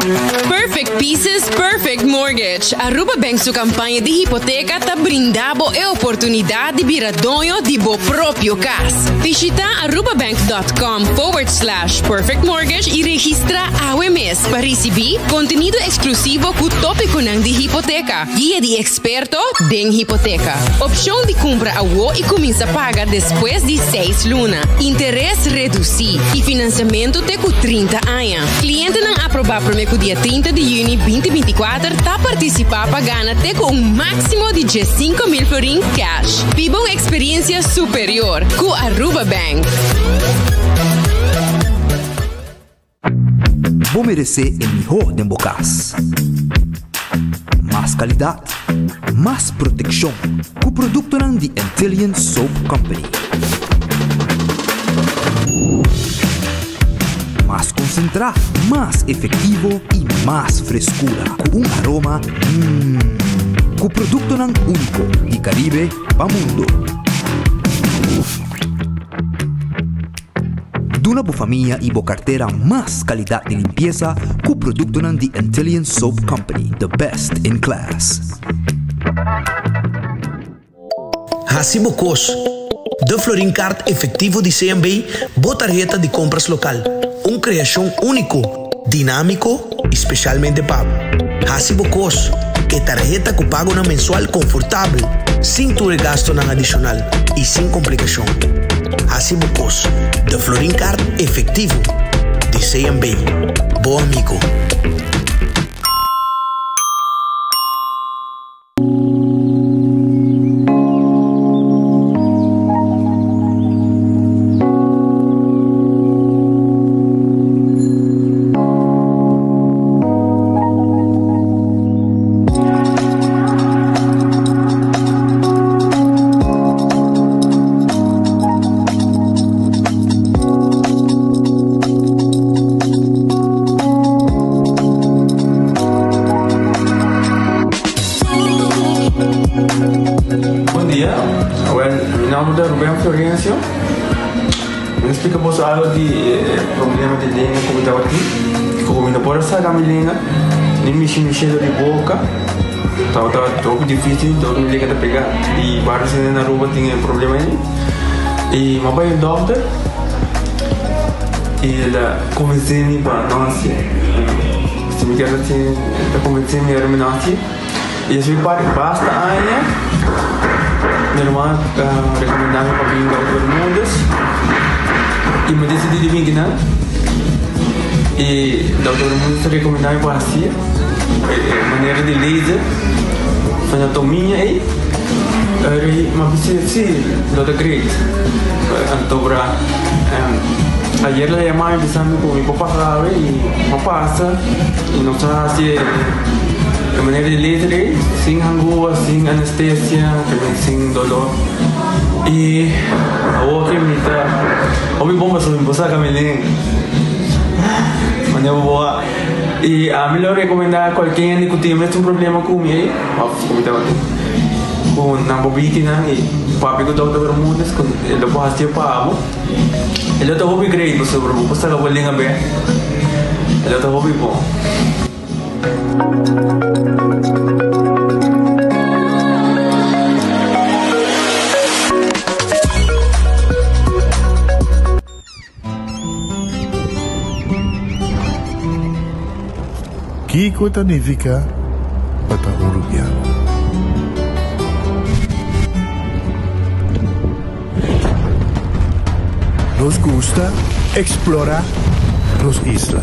Perfect Pieces, Perfect Mortgage. Aruba Bank su campaña di hipoteca ta brinda bo e oportunidad di bira doño di bo propio cas. Bishita arubabank.com forward slash perfect mortgage y registra awe mes pa ricibi contenido exclusivo cu topiconan di hipoteca, guia di experto den hipoteca, opcion di cumpra awo y cuminsa paga despues di seis luna, interes reduci y financiamento te cu 30 aña. Clientenan aproba prome cu dia 30 di juni 2024 ta participa pa gana te cu un maximo di 15,000 florin cash. Biba un experiencia superior cu Aruba Bank. Bo meresé e mihó den bo kas. Mas kalidat, mas protekshon ku produktonan di Antillian Soap Company. Mas konsentrá, mas efektivo i mas freskura ku un aroma mmm. Ku produktonan úniko di Karibe pa mundo. Duna bo famia i bo kartera mas kalidat di limpiesa ku produktonan di Antillian Soap Company, the best in class. Hasi bo kos. De Florin Card Efectivo di CMB, bo tarheta di compras local. Un creacion unico, dinamico y specialmente pa bo. Hasi bo kos. E tarheta cu pagonan mensual confortabel, sin tur e gastonan adicional y sin complicacion. Hasi bo kos. De Florin Card Efectivo di CMB. Bo amigo. Bon dia, awel mi nomber ta Ruben Florencio. Mi ta splika boso algo di e problema di lenga ku mi tabatin. Ku mi no por a saka mi lenga, ni mishi mi shelo di boka. Tabata hopi dificil, dor mi lenga ta pega. I varios hende na Aruba tin e problema ei. I mi a bai un dokter i el a konvensé mi pa no hasié. Si mi kier hasié, el ta konvensé mi ora mi no hasié. I esei parti basta aña mi ruman a rekomendá mi pa bin Dòkter Bermúdez i mi disidí di bin kinan. I Dòkter Bermúdez ta rekomendá mi pa hasié e manera di laser anatomia ei. Eri mi a bisa si lo ta great. Anto bra ayer el a yama mi bisa mi ku mi por pasa awe i mi a pasa i nos a hasi e. E manera di laser ei, sin hangua, sin anestesia, también sin dolor. I awor ke mi ta hopi bon pasobra mi por saka mi lenga. Manera bo boa. I ami lo rekomendá kualke hende ku tin e mesun problema ku mi ei, òf ku mi tabatin, ku nan por bini kinan i papia ku Dòkter Bermudez ku e lo por hasié pa bo. E lo ta hopi great pasobra bo por saka bo lenga bèk. E lo ta hopi bon. Kiko ta nifiká pa ta un rubiano? Nos gusta explora nos isla.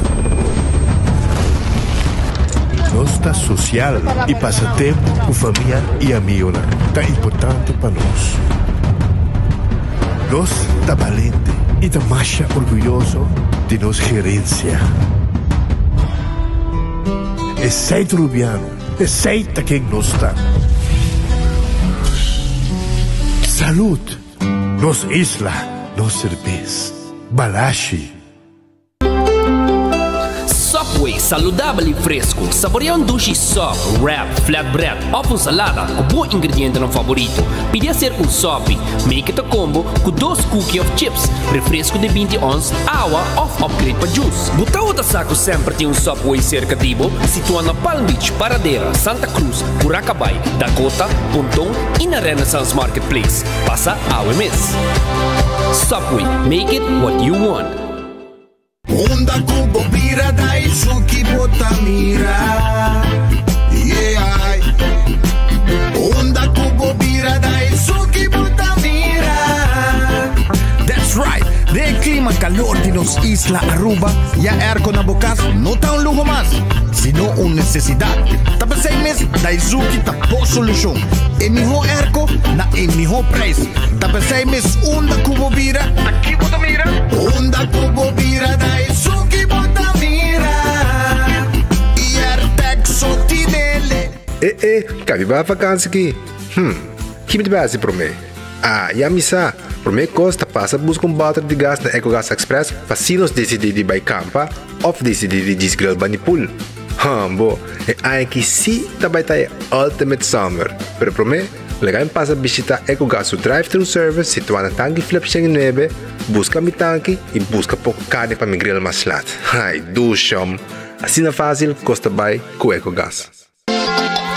Nos ta social y pasa tempo cu famia y amigonan ta importante pa nos. Nos ta balente y ta masha orguyoso di nos gerencia. Esey ta Rubiano, esey ta ken nos ta. Salud! Nos isla, nos serbes. Balashi. Subway, saludabel y fresco. Saborea un dushi sub, wrap, flatbread of un salada cu bo ingredientenan favorito. Pidi hacer un sopi. Make it a combo cu dos cookie of chips, refresco di binti ons, awa of upgrade pa juice. Bo tawata sa cu semper tin un Subway cerca di bo? Situa na Palm Beach, Paradera, Santa Cruz, Curacabay, Dakota, Ponton y na Renaissance Marketplace. Pasa awe mes. Subway, make it what you want. Unda ku bo bira da esun ki bo ta mira Yeah Unda ku bo bira da esun ki bo ta mira That's right! Den e klima kalor di nos isla Aruba, ya airco na bo kas no ta un luho mas, sino un nesesidat. Ta p'esei mes Daizuki ta bo solushon. E mihó airco na e mihó prijs. Ta p'esei mes unda ku bo bira, ta ki bo ta mira? Unda ku bo bira ta esun ki bo ta mira I Airtag so tinele. E e, ka mi bai vakansi ki? Hm, ki mi ta bai hasi promé? Ah, ya mi sa! Promé kos ta pasa buska un bòter di gas na Ecogas Express pa si nos disidí di bai kampa òf disidí di djis grill bani pool. Hòmbo, e aña aki sí ta bai ta e ultimate summer! Pero promé, Laga mi pasa bishita Ecogas su drive-thru service situá na Tanki Flip 109, buska mi tanki i buska poko karni pa mi grill mas lat. Ai, dushom! Asina fásil kos ta bai ku Ecogas.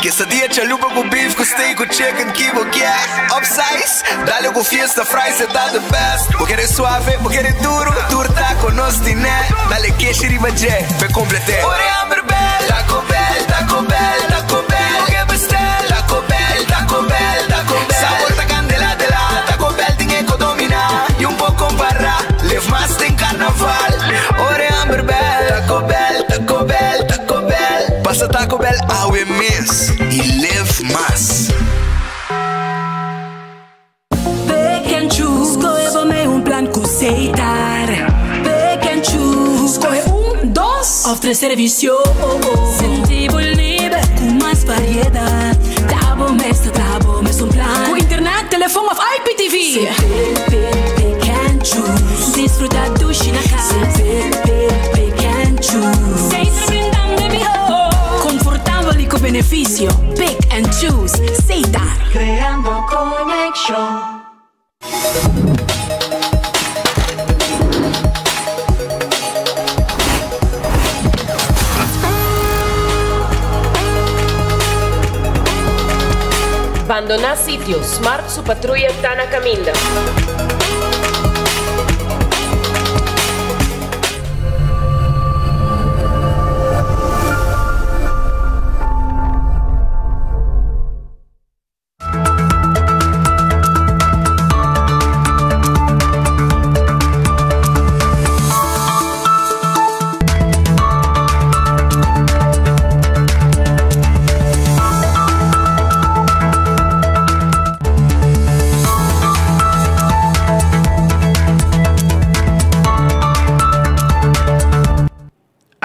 Quesadilla chalupa ku beef ku steak ku chicken ki bo kier Upsize, dale ku fiesta fries e ta the best Bo kere suave, bo kere duro, tur taco nos tine Dale keshi riba dje, p'e complete Ora e hamber bel, Taco Bell, Taco Bell, Taco Bell Bo ke bestel, Taco Bell, Taco Bell, Taco Bell Sabor ta candela de la, Taco Bell tin e co domina Y un por compara, live mas den carnaval Ora e hamber bel, Taco Bell, Taco Bell, Taco Bell Pasa Taco Bell awe mes y live mas. Pick and choose, skohe bo mei un plan ku Setar. Pick and choose, skohe un, dos òf tres servisio. Sinti bo liber ku mas variedat. Ta bo mes ta traha bo mes un plan. Ku internet, telefon òf IPTV. Pick, pick, pick and choose. Disfruta dushi na kas. Pick, pick, pick and choose. Setar brindando e mihó. Komfortabel i ku benefisio. Pick and choose. Setar. Creando conexion. Bandoná sitio, Smart su patruya ta na kaminda.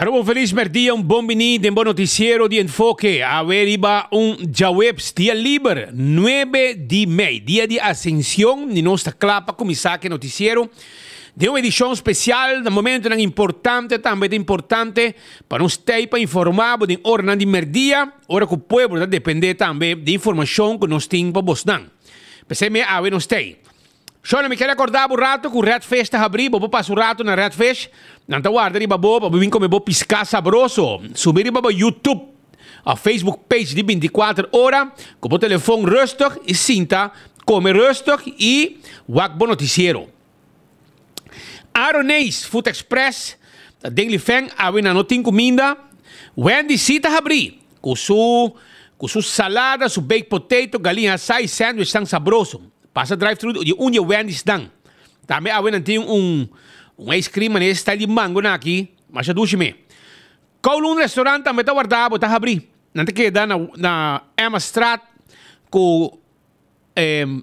Aruba un feliz merdia, un bon bini den bo noticiero di Enfoke. Awe riba un djaweps, dia liber, 9 di mei, dia di Ascension, y nos ta cla pa cuminsa cu e noticiero den un edicion special na momentonan importante. Tambe ta importante pa nos tey pa informa bo den oranan di merdia, ora cu pueblo ta depende tambe di informacion cu nos tin pa bosnan. P'esey me awe nos tey. Shona, mi ker akorda bo rato ku Red Fish ta habrí. Bo por pasa un rato na Red Fish. Nan ta warda riba bo pa bo bin kome bo piská sabroso. Subi riba bo YouTube òf Facebook page di bintikuater ora ku bo telefon rustig i sinta kome rustig i wak bo notisiero. Aroneis Food Express ta den Lifeng awe nan no tin kuminda. Wendy sí ta habrí ku su ku su salada, su baked potato, galiña asá i sandwich tan sabroso. Pasa drive thru di un di e Wendy's nan. Tambe awe nan tin un un ice cream manera e style di mango nan aki, masha dushi me. Kowloon Restaurant tambe ta warda bo ta habrí. Nan ta keda na na Emma Straat ku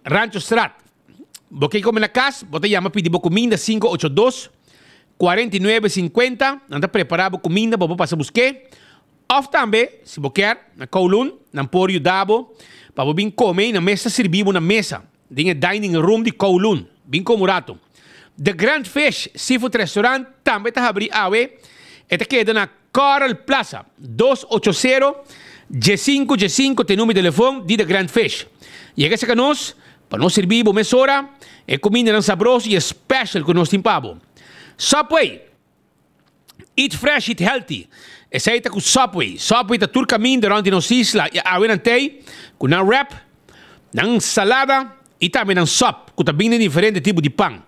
Rancho Straat. Bo ke kome na kas, bo ta yama pidi bo kuminda 582 49 50. Nan ta prepara bo kuminda, bo por pasa busk'é. Òf tambe, si bo kier, na Kowloon, nan por yuda bo pa bo bin kome i nan mes ta sirbi bo na mesa den e dining room di Kowloon. Bin kome un ratu. The Grand Fish Seafood Restaurant tambe ta habri awe. E ta keda na Coral Plaza, 280 15 15 ta e number di telefon di The Grand Fish. Yega serka nos pa nos sirbi bo mesora e kumindanan sabroso i e special ku nos tin pa bo. Subway! Eat fresh, eat healthy. Esei ta ku Subway. Subway ta tur kaminda rònt di nos isla i awe nan tei ku nan wrap, nan salada i tambe nan sòp ku ta bin den diferente tipo di pan.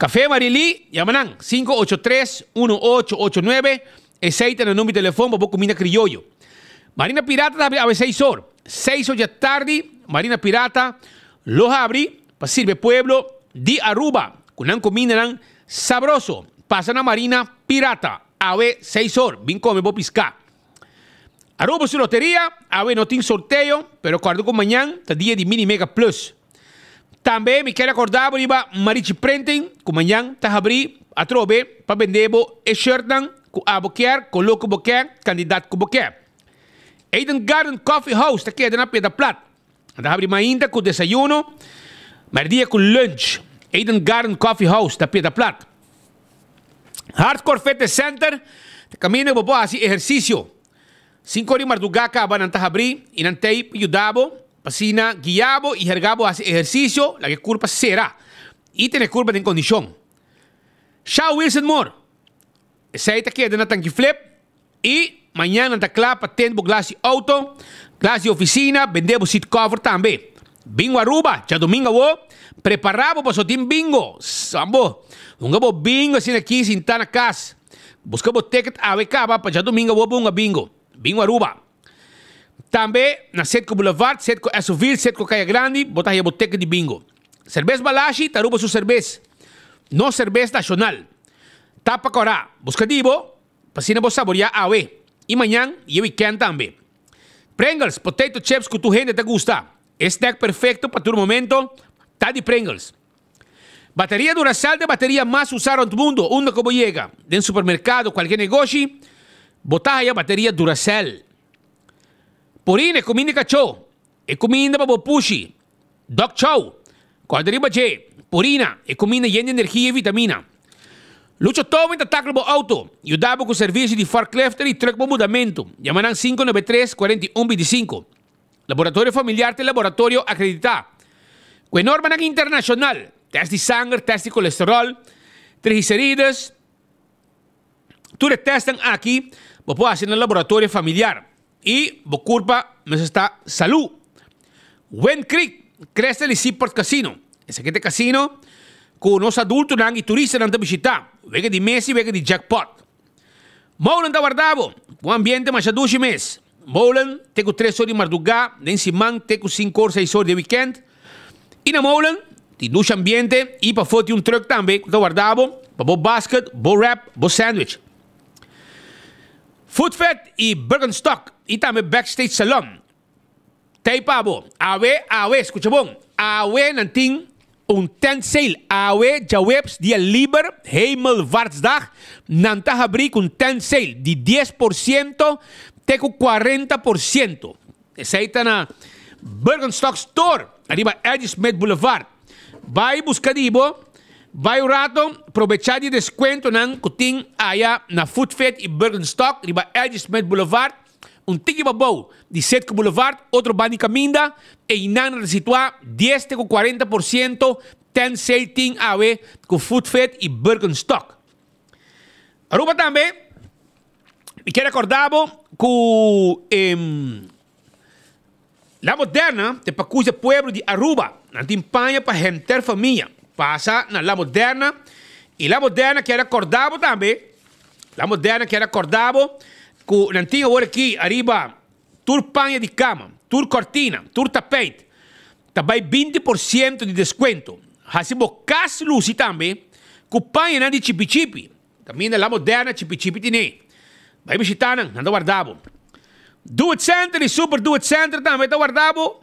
Café Marily, yama nan, 583 1889, esei ta nan number di telefon pa bo kuminda krioyo. Marina Pirata ta habri awe seis or. Seis or djatardi Marina Pirata lo habri pa sirbi e pueblo di Aruba ku nan kumindanan sabroso. Pasa na Marina Pirata awe seis or bin kome bo piská. Aruba su loteria awe no tin sorteo pero kòrda ku mañan ta dia di Mini Mega Plus. Tambe mi kier akorda bo riba Marichi Printing ku mañan ta habri atrobe pa bende bo e shirtnan ku abo kier, koló ku bo kier, kandidat ku bo kier. Eden Garden Coffee House ta keda na Piedra Plat. Nan ta habri mainta ku desayuno, merdia ku lunch. Eden Garden Coffee House ta Piedra Plat. Hardcore Fitness Center ta kaminda ku bo por hasi ehersisio. Sinku ora di mardugá kaba nan ta habri i nan t'ei pa yuda bo, pa asina guia bo i herga bo hasi ehersisio laga e kurpa sera i tene e kurpa den kondishon. Shaw Wilson Moore, Esei ta keda na Tanki Flip i mañan nan ta kla pa tende bo glas di outo, glas di ofisina, bende bo seat cover tambe. Bingo Aruba, djadumingu awo, prepara bo pasobra tin bingo. Sambo, hunga bo bingo asina aki sinta na kas. Buska bo ticket awe kaba pa djadumingu awo bo hunga bingo. Bingo Aruba. Tambe na Setco Boulevard, Setco Essoville, Setco Kaya Grandi bo ta haya bo ticket di bingo. Serbes Balashi ta Aruba su serbes. Nos serbes nashonal. Tapa kòrá, buska di bo, pa asina bo saboriá awe i mañan i e wikènt tambe. Pringles, potato chips ku tur hende ta gusta. E snack perfekto pa tur momento ta di Pringles. Bateria Duracell ta e bateria mas usá rònt mundu. Unda ku bo yega, den supermerkado, kualke negoshi, bo ta haya bateria Duracell. Purina, e kuminda di kachó, e kuminda pa bo pushi. Dog Chow, Kòrda riba dje, Purina, e kuminda yen di energia i vitamina. Lucho Towing ta takla bo outo, yuda bo ku servisio di forklifter i trùk pa mudamentu. Yama nan 593 41 25. Laboratorio Familiar ta e laboratorio akreditá ku e normanan internashonal, tèst di sanger, tèst di kolesteròl, triglicerides. Tur e tèstnan aki bo por hasi na Laboratorio Familiar. I bo kurpa mester sta salú. Wind Creek, Cresta di Seaport Casino. Esaki ta e casino ku nos adultonan i turistanan ta bishitá wega di mesa i wega di jackpot. Molen ta warda bo ku un ambiente masha dushi mes. Molen te ku tres or di mardugá den siman te ku sinku or seis or di wikènt. I na Molen tin dushi ambiente i pafó tin un trùk tambe ku ta warda bo pa bo basket, bo wrap, bo sandwich. Food Fed y Birkenstock y tambe Backstage Salon. Tey pa bo. Awe, awe, scucha bon. Awe nan tin un tent sale. Awe djaweps dia liber, Hemelvaartsdag, nan ta habri cu un tent sale di 10% te cu 40%. Esey ta na Birkenstock Store ariba Eddie Smith Boulevard. Bay busca di bo, bay un rato, probecha di descuentonan cu tin aya na Food Fit y Birkenstock riba Eddie Smith Boulevard, un tiki pabou di Setco Boulevard, otro banda di caminda, eynan nan ta situa dies te cu 40% ten sale tin awe cu Food Fit y Birkenstock. Aruba tambe. Mi kier recorda bo cu La Moderna ta pa cusa pueblo di Aruba. Nan tin paña pa henter famia. Pasa na La Moderna y La Moderna kier recorda bo tambe, La Moderna kier recorda bo cu nan tin awor aki ariba tur paña di cama, tur cortina, tur tapijt ta bay 20% di descuento. Haci bo cas luci tambe cu pañanan di chipi chipi. Kaminda La Moderna chipi chipi tine. Bai bishita nan, nan ta warda bo. Do It Center y Super Do It Center tambe ta warda bo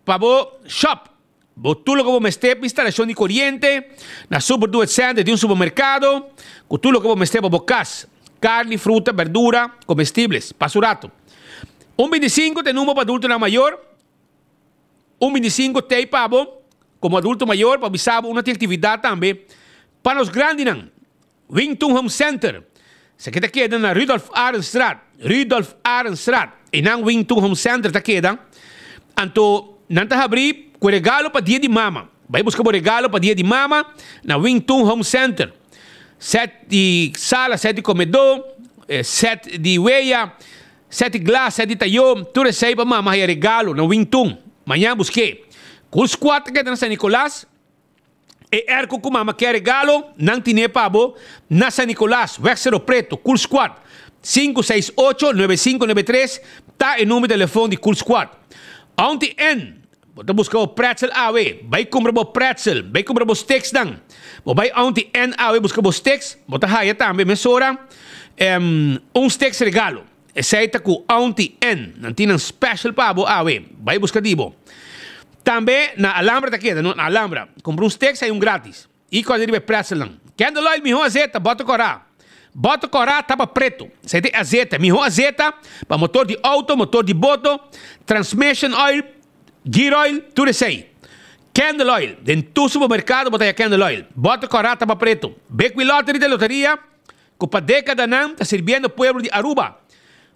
pa bo shop. Bo tur loke bo mester pa instalashon di koriente. Na Super Do It Center tin un supermerkado ku tur loke bo mester pa bo kas. Karni, fruta, berdura, komestibles. Pasa un rato. Un 25 ta e number pa adultonan mayor. Un 25 t'ei pa bo komo adulto mayor pa bisa bo una tin aktividat tambe pa nos grandinan. Wington Home Center. Esaki ta keda na Rudolf Arendstraat, Rudolf Arendstraat. Einan Wing Tun Home Center ta keda. Anto nan ta habri ku regalo pa dia di mama. Bai buska bo regalo pa dia di mama na Wing Tun Home Center. Set di sala, set di komedó, set di weya, set di glas, set di tayó, tur esei pa mama haya regalo na Wing Tun. Mañan busk'é. Cool Squad ta keda na San Nicolas. E airco cu mama kier regalo, nan tine pa bo na San Nicolas, Weg Cerro Preto, Cool Squad. 568 9593 ta e number di telefon di Cool Squad. Auntie N, bo ta busca bo pretzel awe, bay cumpra bo pretzel, bay cumpra bo sticksnan. Bo bay Auntie N awe busca bo sticks, bo ta haya tambe mesora un sticks regalo. Esey ta cu Auntie N. Nan tin nan special pa bo awe. Bay busca di bo. Tambe na Alhambra ta keda, no? Na Alhambra. Cumpra un steak sa un gratis. Y cosa riba e pretzelnan. Candle oil miho azeta, boto cora. Boto cora tapa preto. Esey ta e azeta. Miho azeta pa motor di auto, motor di boto, transmission oil, gear oil, tur esey. Candle oil. Den tur supermercado bo ta haya candle oil. Boto cora tapa preto. Big Wheel Lottery ta e loteria. Cu pa decadanan ta sirbiendo pueblo di Aruba.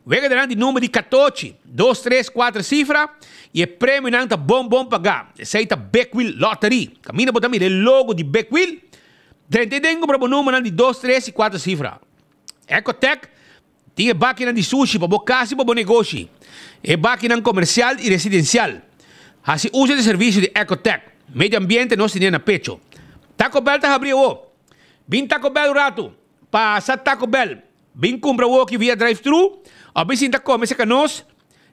Wegadenan di number di catochi, dos, tres, cuater cifra y e premionan ta bon bon paga. Esey ta Big Wheel Lottery. Caminda bo ta mira e logo di Big Wheel, drenta e den cumpra bo numbernan di dos, tres y cuater cifra. Ecotec tin e bakinan di sushi pa bo cas y pa bo negoshi. E bakinan comercial y residencial. Haci uso di e servicio di Ecotec. Medio ambiente nos tene na pecho. Taco Bell ta habri awo. Bin Taco Bell un ratu. Pasa Taco Bell. Bin kumpra woki via drive thru of bin sinta kome serka nos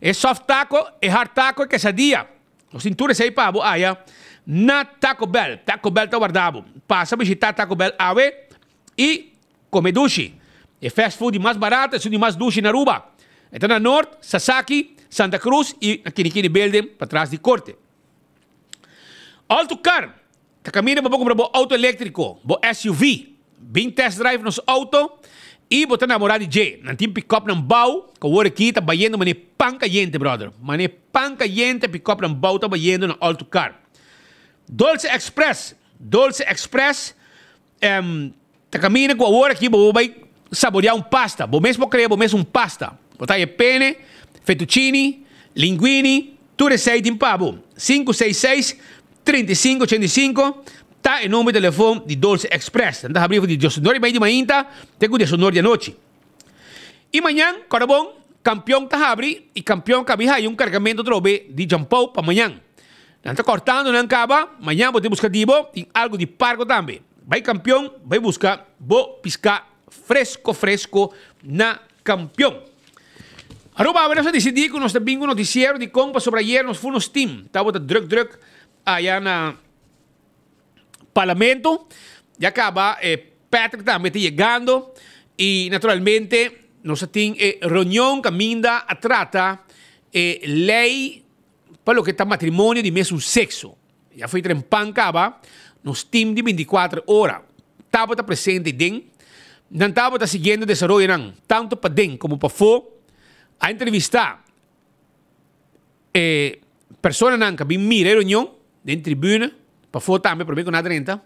e soft taco, e hard taco, e quesadilla. Nos tin tur esei pa bo aya na Taco Bell. Taco Bell ta warda bo. Pasa bishita Taco Bell awe y kome dushi. E fast food di mas barato, esun di mas dushi na Aruba. E ta na Noord, Sasaki, Santa Cruz y na Kinikini Building patras di Corte. Alto Car. Ta kaminda pa bo kumpra bo outo eléktriko, bo SUV. Bin test drive nos outo i bo ta namorá di dje. Nan tin pikòpnan bou ku awor aki ta bayendo manera pan kayente, bròder. Manera pan kayente pikòpnan bou ta bayendo na All To Car. Dolce Express, Dolce Express ta kaminda ku awor aki bo bai saboreá un pasta. Bo mes por krea bo mes un pasta. Bo ta haña pene, fettuccini, linguini, tur esei tin pa bo. Sinku seis seis, 35 85 ta e number di telefon di Dolce Express. Nan ta habri for di diesonor i mei di mainta te ku diesonor di anochi. I mañan, kòrda bon, Kampion ta habri i Kampion kabi haña un kargamentu atrobe di Jampou pa mañan. Nan ta kòrtando nan kaba, mañan bo tin buska di bo, tin algu di pargo tambe. Bai Kampion, bai buska bo piská fresko fresko na Kampion. Aruba awe nos a disidí ku nos ta bin ku notisiero dikon pasobra ayer nos fu nos tim tabata druk druk aya na Parlamento. Ya kaba e Patrick tambe ta yegando i naturalmente nos a tin e reunion kaminda a trata e lei pa loke ta matrimonio di mesun sekso. Ya foi trempan kaba, nos tim di bintikuater ora tabata presente den. Nan tabata siguiendo desaroyonan tantu paden komo pafó. A entrevistá e personanan ku a bin mira e reunion den tribuna, pafó tambe promé ku nan a drenta.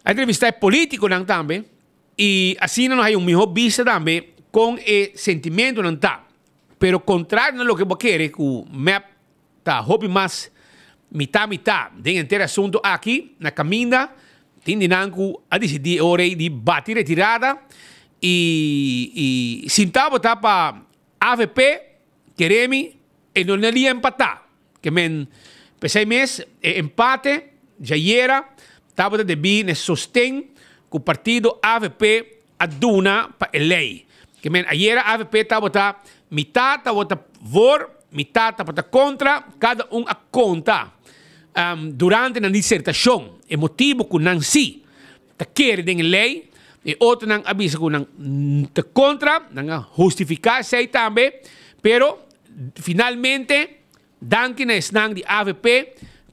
A entrevistá e polítikonan tambe i asina nos haña un mihó bista tambe kon e sentimentunan ta. Pero kontrario na loke bo a kere ku mep Ta hopi mas mitá mitá den henter e asuntu aki. Na kaminda tin di nan ku a disidí e ora ei di bati retirada i i sinta bo ta pa avp kere mi e no na lia empatá. Ke men p'esei mes e empate djayera tabata debí na e sosten ku partido avp a duna pa e lei. Ke men ayera avp tabata mitá tabata voor, mitá tabata kontra, kada un a konta durante nan disertashon e motibu ku nan si ta kere den e lei, e otronan a bisa ku nan ta kontra, nan a hustifiká esei tambe, pero finalmente danki na esnan di avp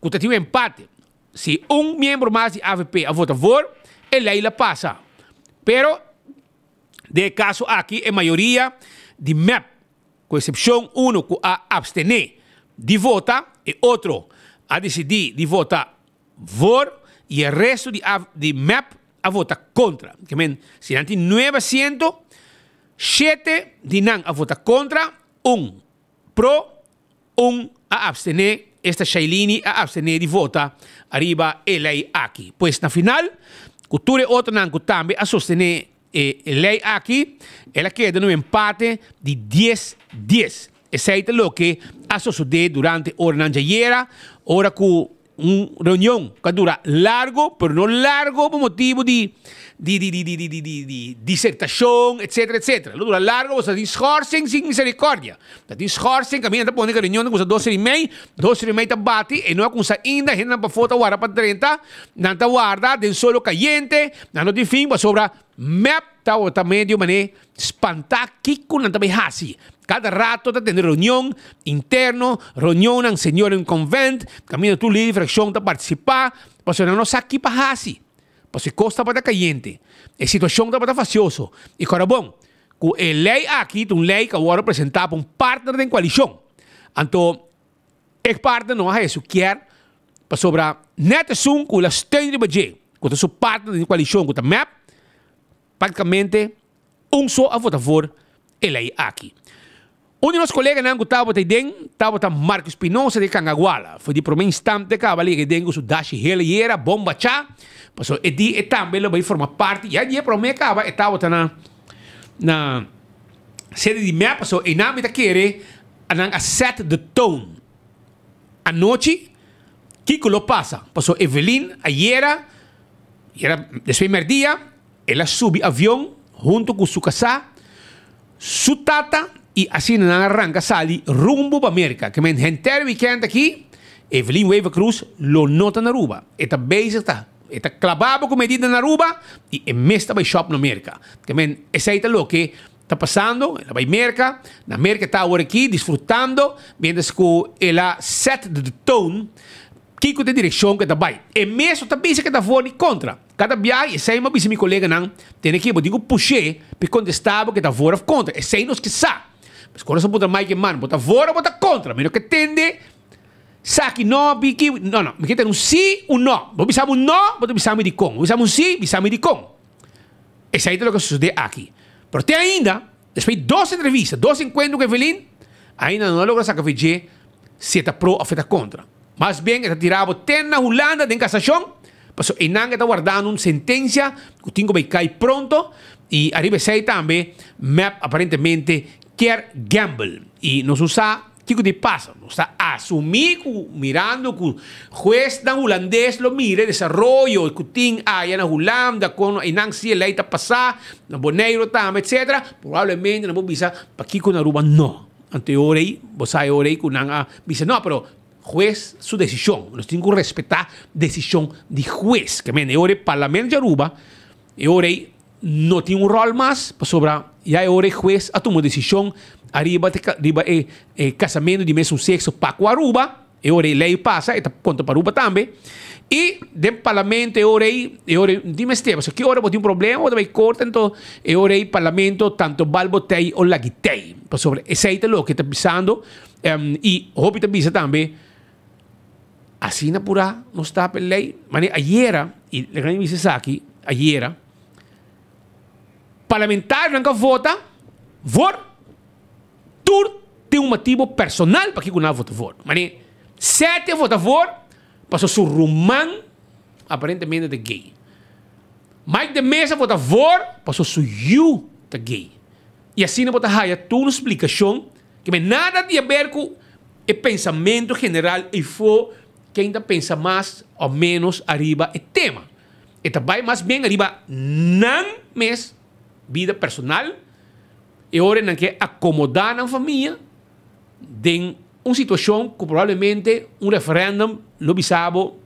ku ta tin un empate. Si un miembro mas di avp a vota voor, e ley la pasa. Pero den e caso aki e mayoria di mep, cu excepcion uno cu a abstene di vota, e otro a dicidi di vota voor y e resto di di mep. a vota kontra. Ke men, si nan tin nuebe asiento, shete di nan a vota kontra, un pro, un a abstené, esta Shailini a abstené di vota ariba e lei aki. Pues na final, ku tur e otronan ku tambe a sostené e lei aki, el a keda na un empate di dies dies. Esei ta loke a sosodé durante oranan djayera, ora ku Un reunion cu a dura largo, pero no largo pa motibo di di di di di di di di di disertacion etcetera etcetera. Lo dura largo pasobra tin schorsing sin misericordia. Ta tin schorsing caminda ta pone cu reunion ta cuminsa dos ora y mei, dos ora y mei ta bati e no a cuminsa ainda, hendenan pafo ta warda pa drenta, nan ta warda den solo cayente, nan no tin fin pasobra mep tabata medio mane Spantá kiko nan ta bai hasi. Kada rato ta tene reunion interno, reunionnan seniorenconvent, kaminda tur lider di frakshon ta partisipá, pasobra nan no sa ki pa hasi. Pasobra e kos tabata kayente, e situashon tabata fasioso. I kòrda bon, ku e lei aki ta un lei ku a wòrdu presentá pa un partner den koalishon. Anto e partner no a haya su kier, pasobra nèt esun ku el a steun riba dje, ku ta su partner den koalishon ku ta mep, Prácticamente un so a vota voor e ley aki. Un di nos coleganan cu tabata eyden tabata Marco Espinosa di Cangaguala. For di prome instante caba a yega eyden cu su dashi hel ayera, bon bacha, pasobra e di e tambe lo bay forma parti. Ya di e prome caba e tabata na na sede di mep, pasobra eynan mi ta kere nan a set the tone. Anochi kico lo pasa? Pasobra Evelyn ayera, ayera despues merdia, El a subi avion hunto cu su casá, su tata y asina nan a ranca sali rumbo pa Merca. Ke men henter weekend aki Evelyn Wever Croes lo no ta na Aruba. E ta bezig ta e ta clababo cu medida na Aruba y e mes ta bay shop na Merca. Ke men esey ta loke ta pasando. El a bay Merca. Na Merca e ta awor aki disfrutando mientras cu el a set the tone kico ta e direccion cu e ta bay. E mes no ta bisa cu e ta voor ni contra. Kada biaha esei mi a bisa mi koleganan, tene ke bo tin ku push'é pa e kontestá bo ke ta voor òf kontra. Esei nos ke sa. Pues ku nos a puntra Mike Eman, bo ta voor òf bo ta kontra? Mi no ke tende sa ki no, biki, no, no. Mi ke tende un sí, un no. Bo bisa mi un no, bo ta bisa mi dikon. Bo bisa mi un sí, bisa mi dikon. Esei ta loke a sosodé aki. Pero te ainda, despues di dos entrevista, dos enkuentro ku Evelyn, ainda no a logra saka fe dje si e ta pro òf e ta kontra. Mas bien e ta tira bo te na Hulanda den kasashon, pasobra einan e ta wardando un sentensia ku tin ku bai kai pronto i ariba esei tambe mep aparentemente kier gamble i nos no sa kiko ta pasa. Nos ta asumí ku mirando ku huesnan hulandes lo mira e desaroyo ku tin aya na Hulanda kon einan si e lei ta pasá na Boneiru tambe etcetera, probablemente nan por bisa pakiko na Aruba no. Anto e ora ei bo sa e ora ei ku nan a bisa no pero Hues su decision. Nos tin cu respeta decision di hues. Ke men e ora e Parlamento di Aruba e ora ei no tin un rol mas pasobra ya e ora e hues a tuma decision ariba riba e e casamento di mesun sexo pa cu Aruba. E ora ei ley pasa e ta conta pa Aruba tambe. Y den Parlamento e ora ei e ora ei no tin mester pasobra ki ora bo tin un problema bo ta bay corte anto e ora ei Parlamento tanto bal bo tey o lagi tey pasobra esey ta loke ta bisando. I hopi ta bisa tambe, asina purá nos ta pa e lei. Mane ayera, i laga mi bisa esaki, ayera, parlamentarionan ku a vota voor, tur tin un motibu personal pakiko nan a vota voor. Mane sete a vota voor pasobra su ruman aparentemente ta gay. Mike de Meza a vota voor pasobra su yu ta gay. I asina bo ta haya tur un splikashon ke men nada di haber ku e pensamentu general eifó ken ta pensa mas o ménos ariba e tema. E ta bai mas bien ariba nan mes bida personal, e ora nan ke akomodá nan famia den un situashon ku probablemente un referèndum lo bisa bo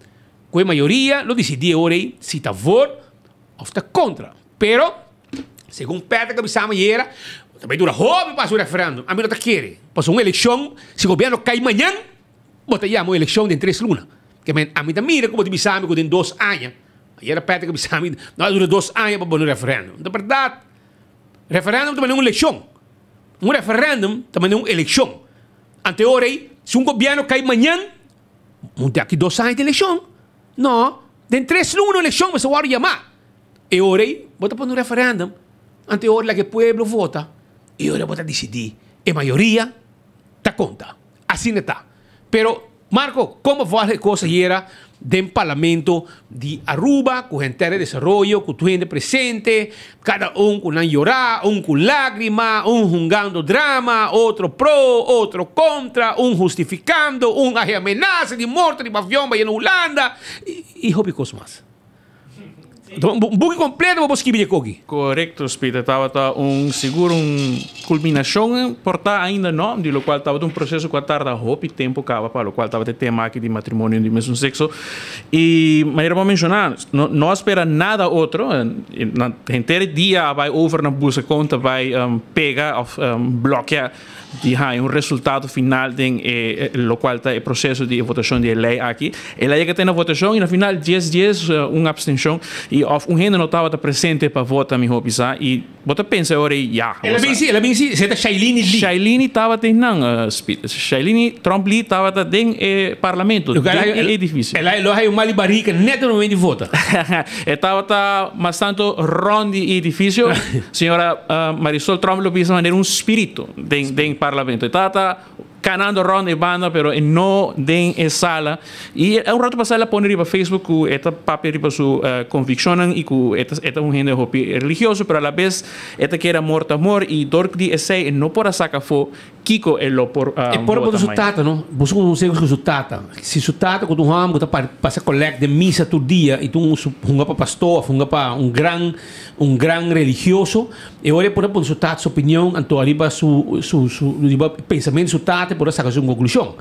ku e mayoria lo disidí e ora ei si ta voor òf ta kontra. Pero. Segun Patrick a bisa mi ayera, ta bai dura hopi pa hasi un referendum. Ami no ta kere. Pasobra un elekshon, si gobierno kai mañan, bo ta yama un elekshon den tres luna. Ke men, ami ta mira ku bo ta bisa mi ku den dos aña. Ayera Patrick a bisa mi, no a dura dos aña pa pone un referendum. Ta bèrdat. Referendum ta manda un elekshon. Un referendum ta manda un elekshon. Ante ora ei, si un gobierno kai mañan, un di aki dos aña ta elekshon. No, den tres luna un elekshon mester wòrdu yamá. E ora ei bo ta pone un referendum, anto e ora laga e pueblo vota, e ora bo ta disidí, e mayoria ta konta. Asina ta. Pero, Marco, kon bo vòlg e kos ayera den Parlamento di Aruba ku henter e desaroyo, ku tur hende presente, kada un ku nan yorá, un ku lágrima, un hungando drama, otro pro, otro kontra, un hustifikando, un a hei amenasa di morto riba avion bai na Hulanda, i hopi kos mas. Un buki completo bo por skibi di e koki. Corecto, Peter. Tabata un sigur un culminacion por ta ainda no, di locual tabata un proceso cu a tarda hopi tempo caba pa locual tabata e tema aki di matrimonio di mesun sexo. Y manera bo a menciona, no no a spera nada otro, na henter e dia a bay over na busca con ta bay pega of blokea di haña un resultado final den e locual ta e proceso di e votacion di e ley aki. E ley a yega te na votacion y na final dies dies un abstencion y of un hende no tabata presente pa vota miho bisa y bo ta pensa e ora ey ya. El a binsi, el a binsi, esey ta Shailini Lee. Shailini tabata eynan, Speed. Shailini Tromp Lee tabata den e parlamento, den e edificio. El a lo haña un mal di barica net na momento di vota. E tabata mas tanto rond di e edificio. Señora Marisol Tromp lo bisa manera un spirito den den parlamento. E tabata canando rond e banda pero e no den e sala. Y un rato pasa el a pone riba Facebook cu e ta papia riba su conviccionnan y cu e ta e ta un hende hopi religioso pero a la bes e ta kere amor ta amor y dor di esey e no por a saca afo Kiko e lo por E por vota su mañana? tata no. Busca un conseho cu su tata. Si su tata cu ta un homber cu ta pasa collect den misa tur dia y ta un hunga pa pastor of hunga pa un gran un gran religioso, e ora e por a pone su tata su opinion anto ariba su su su riba pensamento di su tata e por a saca su conclusion.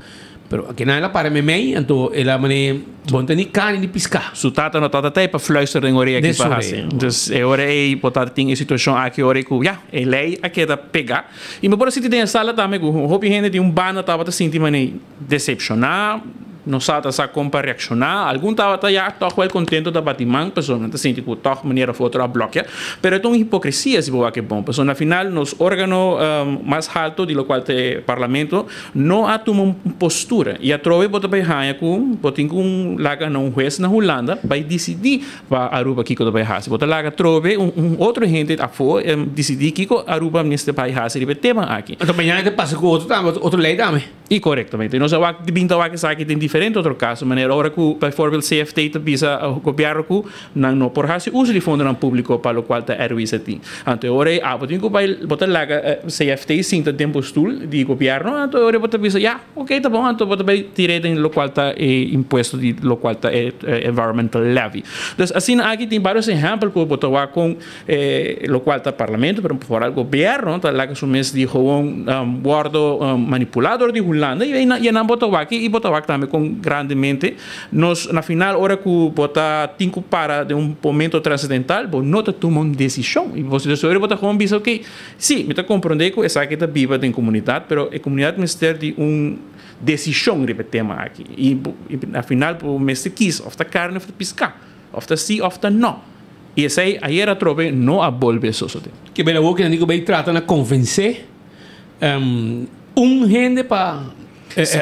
Pero kinan el a para meimei, anto el a mane bo no ta ni carni ni pisca. Su tata no tata t'ei pa fluister den orea Den ki su pa orea. hasi. Entonces e ora ei bo tata tin e situacion aki ora ei cu ya, e ley a keda pega. Y mi por a sinti den e sala tambe cu hopi hende di un banda tabata sinti mane decepciona, no sa ta sa con pa reacciona. Algun tabata ya toch wel contento ta bati man pasobra nan ta sinti cu toch manera of otro a blokea. Pero e ta un hipocresia si bo wak e bon pasobra na final nos organo mas halto di locual ta e parlamento No a tuma un postura y atrobe bo ta bay haña cu bo tin cu laga na un hues na Hulanda bay dicidi pa Aruba kico ta bay haci. Bo ta laga atrobe un otro hende afo dicidi kico Aruba mester bay haci riba e tema aki. Anto mañana ta pasa cu otro tambe, otro ley tambe. Y corectamente. Y nos a wak, bin ta wak esaki den diferente otro caso, manera ora cu bijvoorbeeld CFT ta bisa gobierno cu Nan no por hasi uso di fondonan públiko pa lokual ta RWZI. Anto e ora ei abo tin ku bai bo ta laga CFT sinta den bo stul di gobièrnu, anto e ora ei bo ta bisa ya, oke ta bon, anto bo ta bai tir'é den lokual ta e impuesto di lokual ta e environmental levy. Dus asina aki tin vários ehèmpel ku bo ta wak kon e lokual ta parlamento pero foral gobièrnu ta laga su mes di gewoon wòrdu manipulá dor di Hulanda i nan bo ta wak i bo ta wak tambe kon grandemente Nos, na final, ora ku bo ta tin ku para den un momento transendental, bo no ta tuma un desishon. I bo ora bo ta gewoon bisa, oke, sí, mi ta komprondé ku esaki ta biba den komunidat, pero e komunidat mester di un desishon riba e tema aki. I na final bo mester kis, òf ta karni òf ta piská, òf ta sí òf ta nò. I esei ayer atrobe no a bolbe sosodé. Ke bela wou kinan di ku bay trata na konvensé un hende pa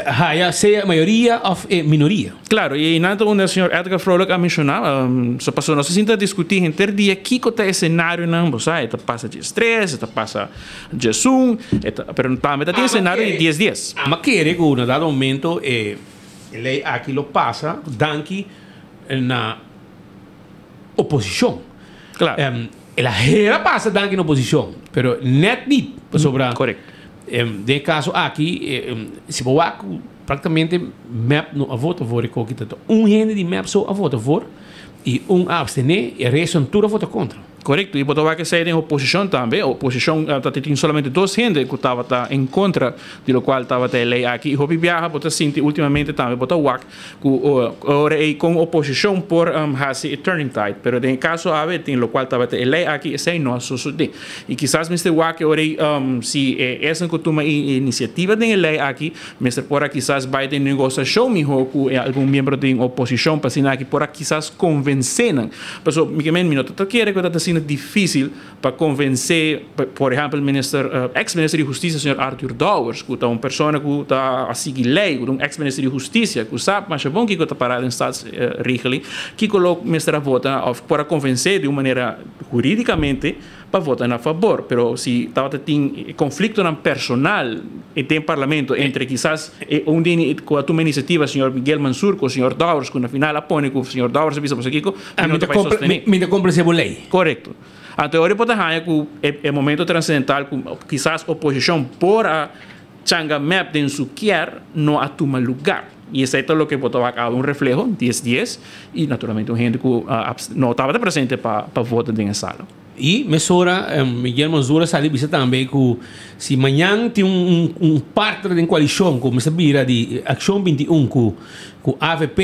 Haya sea mayoria of e minoria. Claro, y einan ta unda señor Edgar Vrolijk a menciona, so pasobra nos a sinta discuti henter dia kico ta e scenarionan, bo sa, e ta pasa dies tres, e ta pasa dies un, e ta, pero tambe ta tin e scenario di dies dies. Ama kere cu na dado momento e ley aki lo pasa danki na oposicion. Claro. El a hera pasa danki na oposicion, pero net niet, pasobra. Correcto. Den e caso aki, si bo wak cu practicamente mep no a vota voor e koki, ta un hende di mep so a vota voor y un a abstene, e resto tur a vota contra. Correcto, y bo ta wak esey den oposicion tambe, oposicion ta tin solamente dos hende cu tabata en contra di locual tabata e ley aki, y hopi biaha bo ta sinti ultimamente tambe bo ta wak Ku ora ei kon oposishon por hasi e turning tide, pero den e kaso awe tin lokual tabata e lei aki esei no a sosodé. I kisas mester wak e ora ei si e esnan ku tuma e inisiativa den e lei aki mester por a kisas bai den negosiashon mihó ku e algun miembro den oposishon pa asina aki por a kisas konvensé nan. Pasobra mi ke men mi no ta kere ku ta asina. asina difícil pa convence, por ehempel, minister, ex-minister di Husticia, señor Arthur Dowers, cu ta un persona cu ta a sigui ley, cu ta un ex-minister di Husticia, cu sa masha bon kico ta para den staatsregeling, kico lo mester a vota of por a convence di un manera huridicamente pa vota na fabor. Pero si tabata tin conflictonan personal den parlamento entre kisas e un di cu a tuma iniciativa, señor Miguel Mansur, cu señor Dowers, cu na final a pone cu señor Dowers a bisa boso kico, mi no ta bay sostene. Mi ta complece bo ley. Corecto. Anto e ora por ta haña cu e momento transcendental cu kisas oposicion por a changa mep den su kier no a tuma lugar. Y esey ta loke bo ta wak awe un refleho, dies dies, y naturalmente un hende cu no tabata presente pa vota den e sala. Y mesora Miguel Mansur a sali bisa tambe cu si mañan tin un partner den coalicion cu mester bira di Accion 21 cu avp,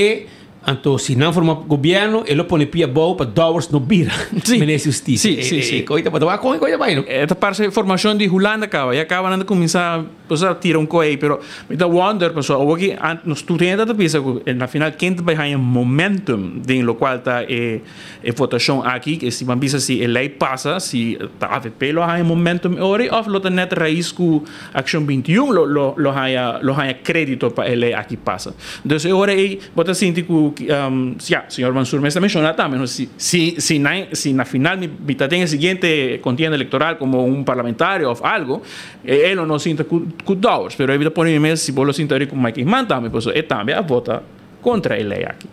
Anto si nan forma gobierno e lo pone pia abou pa Dowers no bira minister di Husticia. Sí, sí, sí. Koe ta wak kon e koe ta bai no? E ta parse formacion di Hulanda caba. Ya caba nan ta cuminsa osea tira un koe pero mi ta wonder pasobra awor ki nos tur hende ta bisa cu na final ken ta bai haña momentum den locual ta e E votacion aki, ke si ban bisa si e ley pasa, si ta avp lo haya momentum e ora of lo ta net raiz cu Accion 21 lo lo lo haya lo haya credito pa e ley aki pasa. Dus e ora ey bo ta sinti cu ya, señor Mansur mes ta menciona tambe no si si si nan si na final mi mi ta den e siguiente contienda electoral como un parlamentario of algo, e lo no sinta cu cu Dowers, pero e mi ta pone mi mes si bo lo sinta ori cu Mike Eman tambe pasobra e tambe a vota contra e ley aki.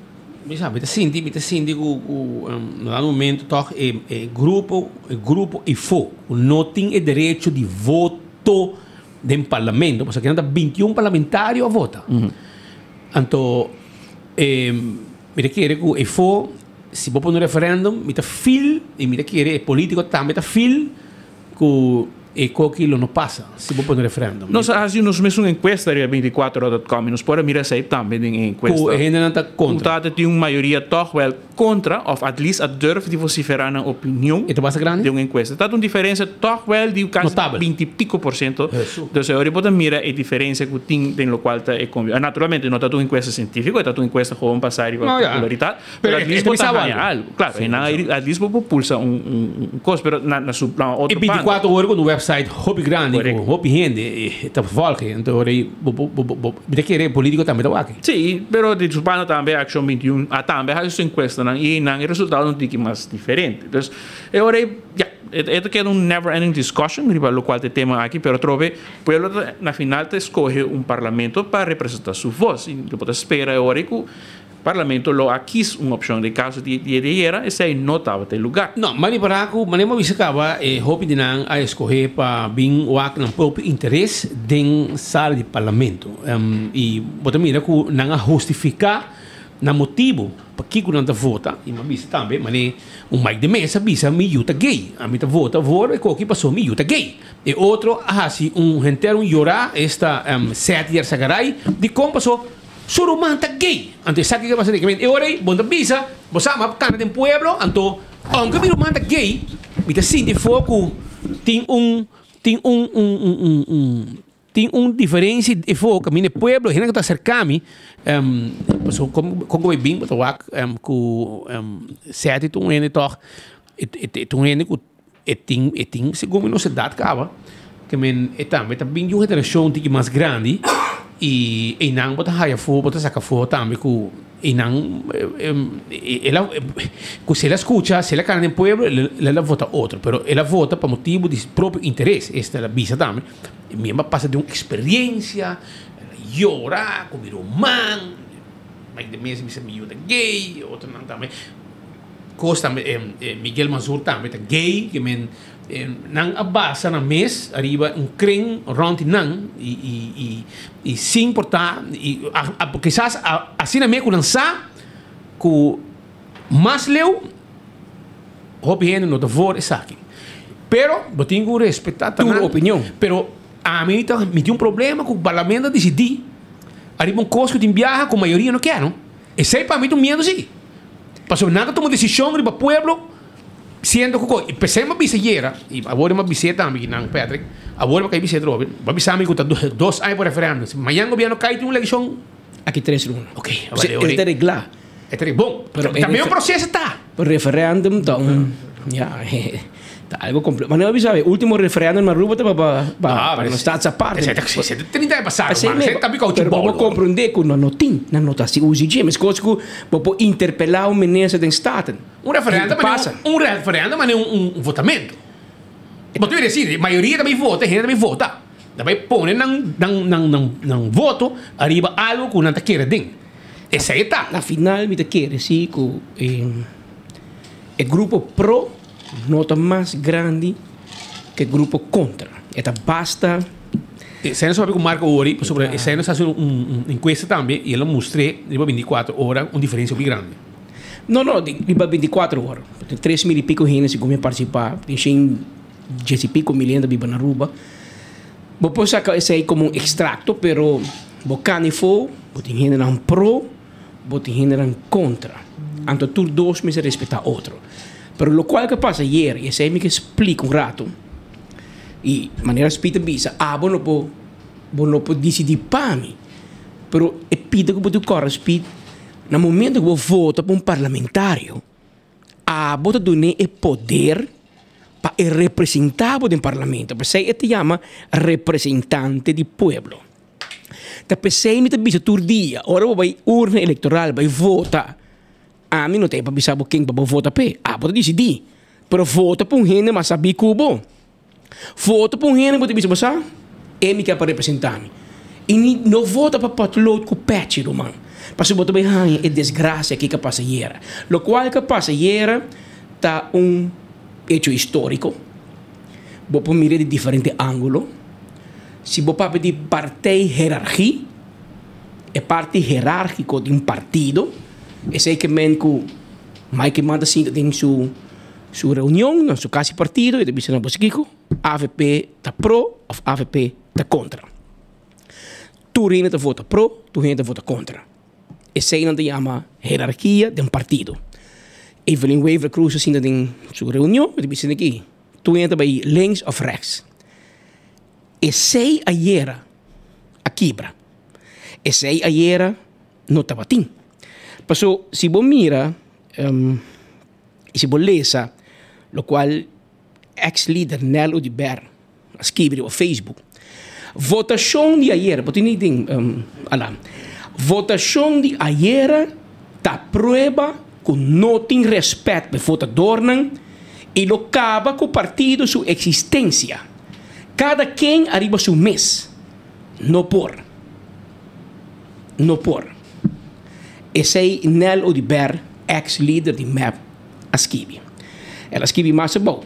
Mi sa, mi ta sinti, mi ta sinti ku ku na dado momento tòg e e grupo, e grupo ifo ku no tin e derecho di voto den parlamento, pasobra kinan ta 21 parlamentario a vota. Anto e mi ta kere ku ifo si bo pone un referendum mi ta feel i mi ta kere e politico tambe ta feel ku e koki lo no pasa si bo pone referendum. Nos a hasi nos mesun enkuesta riba 24 dot com i nos por a mira esei tambe den e enkuesta. Ku e hendenan ta kontra. Ku ta tin un mayoria tòg wèl kontra òf at least a durf di vosiferá nan opinion. E ta basta grandi? Den un enkuesta. Ta un diferensia tòg wèl di kasi 20 i piko por siento. Dus e ora bo ta mira e diferensia ku tin den lokual ta e konbi. Naturalmente no ta un enkuesta sientífiko, e ta un enkuesta gewoon basá riba popularitat. Pero at least bo ta haña algu. Claro, e nan at least bo por pulsa un cos, pero na su na otro E 24 ora cu un website hopi grandi cu hopi hende ta volg, enton ora ei bo bo bo mi ta kere politico tambe ta wak. Sí, pero di su banda tambe Accion 21 a tambe haci su encuestanan y nan e resultadonan tiki mas diferente. Dus e ora ei ya, e ta keda un never ending discussion riba locual ta e tema aki, pero atrobe pueblo ta na final ta escoge un parlamento pa representa su voz y bo ta spera e ora ei cu Parlamento lo a kis un opcion den caso di di ayera, esey no tabata e lugar. No, ma ripará ku manera bo a bisa kaba e hopi di nan a eskohé pa bin wak nan propio interes den sala di parlamento. I bo ta mira ku nan a hustifiká nan motibu pakiko nan ta vota i mi a bisa tambe manera un Mike de Meza a bisa mi yu ta gay, ami ta vota voor e koki pasobra mi yu ta gay. E otro a hasi un henter un yorá esta Seth Yersagaray dikon pasobra Su ruman ta gay. Anto esaki ke pasa di e ora ei bo no ta bisa, bo sa m'a kanta den pueblo, anto aunke mi ruman ta gay, mi ta sinti for ku tin un tin un un un un un tin un diferensia e for ku mi na e pueblo, hende ku ta aserka mi, pasobra kon kon ku bo bin bo ta wak ku sèti ta un hende tòg, e ta un hende ku E tin, e tin segun mi nos edat kaba, ke men e tambe ta bin di un generashon tiki mas grandi i einan bo ta haya afó, bo ta saka afó tambe ku einan el a ku si el a skucha, si el a kana den pueblo el a vota otro, pero el a vota pa motibu di su propio interes, esta el a bisa tambe, mi a pasa den un eksperensia, el a yora ku mi ruman, Mike de Meza bisa mi yu ta gay, otronan tambe. Kos tambe Miguel Mansur tambe ta gay ke men nan a basa nan mes ariba un kren rond di nan i i i i sin por ta i kisas asina mes ku nan sa ku mas leu hopi hende no ta voor esaki pero bo tin ku respeta tur opinion pero ami ta mi tin un problema ku parlamento a disidi ariba un kos ku tin biaha ku mayoria no kier no esei pa mi ta un miedu si. Pasobra nan ta tuma desishon riba pueblo siendo ku kos. I p'esei mi a bisa ayera, i awor mi a bis'é tambe ki nan Patrick, awor mi a kai bis'é atrobe, bo a bisa mi ku ta dos aña pa referèndum. Si mañan gobièrnu kai tin un elekshon. Aki tres luna. Ok, E ta reglá. E ta reglá. Bon, Pero tambe un proseso ta. Pero referèndum ta un. Ja, ta algo complejo. Maar nou sabe, ultimo referendum na Aruba ta pa pa nos Staatsaparte. Esey ta 30 aña pasa, ruman. Esey ta pica Pero bo comprende cu nan no tin, nan no ta haci uso di dje. Mescos cu bo por interpela un minister den Staten. Un referendum un referendum mane un votamento. Bo ta bira decir, mayoria ta bay vota, hende ta bay vota. Ta bay pone nan nan nan nan voto ariba algo cu nan ta kere den. Esey ta. Na final mi ta kere si cu e grupo pro no ta mas grandi cu e grupo contra. E ta basta. Esey nos a papia cu Marco Ori pasobra esey nos a haci un encuesta tambe y el a mustr'e riba binticuatro ora un diferencia hopi grandi. No, no, riba binticuatro ora. Tin 3000 y pico hende segun mi a participa. Tin shen dies y pico mil hende ta biba na Aruba. Bo por saca esey como un extracto, pero bo cana efo, bo tin hendenan pro, bo tin hendenan contra. Anto tur dos mester respeta otro. Pero locual cu a pasa ayer, y esey mi ke splica un rato, y manera Speed a bisa, abo no por, bo no por dicidi pa mi, pero e pida cu bo tin cora Speed, na momento cu bo vota pa un parlamentario, Abo ta dun'é e poder pa e representá bo den parlamento. P'esei e ta yama representante di pueblo. Ta p'esei mi ta bisa tur dia, ora bo bai urna elektoral bai vota, ami no ta e pa bisa bo ken pa bo vota p'e. Abo ta disidí. Pero vota pa un hende mas sabí ku bo. Vota pa un hende ku ta bisa bo sa, e mi ke pa representá mi. I ni no vota pa potlood ku pèchi, ruman. Pasobra bo ta bai haña e desgrasia ki ka pasa ayera. Lokual ka pasa ayera ta un hecho históriko. Bo por mira di diferente ángulo. Si bo papia di partijherargie, e parti herárgiko di un partido, esei ke men ku Mike Eman ta sinta den su. Su reunion na su cas di partido y ta bisa nan boso kico, avp ta pro of avp ta contra. Tur hende ta vota pro, tur hende ta vota contra. Esey nan ta yama herarkia den partido. Evelyn Wever Croes a sinta den su reunion y ta bisa nan aki, tur hende ta bay links of rechts. Esey ayera a kibra. Esey ayera no tabatin. Paso si bo mira. Y si bo lesa locual ex lider Nel Oduber a skibi riba Facebook, Votacion di ayera, bo tin ni den Alan, votacion di ayera ta prueba cu no tin respet pa e votadornan y lo caba cu partido su existencia. Cada ken ariba su mes. No por. No por. Esey Nel Oduber, ex lider di mep, a skibi. El a skibi mas abou,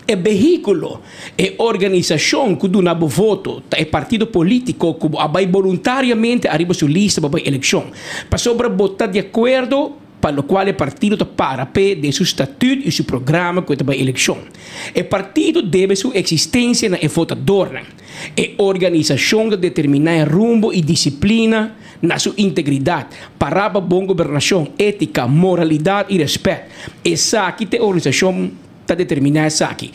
E vehíkulo, e organisashon ku duna bo voto ta e partido polítiko ku bo a bai boluntariamente ariba su lista pa bai elekshon, pasobra bo ta di akuerdo pa lokual e partido ta para p'e den su statut i su programa ku e ta bai elekshon. E partido debe su eksistensia na e votadornan. E organisashon ta determiná e rumbo i disiplina na su integridat, pará pa bon gobernashon, étika, moralidat i rèspèt. Esaki ta e organisashon ta determiná esaki.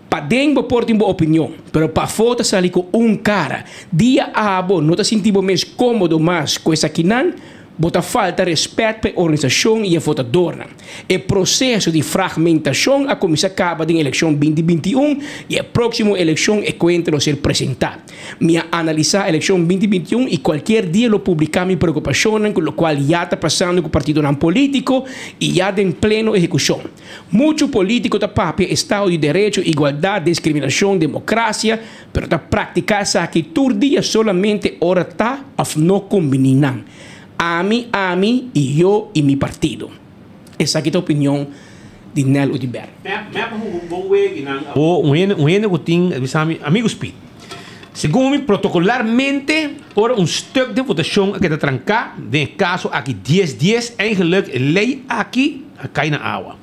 Paden bo por tin bo opinion, pero pafó ta sali ku un kara. Dia abo no ta sinti bo mes kómodo mas ku esakinan, Bo ta falta respet pa e organisashon i e votadornan. E proseso di fragmentashon a kuminsá kaba den elekshon 2021 i e próksimo elekshon e kuenta lo ser presentá. Mi a analisá elekshon 2021 i kualkier dia lo publiká mi preokupashonnan ku lokual ya ta pasando ku partidonan polítiko i ya den pleno ehekushon. Muchu polítiko ta papia estado di derecho, igualdat, diskriminashon, demokrasia, Pero ta praktiká esaki tur dia solamente ora ta òf no kumbiní nan. Ami, ami i yo i mi partido. Esaki ta opinion di Nel Oduber. Un hende un hende ku tin bisa mi amigo Speed. Segun mi protokolarmente ora un stuk den votashon a keda tranká, den e kaso aki dies dies, eigenlik e lei aki a kai na awa.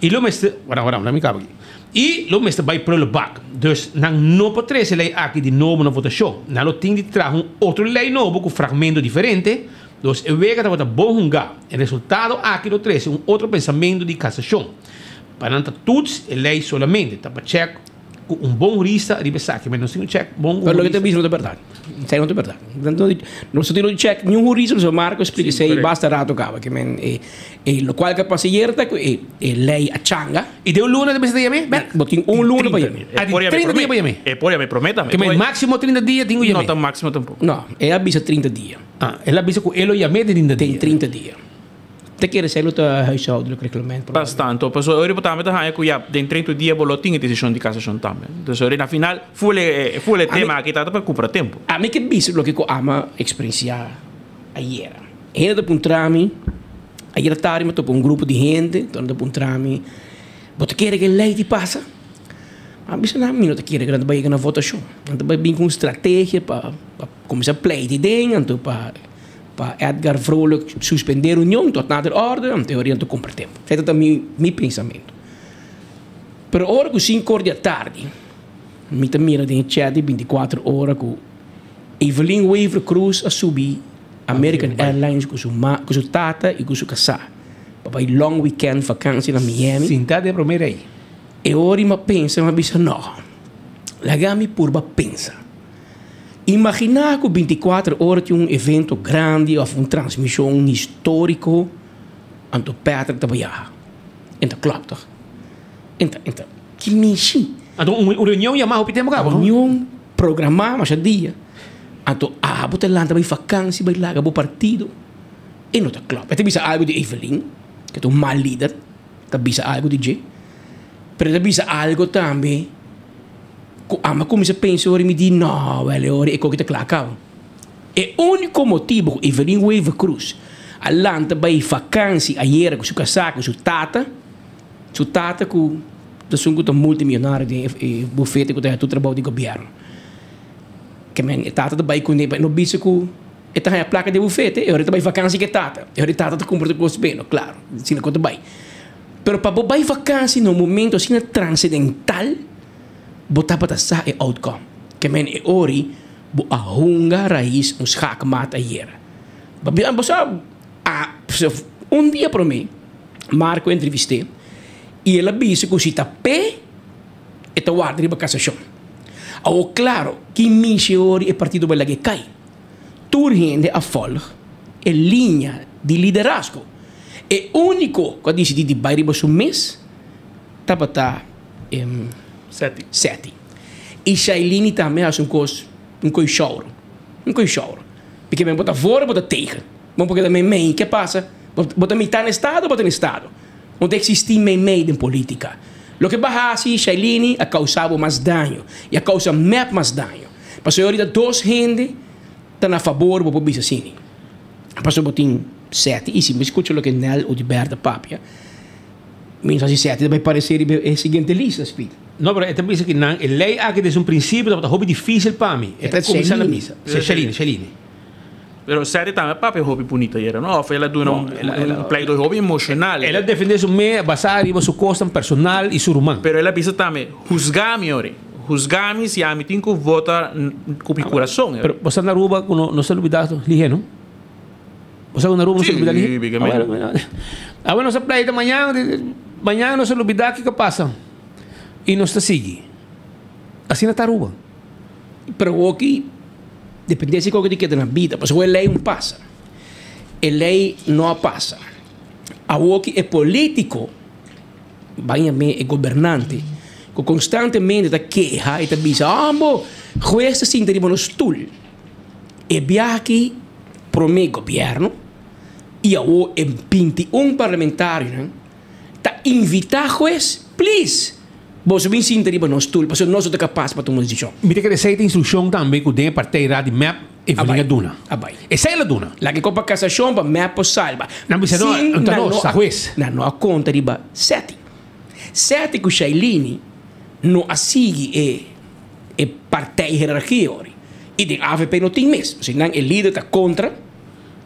I lo mester, wara wara mi kaba aki. I lo mester bai prullenbak. Dus nan no por trese e lei aki di nobo na votashon. Nan lo tin di traha un otro lei nobo ku fragmento diferente. Dus e wega tabata bon hungá. E resultado aki lo trese un otro pensamentu di kasashon. Pa nan ta toets e lei solamente, ta pa chèk Ku un bon hurista riba esaki, men nos tin un check bon Pero loke ta bisa no ta berdad. Esei no ta berdad. Nos no tin un check ni un hurista, pasobra Marco a splika esei basta rato kaba. Ke men e e lokual ke a pasa ayer ta ku e e lei a changa. I den un luna ta mester ta yam'é bek? Bo tin un luna pa yam'é. Ah, di 30 dia pa yam'é? E por yam'é promé tambe. Ke men máksimo 30 dia tin ku yam'é? No ta máksimo tampoko. No, el a bisa 30 dia. Ah, el a bisa ku e lo yam'é den 30 dia. Den 30 dia. Ta kere esei lo ta huishoudelijk reglement. Bastanto, pasobra ora bo tambe ta haña ku ya den 30 dia bo lo tin e desishon di kasashon tambe. Entonces ora na final ful e ful e tema aki ta pa kumpra tempu. Ami ke bisa loke ku ama eksperensiá ayera. Hende ta puntra mi, ayera tardi mi a topa un grupo di hende, enton nan ta puntra mi, bo ta kere ku e lei di pasa? Mi a bisa nan, mi no ta kere ku nan ta bai yega na votashon. Nan ta bai bin ku un strategia pa pa kuminsá pleiti den, anto pa. Pa Edgar Vrolijk suspende reunion tot nader orde, en teoria nan ta cumpra tempo. Esei ta mi mi pensamento. Pero ora cu cinco or di atardi, mi ta mira den e chat di 24 ora cu Evelyn Wever Croes a subi American Airlines cu su ma cu su tata y cu su casá pa bay long weekend vakantie na Miami. Sinta den prome rei. E ora mi a pensa, mi a bisa no, laga mi purba pensa. Imaginá ku bintikuater ora tin un evento grandi òf un transmishon históriko, anto Patrick ta biaha. En ta klòp tòg? En ta, en ta, ki mishi? Anto un reunion yamá hopi tempu kaba? Reunion programá masha dia. Anto abo ta lanta bai fakansi bai laga bo partido. E no ta klòp. E ta bisa algu di Evelyn, ke ta un mal lider, ta bisa algu di dje. Pero e ta bisa algu tambe. Ku amo a kuminsá pensa ora mi di, No, wèl e ora e koki ta kla kaba. E úniko motibu ku Evelyn Wever Croes a lanta bai fakansi ayera ku su kasá ku su tata, su tata ku ta esun ku ta multimillonario den e bufete ku ta haña tur trabou di gobièrnu. Ke men e tata ta bai kuné pa e no bisa ku e ta haña plaka di e bufete, e ora e ta bai fakansi ku e tata. E ora e tata ta kumpra tur kos beno, klaro, asina ku ta bai. Pero pa bo bai vakansi na un momento asina transedental, bo tabata sa e outcome. Ke men e ori bo a hunga rais un schaakmaat ayera. Bo sa, un dia prome Marco a entrevist'é i el a bisa ku si ta p'e, e ta warda riba kasashon. Awor klaro, ki mishi e ori e partido bai lag'é kai. Tur hende a volg e liña di liderazgo. E úniko ku a disidí di bai riba su mes tabata Seti. I Shailini tambe a hasi un kos, un koishouro. Un koishouro. Pike men bo ta voor o bo ta tegen? Bo por keda meimei. Ke pasa? Bo ta mitá na estado o bo ta na estado? No ta eksistí meimei den polítika. Loke bo a hasi, Shailini, a kousa bo mas daño. I a kousa mep mas daño. Pasobra ahorita dos hende ta na fabor bo por bisa asini. Pasobra bo tin Seti i si mi skucha loke Nel Oduber ta papia, mi no sa si Seti ta bai paresé riba e siguiente lista, Speed. No, pero e ta bisa ki nan e lei aki desde un prinsipio tabata hopi difisil pa mi. E ta kuminsá na bisa. Shelini, Shelini. Pero Seti tambe a papia hopi bunito ayera, no? Of el a duna un pleidooi hopi emoshonal. El a defendé su mes basá riba su kosnan personal i su ruman. Pero el a bisa tambe, Husgá mi ori. Husgá mi si ami tin ku vota ku mi kurason. Pero bo sa na Aruba ku no sa lubidá lihé, no? Bo sa ku na Aruba no sa lubidá lihé? Sí, bigamente. Awe nos a pleita mañan, mañan nos a lubidá kiko a pasa i nos ta sigui. Asina ta Aruba. Pero hoki depende si koke di keda na bida, pasobra e lei un pasa. E lei no a pasa. Awoki e politico, ban yam'é e gobernante, ku konstantemente ta keha i ta bisa, Ambo, hues ta sinta riba nos stul. E biaha aki promé gobièrnu i awo e 21 parlamentarionan ta invitá hues, Please, boso bin sinta riba nos stul pasobra nos no ta kapas pa tuma un desishon. Mi ta kere esei ta instrukshon tambe ku den e partij di mep Evelyn a duna. A bai. Esei el a duna. Laga e kopa kasashon pa mep por salba. Nan bisa no, Sin no ta nan nos, no ta a hues. Nan no a konta riba Seti. Seti ku Shailini no a sigui e e partij herarkia ori. I den avp no tin mes. Pasobra nan e lider ta kontra,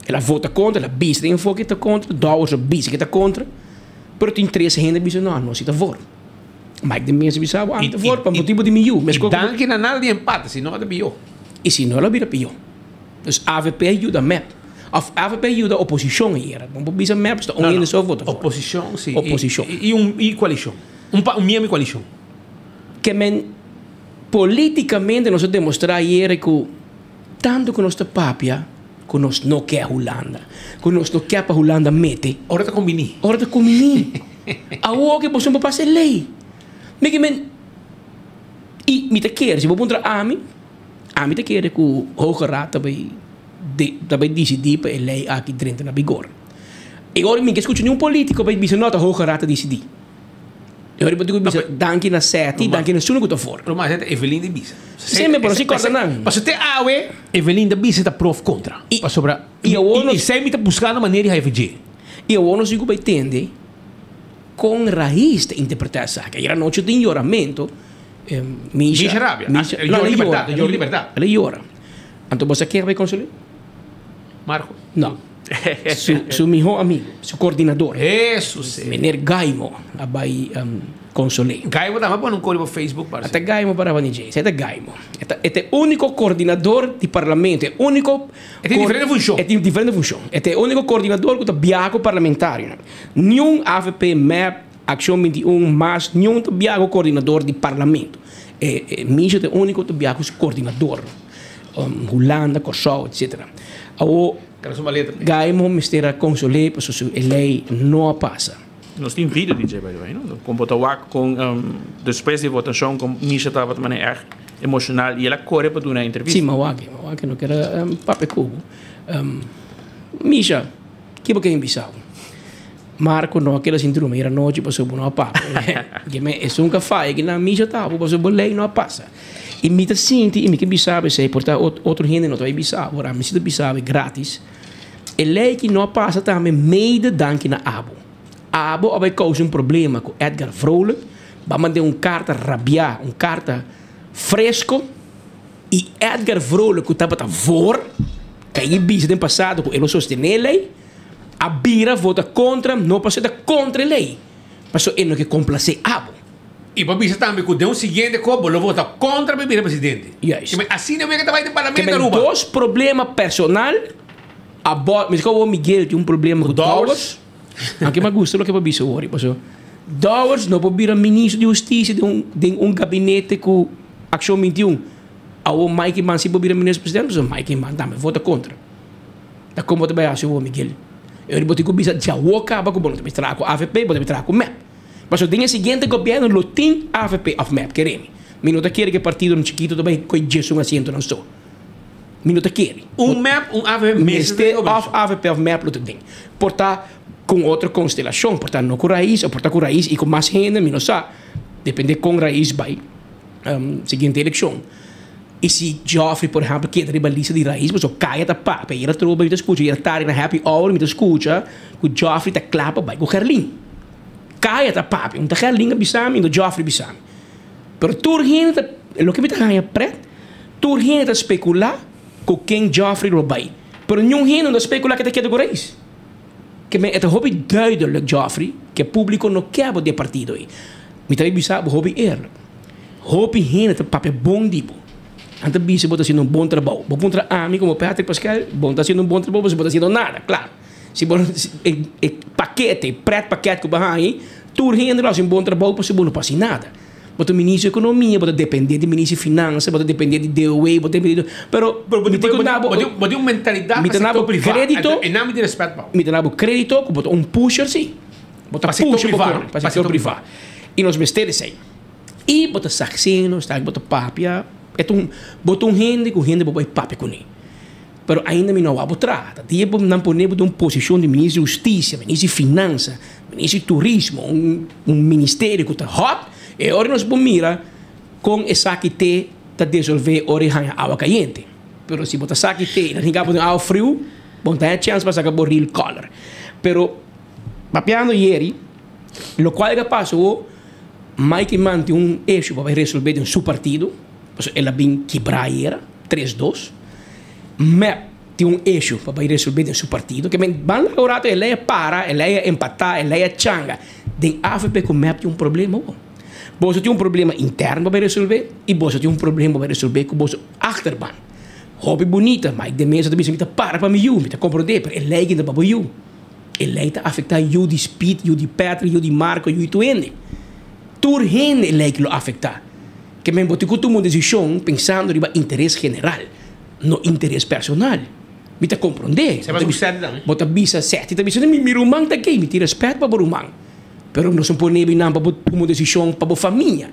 el a vota kontra, el a bisa den enfoke ta kontra, Dowers a bisa ke ta kontra. Pero tin tres hende a bisa no, nos si ta voor. Mike de Meza bisa bo, ami ta voor pa motibu di mi yu. I danki na nada di empate, si no a ta pió. I si no lo bira pió. Dus avp a yuda mep. Of avp a yuda oposishon ayera. Bo por bisa mep sta un hende so vota voor. Oposishon, si. Oposishon. I un i koalishon. Un pa un miembro di koalishon. Ke men. Políticamente nos a demostrá ayera ku tantu ku nos ta papia ku nos no ke Hulanda, ku nos no ke pa Hulanda mete. Ora ta kumbiní. Ora ta kumbiní. Awor ke boso no por pasa e lei. Mi ke men i mi ta kere si bo puntra ami, ami ta kere ku Hoge Raad ta bai ta bai disidí pa e lei aki drenta na bigor. I ora mi ke skucha niun polítiko bai bisa no ta Hoge Raad ta disidí. E ora bo tin ku bisa danki na Seti, danki na Suna ku ta for. Pero mas Evelyn di bisa. Sí, me pero si corda nan. Pasobra te awe Evelyn ta bisa ta prof kontra. Pasobra i awor nos i esei mi ta buskando manera di haña dje. I awor nos tin ku bai tende kon Raiz ta interpretá esaki. Ayer anochi tin yoramento. Misha Misha rabia. Misha, El yora di bèrdat, el yora di bèrdat. El a yora. Anto bo sa ken a bai konsol'é? Marco. No. Su, su mihó amigo, su coordinador. Hesus. Meneer Gaimo a bai consol'é. Gaimo tambe a pone un código pa Facebook parse. Ata Gaimo paraba ni dje. Esei ta Gaimo. E ta, e ta e úniko coordinador di parlamento, e úniko. E tin diferente funshon. E tin diferente funshon. E ta e úniko coordinador ku ta biaha ku parlamentarionan. Niun avp, mep, Akshon 21, mas niun ta biaha ku coordinador di parlamento. E, e Misha ta e úniko ku ta biaha ku su coordinador. Hulanda, Kòrsou, etcetera. Awor, Gaimo mester a konsol'é pasobra su e lei no a pasa. Nos tin video di dje by the way, no? Kon bo ta wak kon despues di e votashon kon Misha tabata manera erg emoshonal i el a kore pa duna e entrevista. Si, m'a wak, m'a wak, no kier a papia ku bo. Misha, ki bo ke bisa bo? Marco no a keda sin drumi ayer anochi pasobra bo no a papia. Esun ka faya ki nan Misha ta bo pasobra bo lei no a pasa. I mi ta sinti i mi ke bisa bo esei, por ta otro hende no ta bai bisa bo, ora mi si ta bisa bo gratis. E lei ki no a pasa tambe mede danki na abo. Abo a bai kousa un problema ku Edgar Vrolijk, bo a mand'é un karta rabiá, un karta fresko, i Edgar Vrolijk ku tabata voor, ku a i bisa den pasado ku e lo sostené e lei, a bira vota kontra, no pasobra e ta kontra e lei, pasobra e no ke komplasé abo. I bo bisa tambe ku den un siguiente kop bo lo vota kontra pa e bira presidente. Juist. Keme asina wega ta bai den parlamento Keme Aruba. dos problema personal a bo mi ku Miguel tin un problema ku Dowers. Aunke mi a gusta loke bo a bisa awor paso Dowers no por bira ministro di hustisia den un den un gabinete ku Akshon 21. Awor Mike Eman si por bira ministro presidente pasobra Mike Eman tambe vota kontra. Ta kon bo ta bai hasi awor Miguel? E ora bo tin ku bisa djawo kaba ku bo no ta bai traha ku avp bo ta bai traha ku mep. Pasobra den e siguiente gobièrnu lo tin avp òf mep, kere mi. Mi no ta kere ku e partidonan chikitu ta bai koe djes un asientonan so. Mi no ta kere. Un mep, un avp mester ta den òf avp òf mep lo ta den. Por ta ku un otro konstelashon, por ta no ku Raiz òf por ta ku Raiz i ku mas hende, mi no sa. Depende kon Raiz bai siguiente elekshon. I si Geoffrey por ehèmpel keda riba lista di Raiz, pasobra kaya ta papia, i atrobe mi ta skucha, i atardi na happy hour mi ta skucha ku Geoffrey ta kla pa bai ku Gerlin. Kaya ta papia, un ta Gerlin a bisa mi, un ta Geoffrey bisa mi. Pero tur hende ta, loke mi ta haña pret, tur hende ta spekulá ku ken Geoffrey lo bai. Pero niun hende no ta spekulá ke ta keda ku Reis. Ke men e ta hopi duidelik Geoffrey ke públiko no ke bo den e partido ei. Mi ta bisa bo hopi eerlijk. Hopi hende ta papia bon di bo. Nan ta bisa bo ta hasiendo un bon trabou. Bo puntra ami komo Patrick Pascal, bo no ta hasiendo un bon trabou pasobra bo ta hasiendo nada, klaro. Si bo e pakete, e pret paket ku bo haña, tur hende lo hasi un bon trabou pasobra bo no por hasi nada. Bo ta minister di ekonomia, bo ta depende di minister di finansa, bo ta depende di DOW, bo ta depende di pero mi ta ku na bo Bo tin un mentalidat mi pa ta na sektor bo privá, kredito e nan mi tin respet pa bo. Mi ta na bo kredito ku bo ta un pusher si. Bo ta Pa sektor pusha bo privá, kore pa sektor privá. I nos mester esei. I bo ta sakseno, sta bo ta papia, e ta un bo ta un hende ku hende bo bai papia kuné. Pero ainda mi no a wak bo traha. Ta dia bo nan pone bo den un posishon di minister di hustisia, minister di finansa, minister di turismo, un un ministerio ku ta hòt, e ora nos por mira kon esaki te ta desolvé ora e haña awa kayente. Pero si bo ta saki te i nan hinka bo den awa friu, bo no ta haña chèns pa saka bo real color. Pero papiando yeri, lokual ke a pasa awor, Mike Eman tin un issue pa bai resolvé den su partido, pasobra el a bin kibrá ayera. Tres dos. Mep tin un issue pa bai resolve den su partido. Ke men ban laga un rato e lei a para, e lei a empata, e lei a changa. Den avp ku mep tin un problema bo. Boso tin un problema interno pa bai resolve i boso tin un problema pa bai resolve ku boso achterban. Hopi bunita, ma de mesa ta bisa mi ta para pa mi yu, mi ta komprende, pero e lei kinta pa bo yu. E lei ta afekta yu di Speed, yu di Patrick, yu di Marco, yu di tur hende. Tur hende e lei ki lo afekta. Ke men bo tin ku tuma un desishon pensando riba interes general, no interes personal. Mi ta komprondé. Bo ta bisa sèti ta bisa mi ruman ta gay, mi tin rèspèt pa bo ruman. Pero nos no pone nan pa bo tuma un desishon pa bo famia.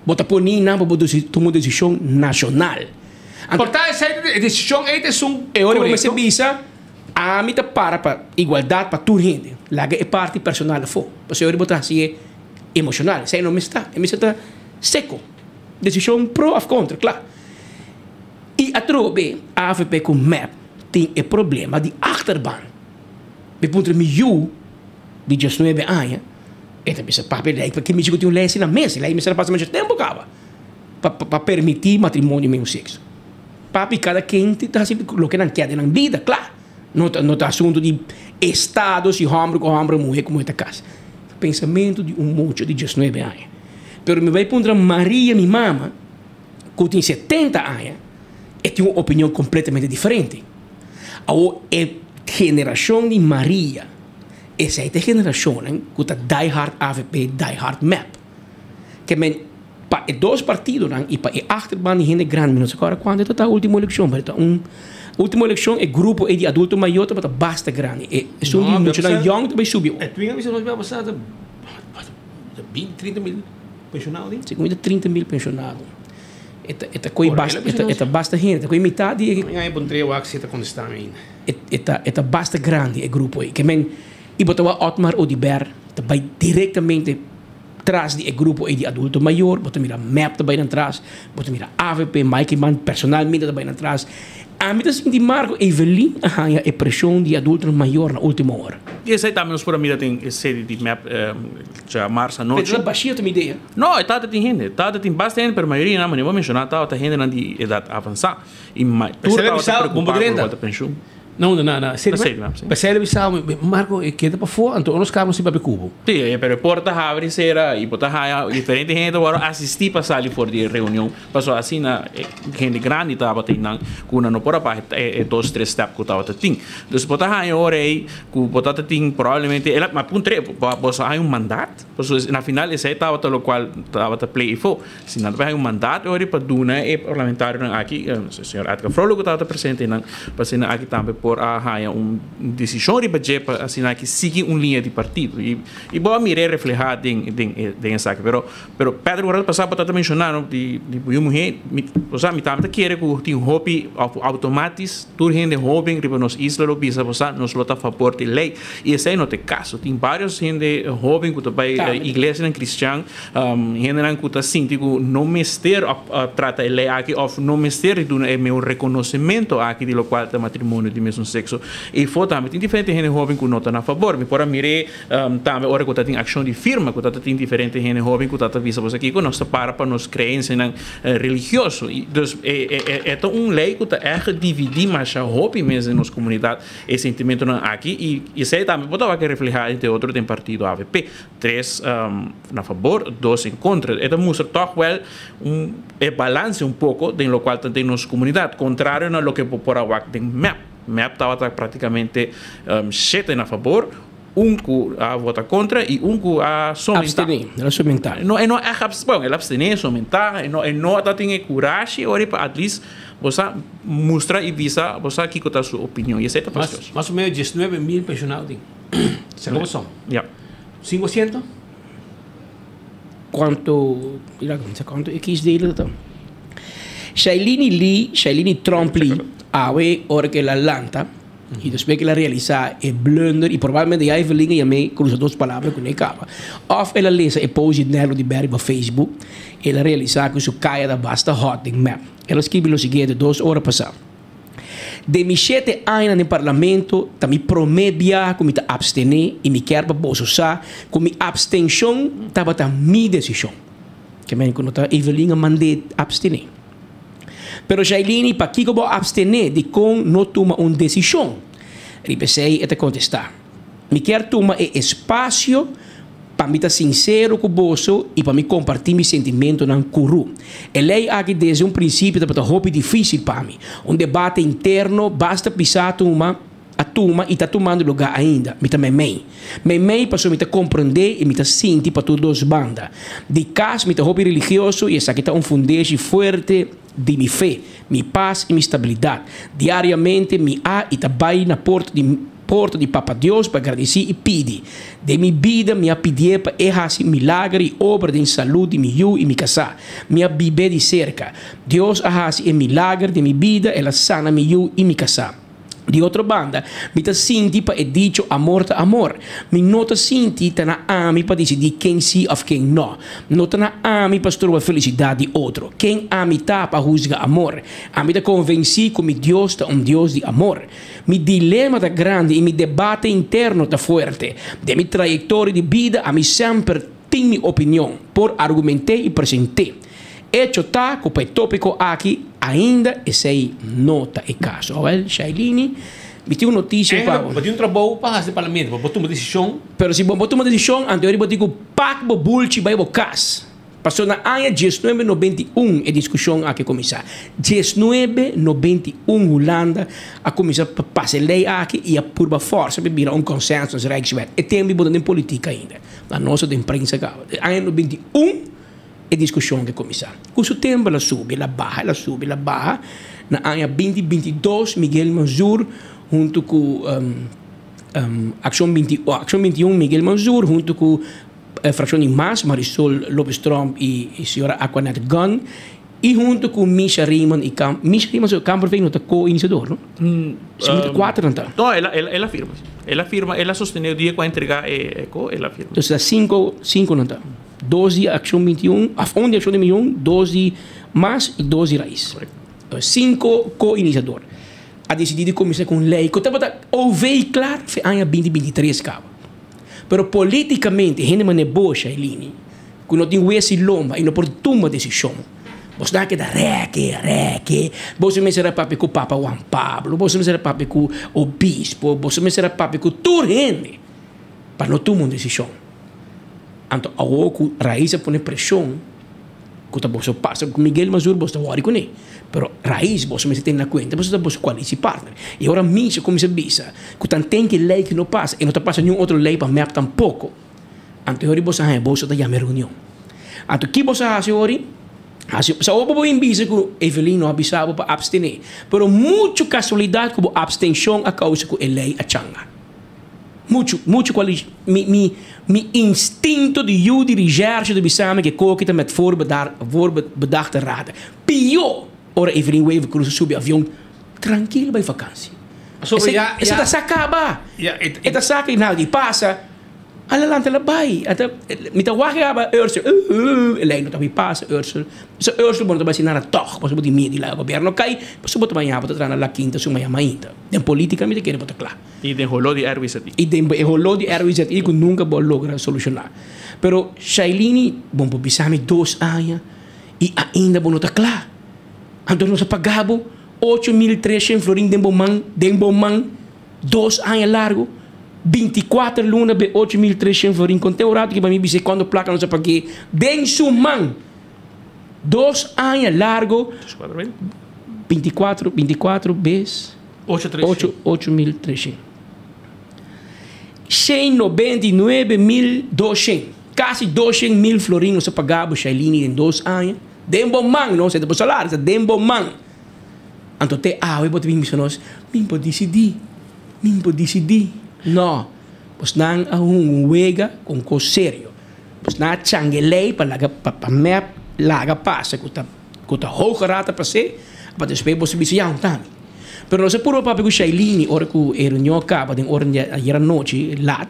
Bo ta pone nan pa bo tuma un desishon nashonal. Por ta esei e desishon ei ta esun korekto. E ora bo mester bisa, ami ta para pa igualdat pa tur hende. Laga e parti personal afó. Pasobra e ora bo ta hasié emoshonal. Esei no mester ta. E mester ta seko. Desishon pro òf kontra, kla. I atrobe avp ku mep tin e problema di achterban. Mi puntra mi yu di diesnuebe aña, e ta bisa, Papi, lei pa ke michi ku tin un lei asina mes? E lei mester a pasa masha tempu kaba pa pa permití matrimonio mesun sekso. Papi, kada ken ta hasi loke nan kier den nan bida, kla. No ta no ta asuntu di estado si hòmber ku hòmber, muhé ku muhé ta kasa. Pensamentu di un mucha di diesnuebe aña. Pero mi bai puntra Maria, mi mama, ku tin setenta aña, e tin un opinion kompletamente diferente. Awor e generashon di Maria, esei ta e generashonnan ku ta die hard avp, die hard mep. Ke men pa e dos partidonan i pa e achterban di hende grandi, mi no sa kòrda kuantu e ta ultimo elekshon, pero ta un ultimo elekshon e grupo ei di adulto mayor tabata basta grandi. E esun di muchanan yòn ta bai subi. E twinga bisa nos bia pasá ta binti, trinta mil penshonado tin. Segun mi ta 30 mil penshonado. E ta e ta koe basta e ta e ta basta hende, e ta koe mitad di e. Mi a puntra wak si e ta kontestá mi ainda. E e ta e ta basta grandi e grupo ei. Ke men i bo ta wak Otmar Oduber ta bai direktamente tras di e grupo ei di adulto mayor, bo ta mira mep ta bai nan tras, bo ta mira avp, Mike Eman personalmente ta bai nan tras. Ami ta sinti Marco Evelyn a haña e preshon di adultonan mayor na ultimo ora. I esei tambe nos por a mira den e sede di mep djamars anochi. Pero ta bashia ta mi idea. No, e tabata tin hende. Tabata tin basta hende, pero mayoria nan, manera bo a menshoná, tabata hendenan di edat avansá. I tur tabata preokupá ku lokual ta penshun. Na unda? Na na Sede Mep? Na Sede Mep, si. Pesei Marco e keda pafó, anto nos kaba sin papia kubo. Si, pero e porta habri sera i bo ta haña diferente hende ta wòrdu asistí pa sali for di e reunion. Pasobra asina e hende grandi tabata einan ku nan no por a baha e dos tres step ku tabata tin. Dus bo ta haña ora ei ku bo ta tin probablemente el a ma puntr'é bo sa haña un mandat? Pasobra na final esei tabata lokual tabata play efo. Si nan ta bai haña un mandat ora ei pa duna e parlamentarionan aki, señor Edgar Frolo ku tabata presente einan, pa asina aki tambe por a haña un desishon riba dje pa asina aki sigui un liña di partido. I bo a mir'é reflehá den den esaki. Pero Pero Patrick ora pasá bo ta menshoná no di di yu muhé mi bo sa mi tambe ta kere ku tin hopi òf outomatis tur hende hóben riba nos isla lo bisa bo sa nos lo ta fabor di lei i esei no ta e kaso tin vários hende hóben ku ta bai iglesianan kristian hendenan ku ta sinti ku no mester òf trata e lei aki òf no mester di duna e meun rekonosementu aki di lokual ta matrimonio di mesun sekso i fo tambe tin diferente hende hóben ku no ta na fabor mi por a mir'é Tambe ora ku ta tin akshon di firma ku ta ta tin diferente hende hóben ku ta ta bisa boso kiko nos ta para pa nos kreensianan religioso. I dus e e e ta un lei ku ta ègt dividí masha hopi mes den nos komunidat e sentimentonan aki i esei tambe por tabata reflehá entre otro den partido avp. Tres na fabor, dos en kontra. E ta mustra tòg wèl un e balanse un poko den lokual ta den nos komunidat, kontrario na loke bo por a wak den mep. Mep tabata praktikamente shete na fabor, Un ku a vota kontra i un ku a somentá. Abstené, el a somentá. No, e no ègt abs, bon, el a abstené, somentá, e no, e no ta tin e kurashi ora pa at least bo sa mustra i bisa bo sa kiko ta su opinion i esei ta Mas, mas o menos diesnuebe mil penshonado tin. Sa komo son? Ya. Sinku asiento? Kuantu, mira, mi sa kuantu e kiesdelen ta. Shailini Lee, Shailini Tromp Lee, awe ora ku el a lanta, I despues ku el a realisá e blunder i probablemente ya Evelyn a yam'é krusa dos palabra ku n'e kaba. Òf el a lesa e post di Nerlo di Berry riba Facebook, el a realisá ku su kaya ta basta hòt den mep. El a skibi lo siguiente dos ora pasá, Den mi shete añanan den parlamento ta mi promé biaha ku mi ta apstené i mi kier pa boso sa ku mi apstenshon tabata mi desishon. Ke men ku no ta Evelyn a mand'é apstené. Pero Shailini, pakiko bo abstené? Dikon no tuma un desishon? Riba esei e ta kontestá, Mi kier tuma e espasio pa mi ta sinsero ku boso i pa mi kompartí mi sentimentunan ku Ru. E lei aki desde un prinsipio tabata hopi difísil pa mi. Un debate interno basta pisá tuma. a tuma y ta tumando lugar ainda. Mi ta meimei. Meimei pasobra mi ta comprende y mi ta sinti pa tur dos banda. Di cas mi ta hopi religioso y esaki ta un fundeshi fuerte di mi fe, mi pas y mi stabilidad. Diariamente mi a y ta bay na porta di porta di Papa Dios pa gradici y pidi. Den mi bida mi a pidié pa e haci milager y obra den salud di mi yu y mi casá. Mi a bib'é di cerca. Dios a haci e milager den mi bida, el a sana mi yu y mi casá. Di otro banda, mi ta sinti pa e dicho amor ta amor. Mi no ta sinti ta na ami pa disidí ken sí òf ken nò. No ta na ami pa stroba felisidat di otro. Ken ami ta pa husga amor? Ami ta konvensí ku mi Dios ta un Dios di amor. Mi dilema ta grandi i mi debate interno ta fuerte. Den mi trayektoria di bida ami semper tin mi opinion, por argument'é i present'é. Echo ta ku pa e tópiko aki ainda esei no ta e kaso. Awel, Shailini, mi tin un notisia pa bo. Bo tin un trabou pa hasi den parlamento, bo por tuma desishon. Pero si bo por tuma desishon, anto eri bo tin ku pak bo bulchi bai bo kas. Pasobra na aña diesnuebe nobenta i un e diskushon aki a kuminsá. Diesnuebe nobenta i un Hulanda a kuminsá pa pasa e lei aki i a purba fòrsa pa bira un consensus Rijkswet. E tempu bo ta den politika ainda. Na nos ta den prensa kaba. Aña nobenta i un. E diskushon ke kuminsá. Ku su tempu el a subi, el a baha, el a subi, el a baha. Na aña binti binti dos Miguel Manzur huntu ku Akshon binti Akshon binti un Miguel Manzur huntu ku frakshon di mas Marisol Lopez Tromp i señora Aquanette Gunn i huntu ku Misha Raymond i Kam Misha Raymond so Kamperveen no ta ko-inisiador no? Si mi ta kuater nan ta. No, el a el a firma si. El a firma, el a sostené dia ku a entregá e ko, el a firma. Entonces ta sinku sinku nan ta. Dos di Accion 21, of un di Accion 21, dos di Mas y dos di Raiz. Cinco co-iniciador a dicidi di cuminsa cu un ley cu tabata OV klaar fe aña 2023 caba. Pero politicamente hende manera bo, Shailene, cu no tin wes y lomba y no por tuma decision, boso ta keda reke, reke, boso mester a papia cu Papa Juan Pablo, boso mester a papia cu obispo, boso mester a papia cu tur hende pa no tuma un decision. Anto awor ku Raiz a pone preshon ku ta boso pasa ku Miguel Mazur boso ta wòri kuné. Pero Raiz boso mester tene na kuenta pasobra ta boso koalisi partner. I ora Misha kuminsá bisa ku tanten ki lei ki no pasa e no ta pasa niun otro lei pa mep tampoko. Anto e ora boso a haña boso ta yama e reunion. Anto ki boso a hasi ori? Hasi sa ora bo bin bisa ku Evelyn no a bisa bo pa apstené. Pero muchu kasualidat ku bo apstenshon a kousa ku e lei a changa. Muchu, muchu cual mi, mi, mi instinto di yu di recherche ta bisa mi ke koki ta met voorbedaar, voorbedachte raden. Pio ora Evelyn Wever Croes a subi avion trankil bai vakantie. Pasobra Esei, ya, esei ya. ta sa kaba. Ya, et, E ta sa ke nada di pasa. Adelante la bai. Ata, mi ta wak aba Ursel, uh, uh, e lei no ta bai pasa Ursel. So Ursel bo no ta bai haci nada tog, pasobra bo tin miedu di laga gobierno cay, pasobra bo ta baña bo ta traha na La Quinta su maya mainta. Den politica mi ta kere bo ta cla. I den holó di RWZI. I den e holó di RWZI ku nunka bo a logra solushoná. Pero Shailini, bon por bisa mi dos aña i ainda bo no ta kla. Anto nos a paga bo 8300 florin den bo man, den bo man, dos aña largu, 24 luna be 8300 florin. Konte un ratu ki pa mi bisa kuantu plaka nos a pag'é den su man. Dos aña largu, 24, 24 bes. Ocho tres Ocho, ocho mil treshen. Shen nobenta i nuebe mil doshen. Kasi doshen mil florin nos a paga bo Shailini den dos aña. Den bo man, no, esei ta bo salario, ta den bo man. Anto te awe bo ta bin bisa nos, Mi por disidí, mi por disidí. No, bosnan a hunga un wega ku un kos serio. Bosnan a changa e lei pa laga, pa, pa mep laga pasa ku ta, ku ta hoge raad a pas'é, pa despues bo bisa ya un tami. Pero nos a purba papia ku Shailene ora ku e reunion a kaba den ora di ayer anochi lat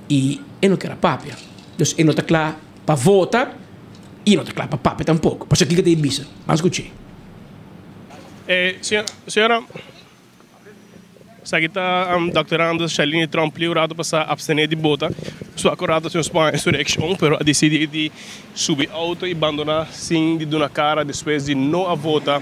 i e no kier a papia. Dus e no ta kla pa vota i e no ta kla pa papia tampoko. Pasobra kiko ta e bisa? Ban skuch'é. Señora, esaki ta Dòkter Anders Shailene Tromp Liu rato pasá abstené di bota. Su akorado señor Spaña su reakshon pero a disidí di subi outo i bandoná sin di duna kara despues di no a vota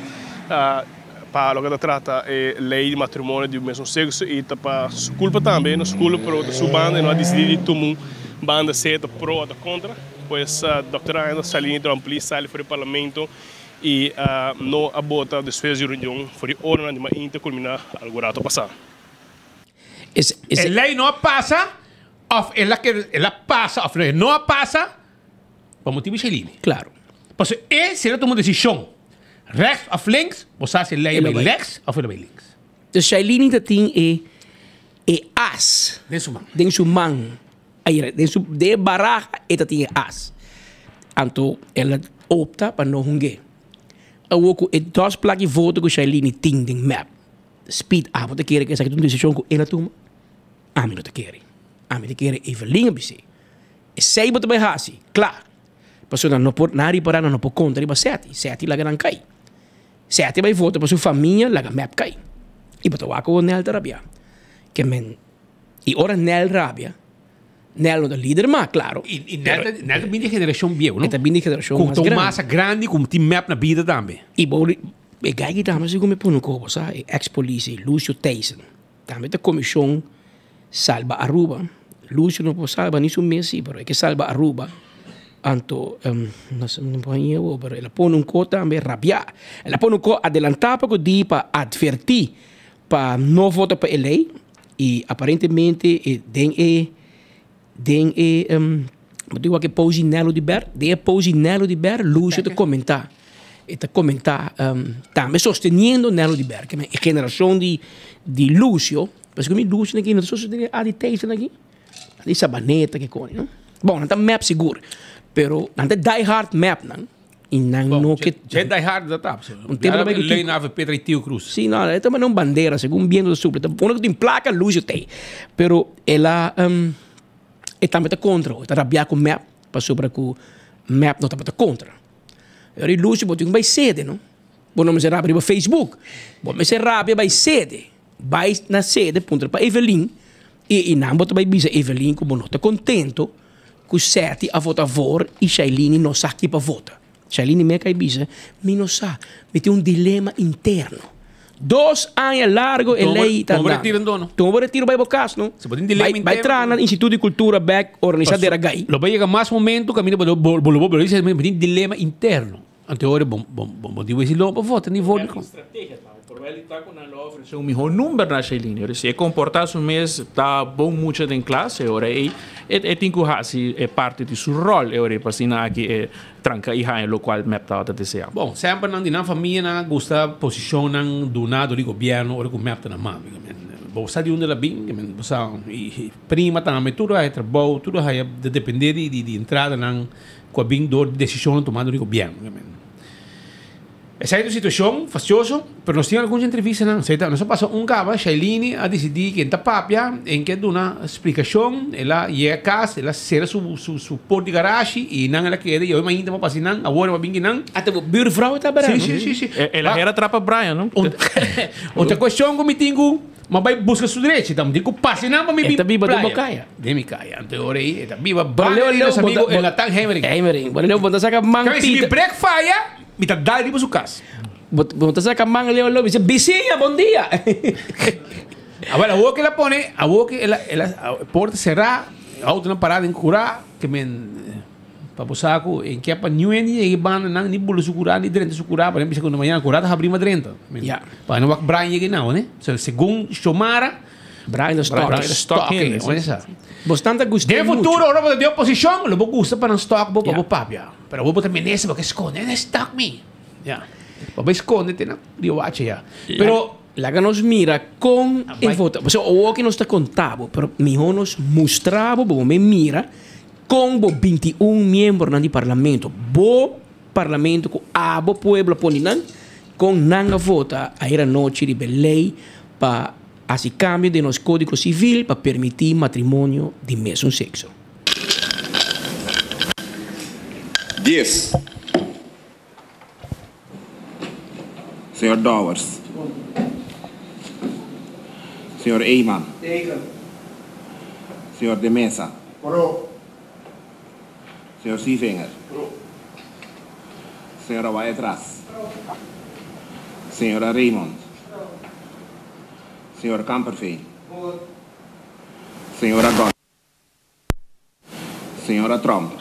pa loke ta trata e lei di matrimonio di mesun sekso i ta pa su kulpa tambe, no su kulpa pero ta su banda i no a disidí di tuma un banda sea ta pro o ta kontra. Pues Dòkter Anders Shailene Tromp Lee sali for di parlamento i no a bota despues di reunion for di oranan di mainta kulminá algun rato pasá. E lei no a pasa òf el a kere el a pasa òf e no a pasa pa motibu di Shailene. Claro. Pasobra e si el a tuma un desishon rechts òf links, bo sa si e lei a bai rechts òf el a bai links. Dus Shailene ta tin e e as Den su man. den su man. Ayera den su den e baraha e ta tin e as. Anto el a opta pa no hung'é. Awor ku e dos plak di voto ku Shailene tin den mep, Speed abo ta kere ku esaki ta un desishon ku el a tuma? Ami no ta kere. Ami ta kere Evelyn a bis'é. Esei bo ta bai hasi, kla. Pasobra nan no por, nan a ripará nan no por konta riba Seti. Seti laga nan kai. Seti a bai vota pa su famia laga mep kai. I bo ta wak awor Nel ta rabia. Ke men, i ora Nel rabia, Nel no ta lider mas, klaro. I Nel ta, Nel ta bin di generashon bieu, no? E ta bin di generashon mas grandi. Ku ta un masa grandi ku tin mep na bida tambe. I bo, e guy ki tambe segun mi pone un kobo sa, e ex polisie Lucio Thijssen, tambe ta komishon Salba Aruba. Lucio no por salba ni su mes si, pero e ke salba Aruba. Anto, no sa mi no por haña awor, pero el a pone un ko tambe rabiá. El a pone un ko adelantá pa ku di pa atvertí pa no vota pa e lei i aparentemente e den e den e bo tin wak e post di Nelo di Ber den e post di Nelo di Ber Lucio ta komentá e ta komentá tambe sosteniendo Nelo di Ber e generashon di di Lucio pasobra mi Lucio aki no ta sostené Adi Thijssen aki Adi Sabaneta ke koni no bon nan ta mep sigur pero nan ta die hard mep nan. I nan no ke. Dje die hard dat ta. Un tempo ta bai ku Lei na AVP trae Tio Cruz. Si no, e ta manda un bandera segun biento ta supla. Unda ku tin plaka Lucio t'ei. Pero el a e tambe ta kontra e ta rabia ku mep pasobra ku mep no tabata kontra. E ora Lucio bo tin ku bai sede no. Bo no mester rabia riba Facebook. Bo mester rabia bai sede. Bai na sede puntra pa Evelyn i nan bo ta bai bisa Evelyn ku bo no ta kontento. Ku Seti a vota voor i Shailini no sa ki pa vota. Shailini meka i bisa, Mi no sa, mi tin un dilema interno. Dos aña largo e lei ta Tuma bo retiro anto no? Tuma bo retiro bai bo kas no. Si bo tin dilema interno. Bai traha na Instituto di Cultura bek organisa dera gai. Lo bai yega mas momento kaminda bo lo bo lo bisa mi tin dilema interno. Anto e ora bo bo tin wesi lo pa vota ni vota. Por ta cu nan lo ofrece un miho number na Shailene. Ora si e comporta su mes ta bon mucha den klas e ora ey e tin cu haci e parti di su rol e ora ey pa asina aki e tranca y haña locual mep tabata desea. Bon, semper nan di nan famia nan a gusta posicionnan duna dor di gobierno ora cu mep ta na man. Bo sa di unda el a bin, bo sa y prima tambe tur a haya trabou, tur a haya ta depende di entradanan cu a bin dor di decisionnan tuma dor di gobierno. Esei ta un situacion fastioso, pero nos tin algun entrevistanan. Esei ta, nos a pasa un caba, Shailene a dicidi ken ta papia, en ke duna splicacion, el a yega cas, el a cera su su su port di garashi y nan el a keda y awe mainta bo pasa nan, awor bo a bin ki nan. Ata bo buurvrouw ta bara, no? Si, si, si, si. El a hera trapa Brian, no? Otra cuestion cu mi tin cu ma bai busca su derecho, ta mi tin cu pasa nan pa mi bin E ta biba den bo caya. Den mi caya, anto e ora ey e ta biba banda di nos amigo Elnathan Heimering. Heimering, bo leu bo ta saca man pita. Si mi brek faya. Mi ta dal riba su cas. Bo ta saca man leo leo bisa, Bisiña, bon dia! Awel, awor ke el a pone, awor ke el a, el a, porta cerá, autonan pará den curá, ke men, pa bo sa ku en ke pa niun hende yega e banda nan, ni bula su curá, ni drenta su curá, pa nan bisa ku na mañana curá ta habrí ma drenta. Ya. Pa nan wak Brian yega einan, ne? So, segun Xiomara, Brian ta stalk. Brian ta stalk hende, oye sa. Bosnan ta gust'é Den mucho. futuro, ora bo ta den oposishon, lo bo gusta pa nan stalk bo pa bo papia. Pero bo bo ta menesa bo ke skonde, eh stalk mi. Ya. Bo bai skonde te na rio wacha ya. Pero. Laga nos mira kon e vota. Pasobra owoki nos ta konta bo, pero mihó nos mustra bo, bo me mira kon bo 21 miembronan di parlamento, bo parlamento ku abo pueblo a pone nan, kon nan a vota ayer anochi riba e lei pa hasi kambio den nos kódigo sivil pa permití matrimonio di mesun sekso. Dies. Señor Dowers. Señor Eman. Señor De Meza. Señor Sievinger. Señora Wyatt-Ras. Señora Raymond. Señor Kamperveen. Señora Gon. Señora Tromp.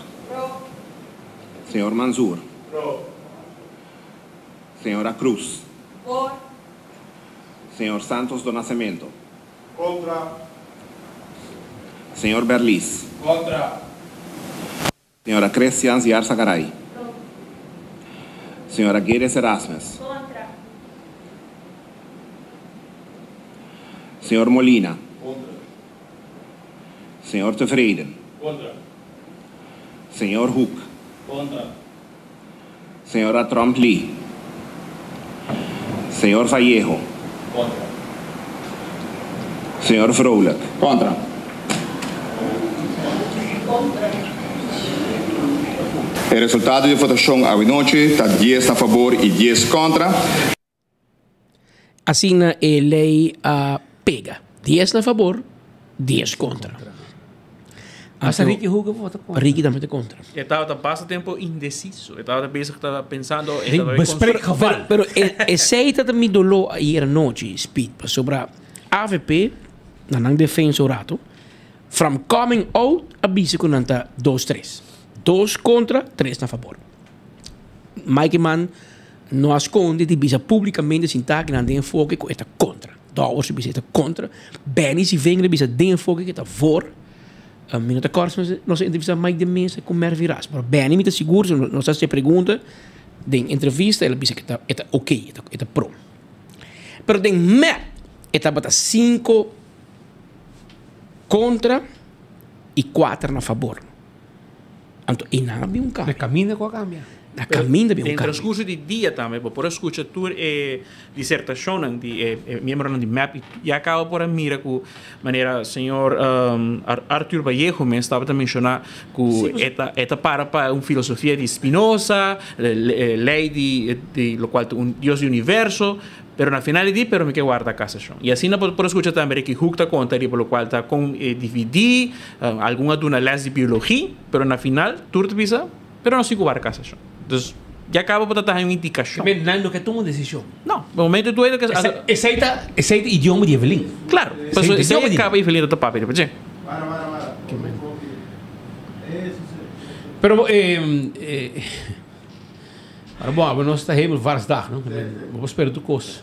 Señor Mansur. Señora Cruz. Señor Santos do Nascimento. Señor Berlis. Kontra. Señora Christians Yarzagaray. Señora Guedes Erasmus. Kontra. Señor Molina. Kontra. Señor Tevreden. Kontra. Señor Hoek. Kontra. Señora Tromp Lee. Señor Vallejo. Kontra. Señor Vrolijk. Kontra. E resultado di votashon awenochi ta dies na fabor i dies kontra. Asina e lei a pega. Dies na fabor, dies kontra. Hasta Ricky Hoek a vota kontra. Ricky tambe ta kontra. E tabata basta tempo indeciso. E tabata bezig ta pensando. E Rick, tabata bespreek geval. Pero esey ta mi doló ayer anochi, Speed, pasobra avp na nan defensa un rato, from coming out a bisa cu nan ta dos tres. Dos contra, tres na fabor. Mike Eman no a sconde di bisa publicamente sinta cu nan den enfoke cu e ta contra. Dowers a bisa e ta contra. Benny Sivengre a bisa den enfoke cu e ta voor. Mi no ta corda si nos a entrevista Mike de Meza cu Mervin Ras, pero Benny mi ta sigur si nos a haci e pregunta den entrevista el a bisa cu e ta ok, e ta pro. Pero den mep e tabata cinco contra y cuater na fabor. Anto einan a bin un cambio. Na caminda cu a cambia. Na caminda bin un Den cambio. transcurso di dia tambe bo por a scucha tur e disertacionnan di e miembronan di mep y ya caba por a mira cu manera señor Arthur Vallejo mes tabata menciona cu e ta e ta para pa un filosofia di Spinoza, ley di locual ta un dios di universo. Pero na final di di pero mi ke warda kasashon. I asina bo por skucha tambe Ricky Hoek ta konta riba lokual ta kon e dividí, algun a duna lès di biologi, pero na final tur ta bisa, pero nos tin ku warda kasashon. Dus ya kaba bo ta taha un indikashon. Tambe nan no ke tuma un desishon. No, e momento tu e Esei esei ta esei ta idioma di Evelyn. Klaro, pasobra esei kaba Evelyn ta ta papia riba dje. Pero e. Pero bon, abo nos ta hemelvaartsdag, no? Bo por spera tur kos.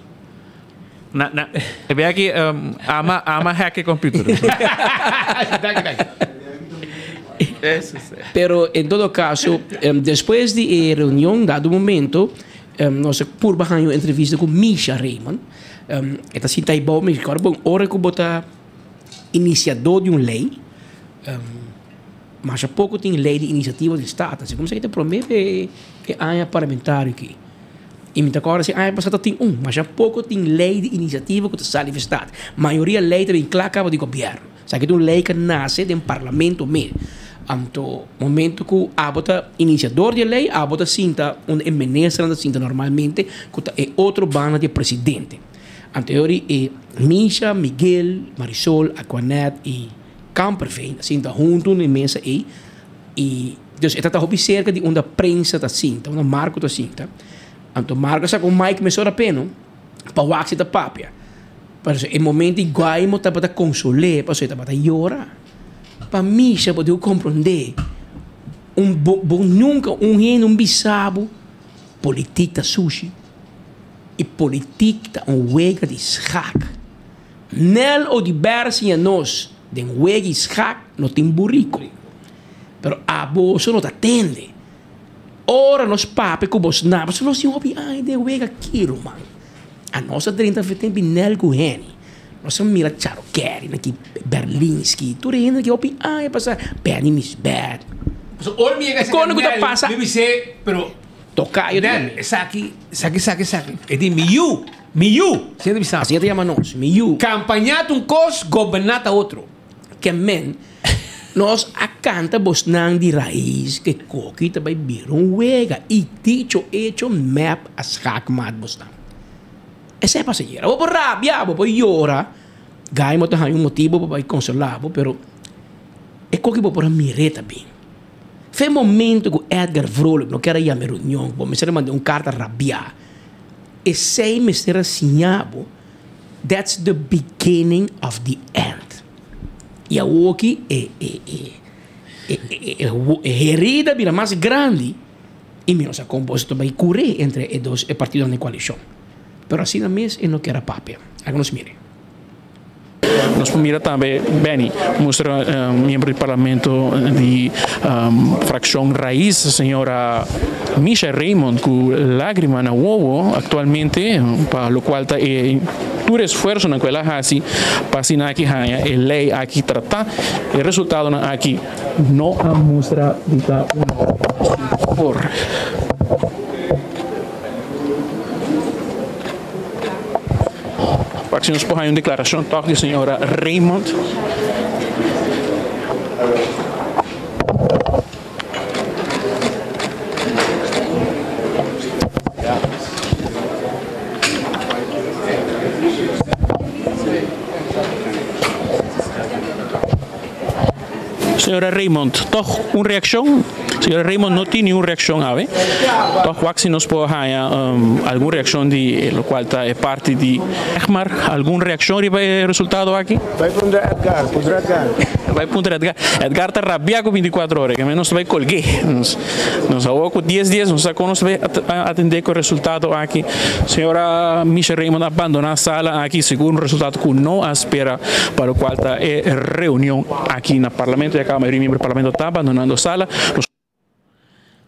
Na, na, e bia aki um, ama, ama hack e computer. Danki, danki. Eso sí. Pero en todo caso, em, despues di e reunion, dado momento, em, nos a purba haña un entrevista cu Misha Raymond. Em, e ta sinta ahí bou mi, recorda bon, ora cu bo ta iniciador di un ley, em, Masha poko tin ley di inisiativa di Staten. Si kumsa ki ta prome e aña parlamentario aki. I mi ta kòrda si aña pasá ta tin un. Masha poko tin ley di inisiativa ku ta sali di Staten. Mayoria ley ta bin kla kaba di gobièrnu. Esaki ta un ley ku a nase den parlamento mes. Anto momento ku abo ta inisiador di e ley, abo ta sinta unda e ministernan ta sinta normalmente ku ta e otro banda di e presidente. Anto e ora e Misha, Miguel, Marisol, Aquanet i. Kamperveen a sinta huntu na e mesa ei i dus e ta ta hopi serka di unda prensa ta sinta, unda Marco ta sinta. Anto Marco a saka un mic mesora peno pa wak si ta papia. Pero e momento ei Guaimo tabata konsol'é pasobra e tabata yora. Pa Misha bo debe komprondé un bo bo nunka un hende un bisa bo politik ta sushi i politik ta un wega di schak. Nel Oduber siña nos den wega y schak no tin burico. Pero aboso no ta tende. Ora nos papia cu bos na, pasobra nos tin hopi aña den wega aki, ruman. Anos a drenta fe tempi Nel cu Henny. Nos a mira Charo Kerry na ki Berlinski, tur e hende ki hopi aña pasa, Benny Misbet. Pasobra ora mi yega esaki Kono cu ta Nel, pasa? mi bis'é, pero Tocayo Nel, esaki, esaki, esaki, esaki. E di mi yu. Mi yu! Asina ta bisa. Asina ta yama nos, mi yu. Campaña ta un cos, goberna ta otro. Ke men, nos a canta bosnan di raiz ke koki ta bay bira un wega y dicho hecho mep a schaakmaat bosnan. Esey a pasa ayer. Bo por rabia, bo por yora, Gaimo ta haña un motibo pa bay consola bo, pero e koki bo por a mir'é ta bin. Fe momento cu Edgar Vrolijk no kier a yama e reunion, bo mester a manda un carta rabia. Esei mester a siña bo, that's the beginning of the end. I awoki e e e e e e herida bira mas grandi i mi no sa kon boso ta bai kure entre e dos e partidonan di koalishon. Pero asina mes e no kier a papia. Laga nos mira. Nos por mira tambe Benny mustra miembro di parlamento di fraccion Raiz señora Misha Raymond cu lagrima na wowo actualmente pa locual ta e tur esfuerzonan cu el a haci pa asina aki haña e ley aki trata. E resultadonan aki no a mustra di ta uno por. Wak si nos por haña un deklarashon tòg di señora Raymond. Señora Raymond, tòg un reakshon? Señora Raymond no tin niun reakshon awe. Tòg wak si nos por haña algun reakshon di lokual ta e parti di Egmar. Algun reakshon riba e resultado aki? Bai puntra Edgar, puntra Edgar. Bai puntra Edgar. Edgar ta rabia ku bintikuatro ora, ke men nos ta bai kolg'é. Nos awor ku dies dies nos sa kon nos ta bai atendé ku e resultado aki. Señora Misha Raymond a bandoná sala aki segun un resultado ku no a spera pa lokual ta e reunion aki na Parlamento. Ya kaba mayoria miembro di Parlamento ta bandonando sala. Nos.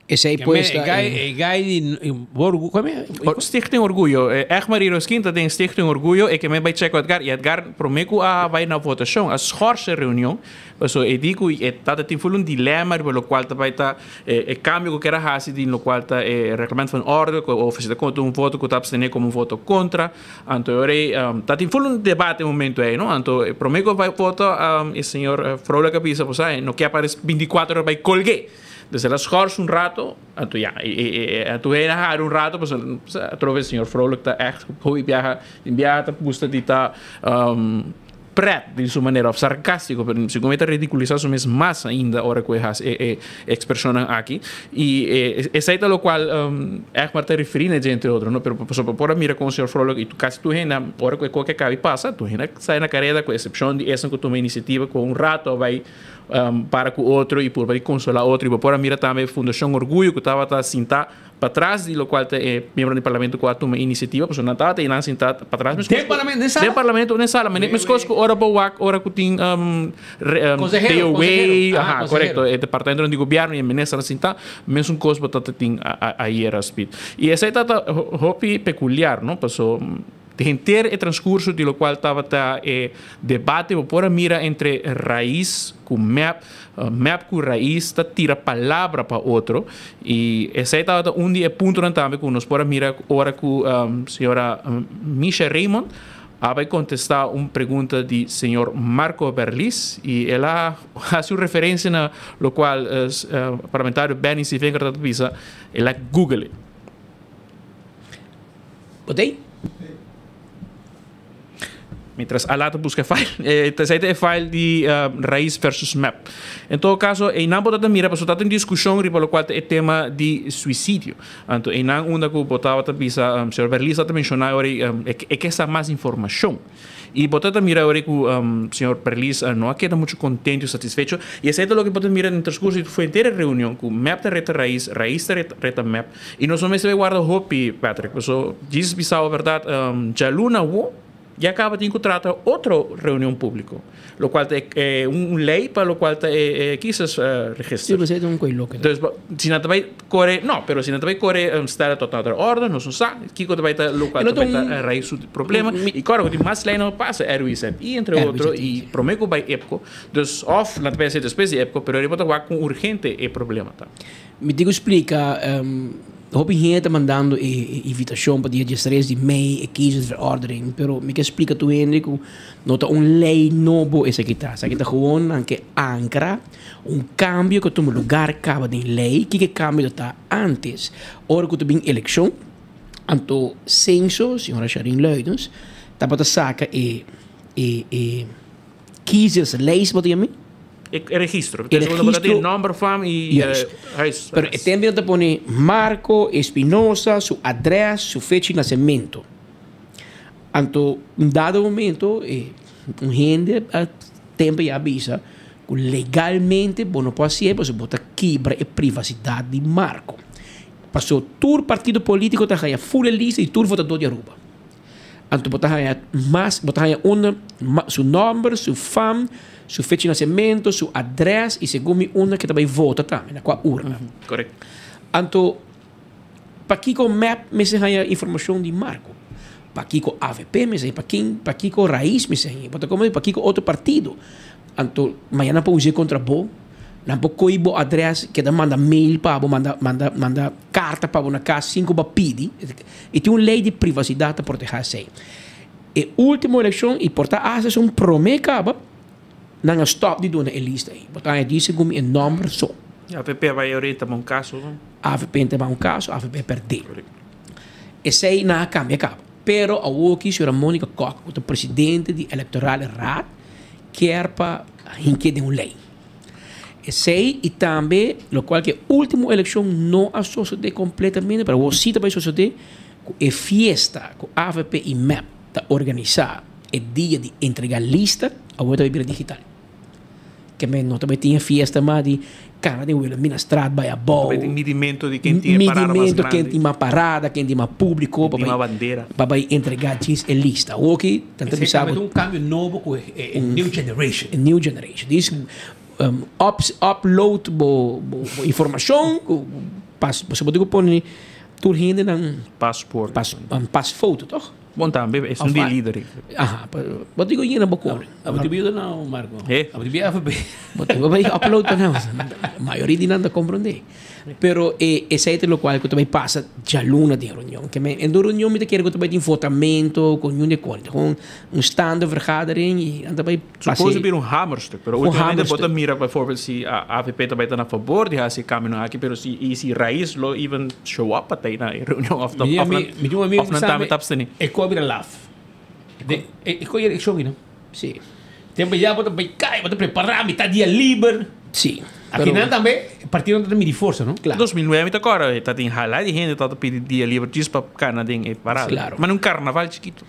Esei pues ta E gai di Stichting Orguyo. Egmar y Roskin ta den Stichting Orguyo. E ke men bai check ku Edgar y Edgar prome ku a bai na votashon a schors e reunion. Paso e di ku e tata tin ful un dilema riba lokual ta bai ta e kambio ku ker a hasi di lokual ta e reglamento van orde ku of si ta konta un voto ku ta abstene komo un voto kontra. Anto e ora ei ta tin ful un debate e momento ei no. Anto e prome ku a bai voto e señor Vrolijk a bisa bo sa e no ke pa bintikuater ora bai kolg'é. Dus el a schors un rato anto ya anto hende a hari un rato pasobra atrobe señor Vrolijk ta ègt hopi biaha tin biaha ta gusta di ta pret den su manera of sarcástico, pero segun mi ta ridiculisa su mes mas ainda ora cu e haci e expresionnan aki. Y esey ta locual Egmar ta referi na dje entre otro, no? Pero pasobra por a mira con señor Vrolijk y casi tur hende ora cu e coke a caba y pasa, tur hende a sai na careda cu excepcion di esnan cu tuma iniciativa cu un rato a bay para cu otro y purba di consola otro. Y bo por a mira tambe Fundacion Orguyo cu tabata sinta Patras di locual ta e miembronan di parlamento cu a tuma e iniciativa, pasobra nan tabata einan sinta patras mescos Den parlamento, den sala? Den parlamento, den sala. Mene mescos cu ora bo wak, ora cu tin Consehero, DOW, consehero. aha, Aha, correcto, consehero. e departamentonan di gobierno y e ministernan sinta, mesun cos bo tabata tin ayera Speed. Y esey tabata hopi peculiar, no, paso Henter e transcurso di locual tabata e debate bo por a mira entre Raiz cu mep, mep cu Raiz ta tira palabra pa otro y esey tabata un di e puntonan tambe cu nos por a mira ora cu señora Misha Raymond a bay contesta un pregunta di señor Marco Berlis y el a haci un referencia na locual parlamentario Benny Sevinger tabata bisa, el a google e. Bo t'ei? Mientras Ala ta busca e file, esei ta e file di Raiz versus mep. En todo caso, einan bo ta ta mira pasobra ta tin discusion riba locual ta e tema di suicidio. Anto einan unda cu bo tabata bisa, señor Berlis ta menciona ora e ke sa mas informacion. Y bo ta ta mira ora cu señor Perlis no a keda mucho contento y satisfecho. Y esey ta loke bo ta mira den transcurso di fu henter e reunion cu mep ta reta Raiz, Raiz ta reta mep. Y nos no mester bay warda hopi, Patrick, paso djis bisao berdad djaluna awo ya caba tin cu trata otro reunion publico. Locual ta e un ley pa locual ta e kiesers register. Sí, pero esey ta un coy loco. Dus si nan ta bay core, no, pero si nan ta bay core stella tot nader orde, nos no sa kico ta bay ta locual ta bay ta rais su problema. Y kòrda cu tin mas leynan cu pasa, RWZI entre otro, y prome cu bay EPCO. Dus of nan ta bay haci despues di EPCO, pero riba ta wak con urgente e problema ta. Mi tin cu splica, hopi hende ta mandando e invitacion pa dia diestres di mei, e kiezersverordening, pero mi ke splica tur hende cu no ta un ley nobo esaki ta. Esaki ta gewoon nan ke ancra un cambio cu a tuma lugar caba den ley. Kiko e cambio ta antes? Ora cu ta bin eleccion, anto censo, señora Sharine Luidens, tabata saca e e kiezerslijst, bo ta yama? E registro. E registro. Nomber, fam y Juist. huis. Pero e tempo ta pone Marco Espinosa, su adres, su fecha di nacemento. Anto un dado momento e un hende a tempo ya a bisa cu legalmente bo no por hacié pasobra bo ta kibra e privacidad di Marco. Pasobra tur partido politico ta haya full e lista di tur votador di Aruba. Anto bo ta haña mas, bo ta haña unda su nòmber, su fam, su fecha di nasementu, su adrès i segun mi unda ke ta bai vota tambe, na kua urna. Korekto. Anto, pakiko mep mester haña informashon di Marco? Pakiko avp mester haña? Pakin, pakiko Raiz mester haña? Bo ta komprende? Pakiko otro partido? Anto, mañana nan por us'é kontra bo, nan por kohe bo adrès, keda manda mail pa bo, manda, manda, manda karta pa bo na kas sin ku bo a pidi. I tin un lei di privasidat ta protehá esei. E último elekshon, i por ta asta esun promé kaba, nan a stòp di duna e lista ei. Bo ta haña djis segun mi e nòmber so. Avp a bai ora e tuma un kaso, no? Avp a tuma un kaso, avp a pèrdé. Esei nan a kambia kaba. Pero awoki señora Monica Kok, ku ta presidente di Electorale Raad, kier pa hink'é den un lei. Esei i tambe lokual ku e último elekshon no a sosodé kompletamente, pero awor sí ta bai sosodé ku e fiesta ku avp i mep ta organisá e dia di entregá lista, awor ta bai bira digital. Ke men no ta bai tin e fiesta mas di kana den Wilhelminastraat bai abou. Ta bai tin midimento di ken tin e parada mas Midimento grandi. ken tin mas parada, ken tin mas públiko Ken tin mas bandera. pa bai entregá djis e lista. Awor ki nan ta Esei bisa tambe bo ta un kambio nobo ku e new generation. E new generation. Dis up upload bo bo informashon ku pas pasobra bo tin ku pone tur hende nan Paspoort. pas pasfoto tòg? Bon tambe, es un di lider. Aha, bo digo yena bo kore. Abo ti biuda nau, Marco. Eh? Abo ti bia AVP. Bo tin ku bai upload pa nan. Mayoria di nan ta komprondé. Pero e esei ta lokual ku ta bai pasa djaluna den reunion. Ke men en den reunion mi ta kere ku ta bai tin votamento ku niun di kos. Ta kon un staande vergadering i nan ta bai pasa. Suppose bira un hamerstuk, pero ultimamente bo ta mira bijvoorbeeld si AVP ta bai ta na fabor di hasi e kambionan aki, pero si i si Raiz lo even show up pa ta na e reunion of Mi of nan mi tin un amigo of nan tambe ta absteni. E ko a bira laf. De e ko yera ekshon no. Si. Tempo ya bo ta bai kai, bo ta prepara mitad dia liber. Si. Aki nan tambe partidonan ta midi forsa no. Claro. 2009 mi ta acorda ta tin hala di hende ta pidi dia liber djis pa cana den e parada. Claro. Mane un carnaval chikito.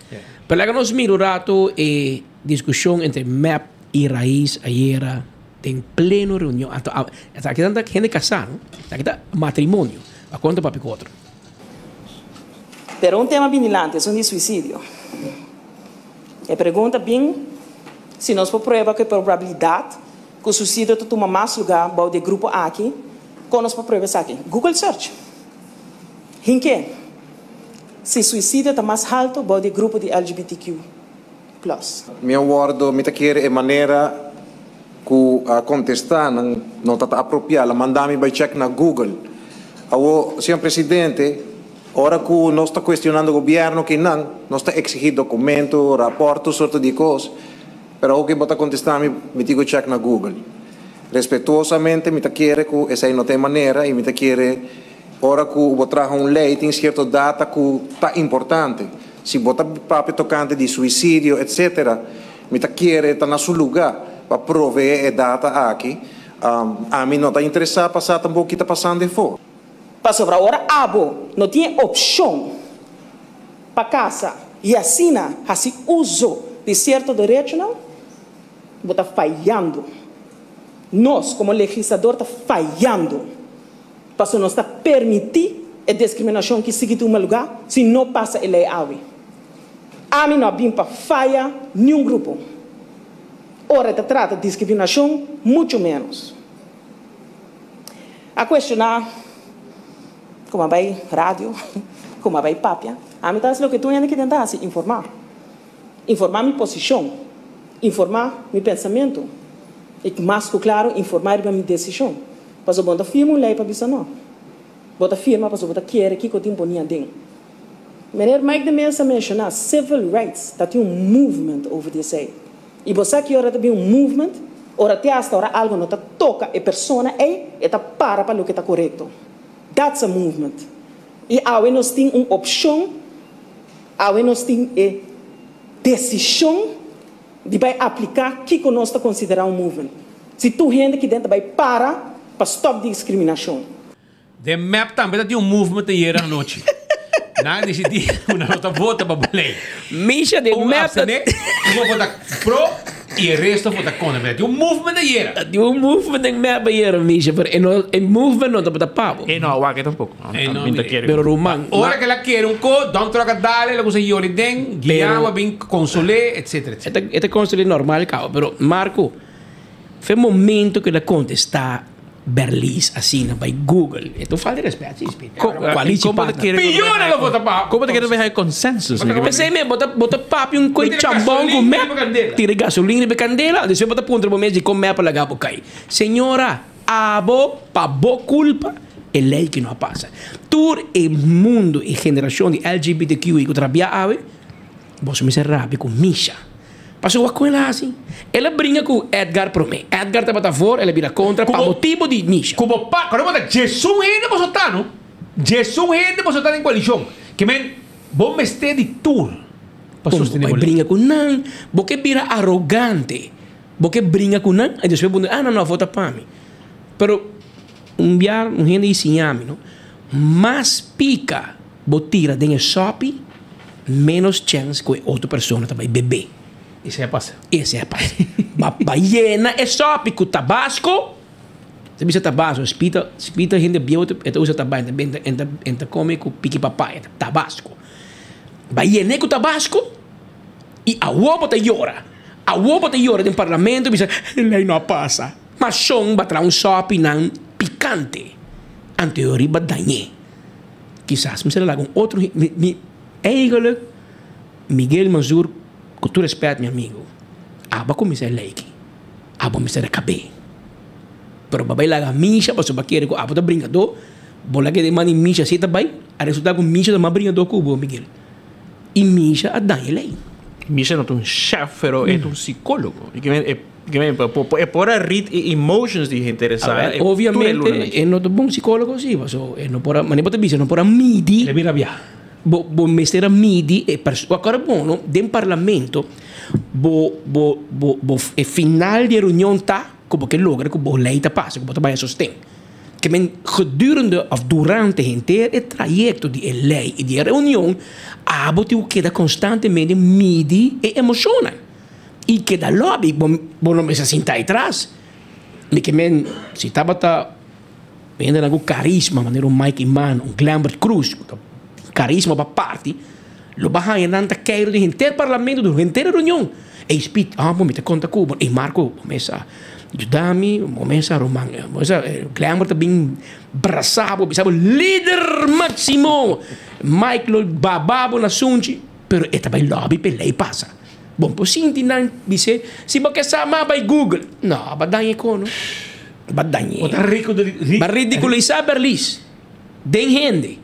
Pero laga nos mira un rato e discusion entre mep y Raiz ayera den pleno reunion. Anto aki nan ta hende casá no. Aki ta matrimonio. A conta papia cu otro. Pero un tema bin dilanti, esun di suicidio. E pregunta bin si nos por prueba cu e probabilidad cu suicidio ta tuma mas lugar bou di e grupo aki, con nos por prueba esaki? Google search. Hinke si suicidio ta mas halto bou di e grupo di LGBTQ plus. Mi a wordo, mi ta kere e manera cu a contesta nan no ta ta apropia, la manda mi bay check na Google. Awo, señor Presidente, ora cu nos ta cuestionando gobierno ki nan, nos ta exigi documento, rapport, tur sorto di cos, pero awo ki bo ta contesta mi, mi tin cu check na Google. Respetuosamente mi ta kere cu esey no ta e manera y mi ta kere Ora ku bo traha un lei tin sierto data ku ta importante. Si bo ta papia tokante di suisidio etsetera, mi ta kere ta na su lugá pa proveé e data aki. Ami no ta interesá pa sa tampoco ki ta pasando efó. Pasobra ora abo no tin e opshon pa kasa i asina hasi uso di sierto derechonan, bo ta fayando. Nos komo legislador ta fayando. Pasobra nos ta permití e deskriminashon ki sigui tuma lugá si no pasa e lei awe. Ami no a bin pa faya niun grupo. Ora e ta trata diskriminashon, muchu ménos. A kuestioná ku a bai radio, ku a bai papia. Ami ta hasi loke tur hende ki den ta hasi, informá. Informá mi posishon, informá mi pensamentu i mas ku klaru informá riba mi desishon. Pasobra bo no ta firma un lei pa bisa no. Bo ta firma pasobra bo ta kere kiko tin poni aden. Meneer Mike de Meza a menshoná civil rights, ta tin un movement over di esei. I bo sa ki ora ta bin un movement? Ora te hasta ora algo no ta toka e persona ei, e ta para pa loke ta korekto. That's a movement. I awe nos tin un opshon, awe nos tin e desishon di bai apliká kiko nos ta konsiderá un movement. Si tur hende ki den ta bai para pa stòp diskriminashon. Den mep tambe ta tin un movement ayera anochi. Nan a disidí ku nan no ta vota pa bo lei. Misha den Un mep ta. abstené, un a vota pro. Y e resto vota contra. Pero tin un movement ayera. Tin un movement den mep ayera, Misha, pero e no, e movement no tabata pa bo. E no a wak tampoco. E no Mi ta mire. kere. Pero ruman, Ora que la kere un ko, Don Truck a dale, la kusa yori den, Pero- Guiama a bin consol'é, etcetera, etcetera. E ta, e ta consol'é normal caba, pero Marco, fe momento que el a contesta Berlies asina bay Google, e ta un falta di respet, si, Speed. Coalitie partner. Piones lo vota pa. Como ta kere bay consensus? P'esei mes, bo ta, bo ta papia un koe Bo tira chambon ku gasolin mep, riba kandela. tira gasolin riba kandela, despues bo ta puntra bo mes di kon mep a laga bo kai. Señora, abo, pa bo kulpa, e lei ki no a pasa. Tur e mundo e generashon di LGBTQI ku ta rabia awe, boso mester rabia ku Misha. Pasobra wak kon el a hasi? El a bringa ku Edgar promé. Edgar tabata voor, el a bira kontra pa motibu di Misha. Ku bo pa, kòrda bo ta djesun hende boso ta no. Djesun hende boso ta den koalishon. Ke men bo mester di tur pa Kon bo sostené bai bo lei. bringa ku nan? Bo ke bira arogante. Bo ke bringa ku nan i despues bo di, ah no no, vota pa mi. Pero un bia un hende i siña mi no, mas pika bo tira den e sòpi, ménos chèns ku e otro persona ta bai bebé. Esei a pasa. Esei a pasa. Ba ba yena e sòpi ku tabasko, ta bisa tabasko, spita spita hende bieu e ta usa tabasko, e ta e ta e ta kome ku piki papaya, tabasko. Ba yen'é ku tabasko i awor bo ta yora. Awor bo ta yora den parlamento bisa e lei no a pasa. Ma shon ba traha un sòpi nan pikante anto riba dañ'é. Kisas mi sal a laga un otro mi mi eigenlijk Miguel Mansur ku tur respet mi amigo abo a kuminsá e lei aki abo mester a kab'é pero bo a bai laga Misha pasobra bo a kere ku abo ta bringadó bo laga e man di Misha si e ta bai a resultá ku Misha ta mas bringadó ku bo Miguel i Misha a daña e lei. Misha no ta un chef pero e ta un psicólogo y e por a read e emotions di hende interesada. Awel, obviamente e no ta bon psicólogo si, paso e no por a, manera bo ta bisa, e no por a midi. El a bira bia. Bo, bo mester a midi e perso-, awor bon no, den parlamento bo, bo, bo, bo, e final di e reunion ta ku bo ke logra ku bo lei ta pasa, ku bo ta bai a sosten. Ke men gedurende of durante henter e trayekto di e lei i di e reunion, abo tin ku keda konstantemente midi e emoshonnan. I keda lobby, bo bo no mester sinta ei tras. Mi ke men si tabata hendenan ku karisma manera un Mike Eman, un Glenbert Croes ku ta karisma pa parti, lo bo haña nan ta keiru den henter parlamento den henter e reunion. Ey Speed, ah bo mi ta konta ku bo, ey Marco bo mes a yuda mi, bo mes a ruman, bo mes a Glenbert ta bin brasa bo bisa bo lider maximo, Mike lo baba bo na sunchi, pero e ta bai lobby pa e ley pasa. Bon por sinti nan bis'é, si bo ke sa mas bai Google. No, ba dañ'é kono. Ba dañ'é. Bo ta rico de ri. Ba ridiculisá Berlies den hende.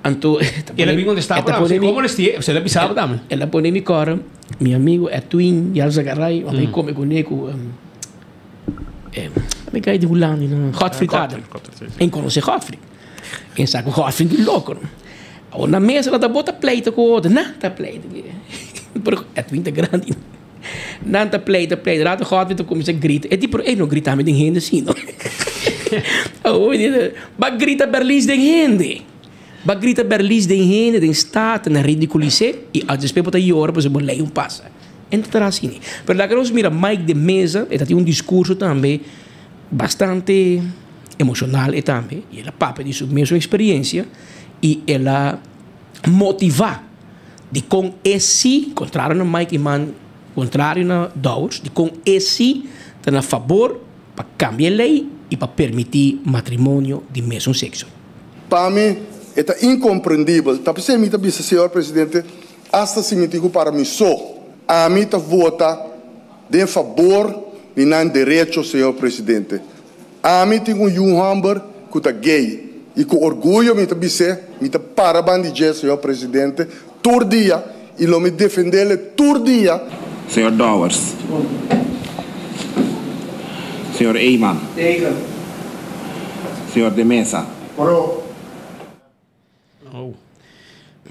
Anto El a bin contestá e ta por pone mi Como les tie, se el a bisa bo tambe. El a pone mi kòrda, mi amigo Edwin Yalzagaray, wan bai kome kuné ku mi kai di Hulanda no, Godfried Adam. En konosé Godfried. En sa ku Godfried di loko no. Awor na mesa nan ta bota pleito ku otro, nan ta pleito. Pero Edwin ta grandi. Nan ta pleita, pleita. Later Godfried ta kuminsá grita. E di pero ey no grita mi den hende si no. Awor mi di, ba grita Berlies den hende. Ba grita Berlies den hende, den Staten, nan ridiculis'é i despues bo ta yora pasobra bo lei un pasa. En ta traha asina. Pero laga nos mira Mike de Meza, e ta tin un discurso tambe bastante emocional e tambe, y el a papia di su mesun experiencia y el a motiva dicon e si, contrario na Mike Eman, contrario na Dowers, dicon e si ta na fabor pa cambia e ley y pa permiti matrimonio di mesun sexo. Pa mi e ta incomprendibel, ta p'esei mi ta bisa señor Presidente, hasta si mi tin cu para mi so, ami ta vota den fabor di nan derecho, señor Presidente. Ami tin un yu homber cu ta gay y cu orguyo mi ta bis'é, mi ta para ban di dje, señor Presidente, tur dia y lo mi defendele tur dia. Señor Dowers. Señor Eman. Tegen. Señor De Meza. Pro. Oh.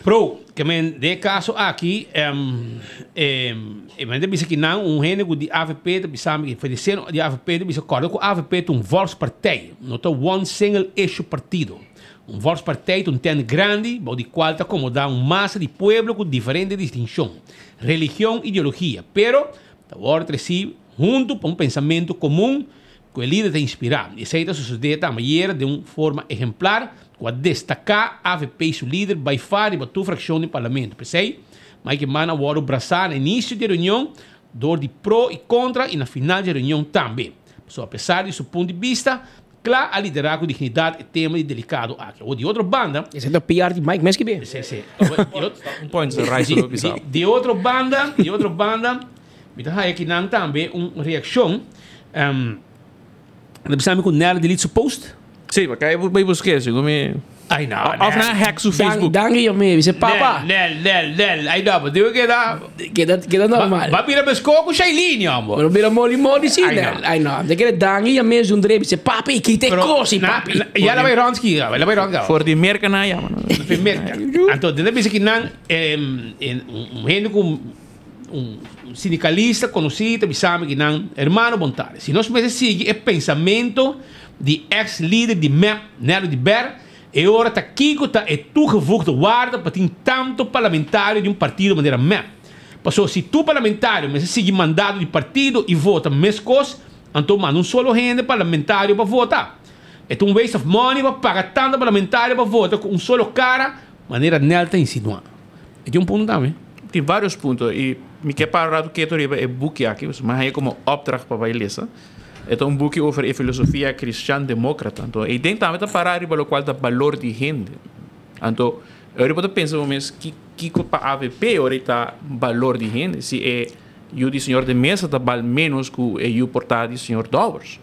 Pro, ke men den e kaso aki, e men ta bisa ki nan un hende ku di avp ta bisa mi, for di seno di avp ta bisa kòrda ku avp ta un volkspartij, no ta one single issue partido. Un volkspartij ta un tent grandi bou di kual ta akomodá un masa di pueblo ku diferente distinshon, religion, ideologia, pero. Ta wòrdu tresí huntu pa un pensamentu komun ku e lider ta inspirá. Esei ta sosodé tambe ayera den un forma ehemplar ku a destaká avp su lider by far riba tur frakshon den parlamento. P'esei, Mike Eman a wòrdu brasá na inisio di e reunion dor di pro i kontra i na final di e reunion tambe. Pasobra apesar di su punt di bista, kla a liderá ku dignidat e tema di delikado aki. Awor di otro banda. Esei ta PR di Mike mes ki be. Si, si. Di otro banda, di otro banda, mi ta haya kinan tambe un reakshon. Ta bisa mi ku Nel delete su post. Sí, pa kai bai busk'é, segun mi. Ai no, Of nan hack su Facebook. Danki yo mi bisa papa. Nel, Nel, Nel, ai no, digo keda. Keda, keda normal. Ba bira mesko ku Shailene, hombo. Pero bira moli moli si, Nel. Ai no, de kere danki yo mes un dre bisa papi, kita e kosi, papi. Ya la bai rond ski, la bai rond For di Merka nan yama. For di Merka. Anto, den bisa ki nan un hende ku Un sindicalista conoci ta bisa mi ki nan, Hermano Bontade, si nos mester sigui e pensamento di ex lider di mep, Nello di Ber, e ora ta kico ta e toegevoegde waarde pa tin tanto parlamentario di un partido manera mep? Pasobra si tur parlamentario mester sigui mandato di partido y vota mescos, anto manda un solo hende parlamentario pa vota. E ta un waste of money pa paga tanto parlamentario pa vota cu un solo cara manera Nel ta insinua. E tin un punto tambe. Tin varios punto y mi ke para un rato keto riba e buki aki, pasobra mi haña como opdracht pa bay lesa. E ta un buki over e filosofia cristian democrata. Anto e den tambe ta para riba locual ta balor di hende. Anto ora bo ta pensa bo mes ki kiko pa avp ora e ta balor di hende si e yu di señor de Meza ta bal menos cu e yu porta di señor Dowers.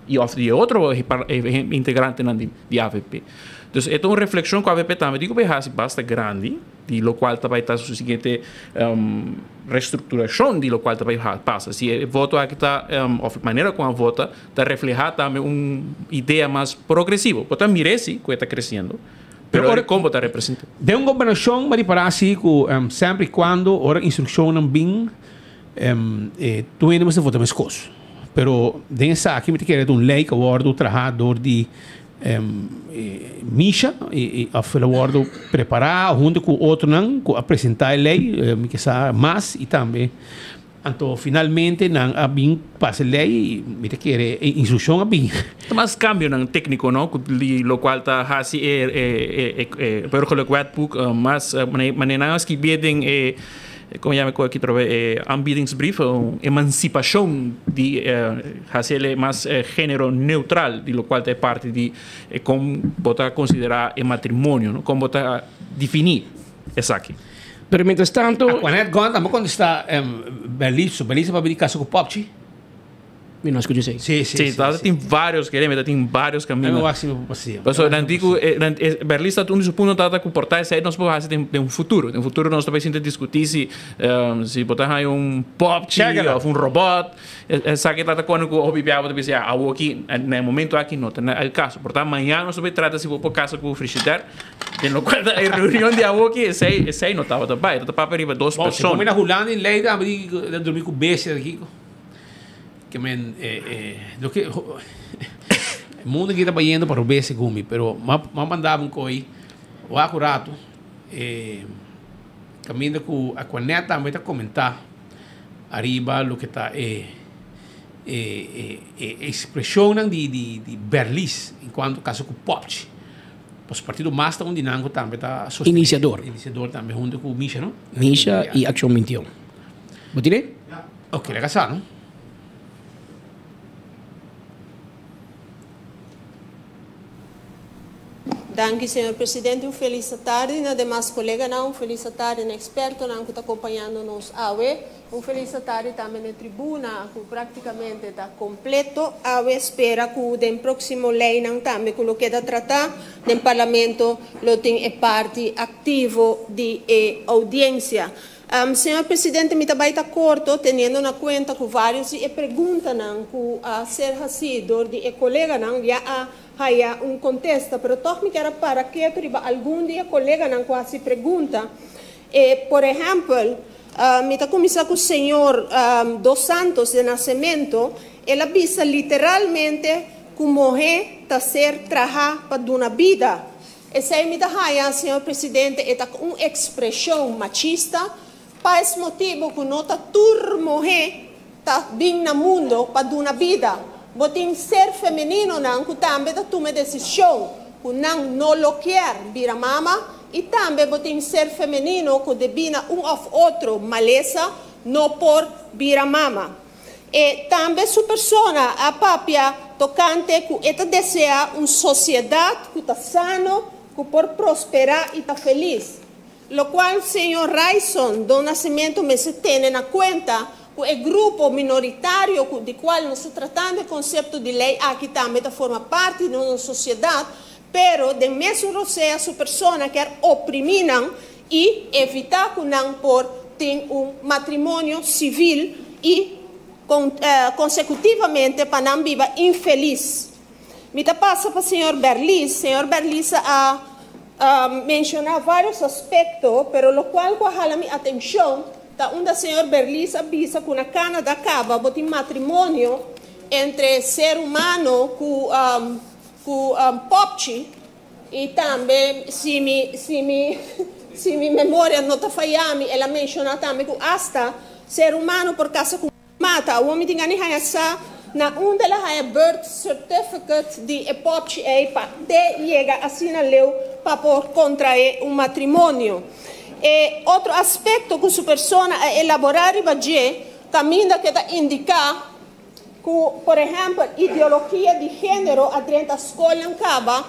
Y of di e otro integrantenan di avp. Dus e ta un reflexion cu avp tambe tin cu bay haci basta grandi, di locual ta bay ta su siguiente restructuracion di locual ta bay pasa. Si e voto aki ta, of manera con a vota, ta refleha tambe un idea mas progresivo. Bo ta mira esi cu e ta creciendo, pero ora con bo ta representa. Den un gobernacion bo a ripara si cu semper y cuando ora instruccionnan bin, Tur hende mester vota meskos. Pero den esaki mi ta kere ta un lei ku a wòrdu traha dor di Misha òf el a wòrdu prepará huntu ku otronan ku a presentá e lei, mi ke sa mas i tambe anto finalmente nan a bin pasa e lei i mi ta kere e instrukshon a bin. Ta mas kambionan tékniko no ku di lokual ta hasi e Burgerlijk Wetboek mas manera nan a skibié den e Como yama cu aki trobe e aanbiedingsbrief, un emancipacion di haciele mas genero neutral, di locual ta e parti di con bo ta considera e matrimonio, no? Con bo ta defini esaki. Pero mientras tanto. Aquanet Gon tambe contesta Berliso, Berliso papia di casa cu Popchi. Mi no escucha esei. Sí, sí, Sí, ta tin varios, kere mi ta tin varios camino. Mi wak si mi por pasia. Paso nan di ku eh, nan eh, Berlista un di su punto tata ku por ta esei nos por hasi den den un futuro. Den futuro nos ta bai sinta diskutí si ehm, si bo ta haña un popchi Chèkela. of un robot. Esaki tata kono ku hopi biaha bo ta bisa ya awoki na e momento aki no ta na el kaso. Por ta mañana nos ta bai trata si bo por kasa ku frishider. Den lokual ta e reunion di awoki esei esei no tabata bai. Ta papia riba dos Bon, si persona. bo mira Hulanda in lei tambe di di drumi ku bestia aki. Ke men loke e mundo aki ta bayendo pa robes segun mi, pero m'a manda un koi wak un rato e kaminda ku Aquanet tambe ta komentá ariba loke ta e e ekspreshonnan di di Berlis en kuanto kaso ku Popchi. Pasobra partido mas ta un di nan ku tambe ta sostené. Inisiador. Inisiador tambe hunto ku Misha no? Misha i Akshon Bintiun. Bo tine? Ok, laga sa no. Danki señor presidente, un felis atardi na demas coleganan, un felis atardi na expertonan cu ta acompañando nos awe, un felis atardi tambe na e tribuna cu practicamente ta completo awe, spera cu den proximo leynan tambe cu lo keda trata den parlamento lo tin e parti activo di e audiencia. Señor Presidente, mi ta bai ta corto teniendo na cuenta cu varios di e preguntanan cu a ser haci dor di e coleganan ya a haya un contesta, pero toch mi kier a para keto riba algun di e coleganan cu a haci pregunta. E, por ehempel, mi ta cuminsa cu señor Dos Santos de Nacemento, el a bisa literalmente cu mohe ta ser traha pa duna bida. Esei mi ta haña, señor presidente, e ta un ekspreshon machista, pa es motibu ku no ta tur muhé ta bin na mundo pa duna bida. Bo tin ser femeninonan ku tambe ta tuma e desishon ku nan no lo kier bira mama i tambe bo tin ser femenino ku debí na un òf otro malesa no por bira mama. E tambe su persona a papia tokante ku e ta deseá un sosiedat ku ta sano, ku por prosperá i ta felis. Lokual señor Ryson do Nascimento mester tene na kuenta ku e grupo minoritario ku di kual nos ta tratando e konsepto di lei aki tambe ta forma parti di nos sosiedat, pero den mesun rosea su persona kier oprimí nan i evitá ku nan por tin un matrimonio sivil i konsekutivamente pa nan biba infelis. Mi ta pasa pa señor Berlis. Señor Berlis a menciona varios aspecto, pero locual cu a hala mi atencion ta unda señor Berlis a bisa cu na Canada caba bo tin matrimonio entre ser humano cu cu popchi y tambe si mi si mi si mi memoria no ta faya mi el a menciona tambe cu hasta ser humano por casa cu Mata, awor mi tin gana di haña sa na unda el a haña birth certificate di e popchi ei pa te yega asina leu pa por contrae un matrimonio. E otro aspecto cu su persona a elabora riba dje caminda cu e ta indica cu por ehempel ideologia di genero a drenta scolnan caba.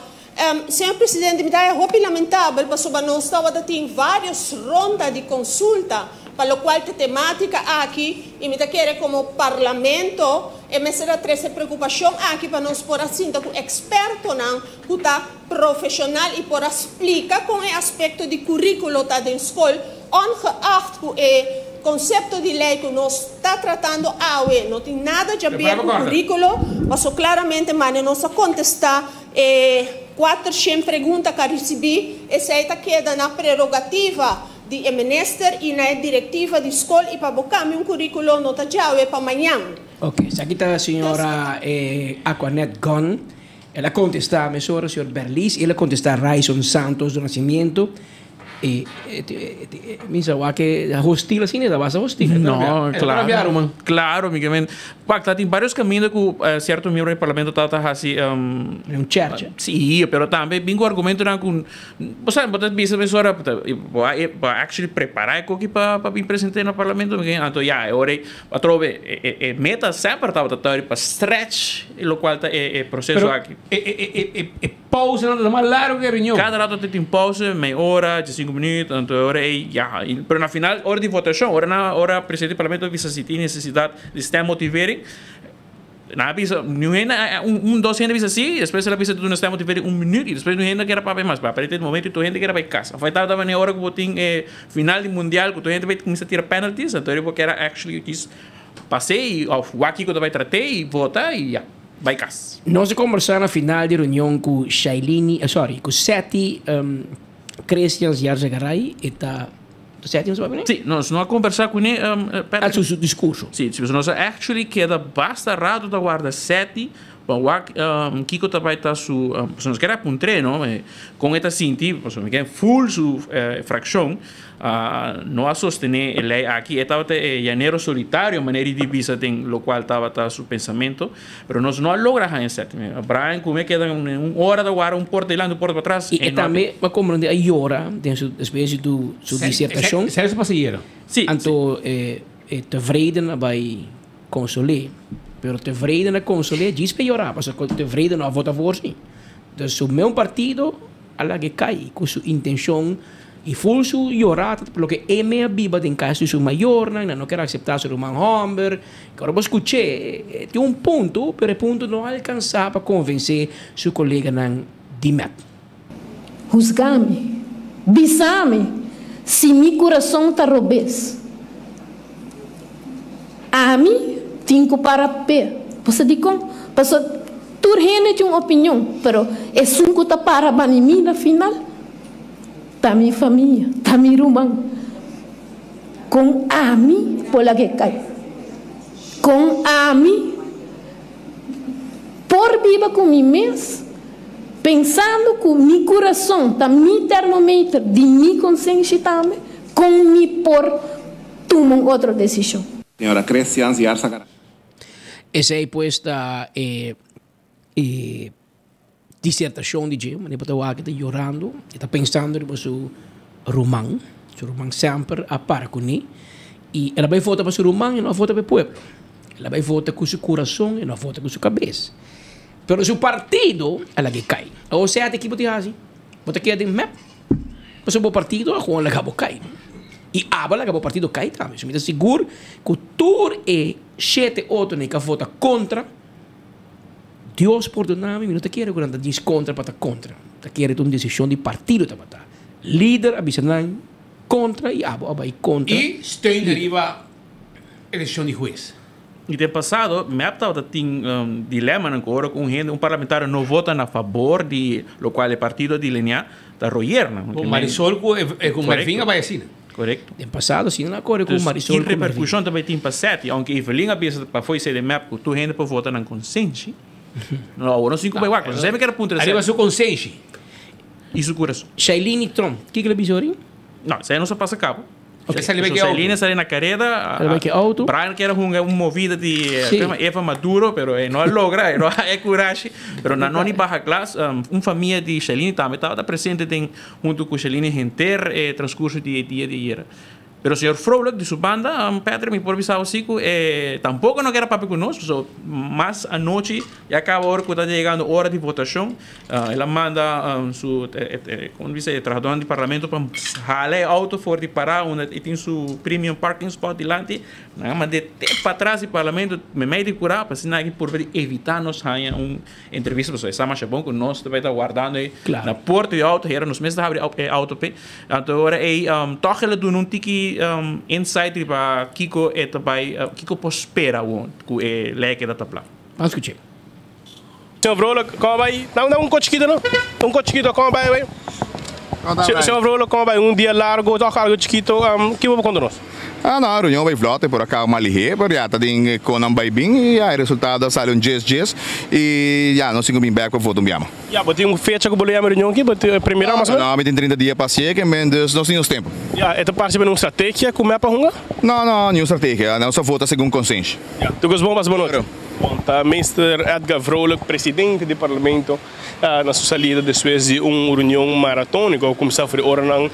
Señor Presidente, mi ta haña hopi lamentabel pasobra nos tabata tin varios ronda di consulta pa locual t'e tematica aki y mi ta kere como Parlamento e mester a trece preocupacion aki pa nos por a sinta cu expertonan cu ta profesional y por a splica con e aspecto di curiculo ta den scol ongeacht cu e concepto di ley cu nos ta tratando awe no tin nada djaber cu curiculo paso claramente mane nos a contesta E kuatershen pregunta ku a risibí, esei ta keda na prerogativa di e minister i na e direktiva di skol i pa bo kambia un kuríkulo no ta djawe pa mañan. Ok, esaki ta señora Aquanet Gunn. El a kontestá mesora señor Berlis i el a kontestá Ryson Santos do Nascimento. E mi sa wak e hostil asina, e ta basta hostil. No, claro. Claro, mi ke men. Wak, ta tin varios caminda cu cierto miembro di parlamento ta ta haci. Un chercha. Sí, pero tambe bin cu argumentonan cu, bo sa, bo ta bisa mesora, bo a bo a actually prepara e koki pa pa bin presente na parlamento, mi ke men. Anto ya, e ora ei atrobe e e meta semper tabata ta pa stretch locual ta e proceso aki. Pero e e e Pauzenan ta mas largu ku e reunion. Kada rato ta tin pauze, mei ora, diesinku minuut, anto e ora ei ya. Pero na final, ora di votashon, ora nan ora presidente di parlamento a bisa si tin nesesidat di stemmotivering, nan a bisa niun hende, un dos hende a bisa si, despues el a bisa duna stemmotivering un minuut i despues niun hende a kere papia mas. Pero aparentemente momento tur hende kere bai kas. Afai tabata manera ora ku bo tin e final di mundial ku tur hende bai kuminsa tira penalties, anto bo kere actually djis pas'é i òf wak kiko ta bai trat'é i vota i ya. Bai kas. Nos a kombersá na final di reunion ku Shailini, sorry, ku Setty Christians Yarzagaray, e ta, Setty nos a papia kuné? Sí, nos no a kombersá kuné, Patrick. Su diskurso. Sí, sí, nos a actually keda basta rato ta warda Setty pa wak kiko ta bai ta su, pasobra nos kere apuntr'é, no, kon e ta sinti, pasobra mi ken full su frakshon. No a sostené e lei aki. E tabata e llanero solitario, manera di bisa den locual tabata su pensamento. Pero nos no a logra haña esaki. Brian cu mi a keda un ora ta wara un porta dilanti, un porta patras. Y e tambe a comprende a yora den su despues di su disertacion. Sergio Pasillero. Sí. Anto e tevreden a bay consol'é. Pero tevreden a consol'é djis pa e yora, pasobra tevreden no a vota voor si. Entonces su meun partido a lag'é cay cu su intencion. I ful su yorá ta loke e me a biba den kas di su mayornan, nan no ker akseptá su ruman hòmber. I ora bo skuch'é, e tin un punto, pero e punto no a alkansá pa konvensé su koleganan di mep. Husga mi, bisa mi si mi kurason ta robes. Ami tin ku para p'e. Bo sa dikon? Pasobra tur hende tin un opinion, pero esun ku ta para bani mi na final Ta mi famia, ta mi ruman. Kon ami por lag'é kai? Kon ami por biba ku mi mes pensando ku mi kurason ta mi termometer di mi konsenshi tambe? Kon mi por tuma un otro desishon? Señora Christians Yarzagaray. Esei pues ta e e disertacion di dje, manera bo ta wak e ta yorando, e ta pensando riba su ruman, su ruman semper a para kuné y el a bai vota pa su ruman y no a vota pa e pueblo, el a bai vota ku su kurason y no a vota ku su kabes, pero su partido a laga e kai. Awor sèt ki bo tin hasi? Bo ta keda den mep? Pasobra bo partido a gewoon laga bo kai. Y abo a laga bo partido kai tambe. So mi ta sigur cu tur e shete otronan cu a vota contra, Dios pordona mi, mi no ta kere cu nan ta djis contra pa ta contra. Mi ta kere ta un decision di partido tabata. Lider a bisa nan contra y abo a bay contra. Y steun ariba e decision di hues. Y den pasado mep tabata tin dilemanan cu ora cu un hende, un parlamentario no vota na fabor di locual e partido a dilinea, ta royernan. Cu Marisol cu cu Mervin a bay asina. Correcto. Den pasado asina nan a core cu Marisol cu Mervin. Ki repercusion ta bay tin pa Seti? Aunke Evelyn a bisa pa fo'i sede mep cu tur hende por vota nan consenshi. No, awor nos tin cu bay wak. Pasobra mi kier a puntra Seti. Ariba su consenshi. Y su curason. Shailene Tromp, kico el a bisa ori? No, esey no sa pasa cabo. Okay. Sali bij Selina sali na careda. Sali bij que auto. Brian kier hunga un movida di sí. Eva Maduro, pero eh, no logra, eh, no hay coraje. Pero na no ni baja klas, um, un familia di Shalini tambe tabata presente den hunto cu Shalini henter eh, transcurso di dia di ayer. Pero señor Vrolijk di su banda, um, Patrick, mi por bisa así cu eh, tampoco no kier papia cu nos, so mas anochi ya caba ora cu ta llegando hora di votacion. El a manda su, como bisa, e trahadornan di parlamento pa hala e auto for di pará unda e tin su premium parking spot dilanti. Nan a mand'é te patras di parlamento meimei di kurá pa asina aki purba di evitá nos haña un entrevista pasobra e sa masha bon ku nos ta bai ta wardando ei na porta di auto hera nos mes ta habri e auto p'e. Anto e ora ei tòg el a duna un tiki insight riba kiko e ta bai, kiko por spera awor ku e lei keda ta pla. Ban skuch'é. Señor Vrolijk, como bay? Dame un ko chikito no. Un ko chikito, como bay bay? Señor Vrolijk, como bay? Un dia largo, toch algo chikito. Um, ki bo conta nos? Ah, no, reunion bay vlot, e por a caba mas lihé, pero ya ta den con nan bay bin y ya e resultado a sali un djes djes y ya nos tin cu bin bek pa vota un biama. Ya, bo tin un fecha cu bo lo yama e reunion aki? Bo tin primera mas o menos? No, mi tin 30 dia pa hacié, ke men dus nos tin nos tempo. Ya, e ta parse bini un strategia cu mep a hunga? No, no, ni un strategia, nos a vota segun consenshi. Ya, tur cos bon, pasa bo nochi. Bon, ta Meester Edgar Vrolijk, presidente di Parlamento, na su salida despues di un reunion maratóniko ku kuminsá for di oranan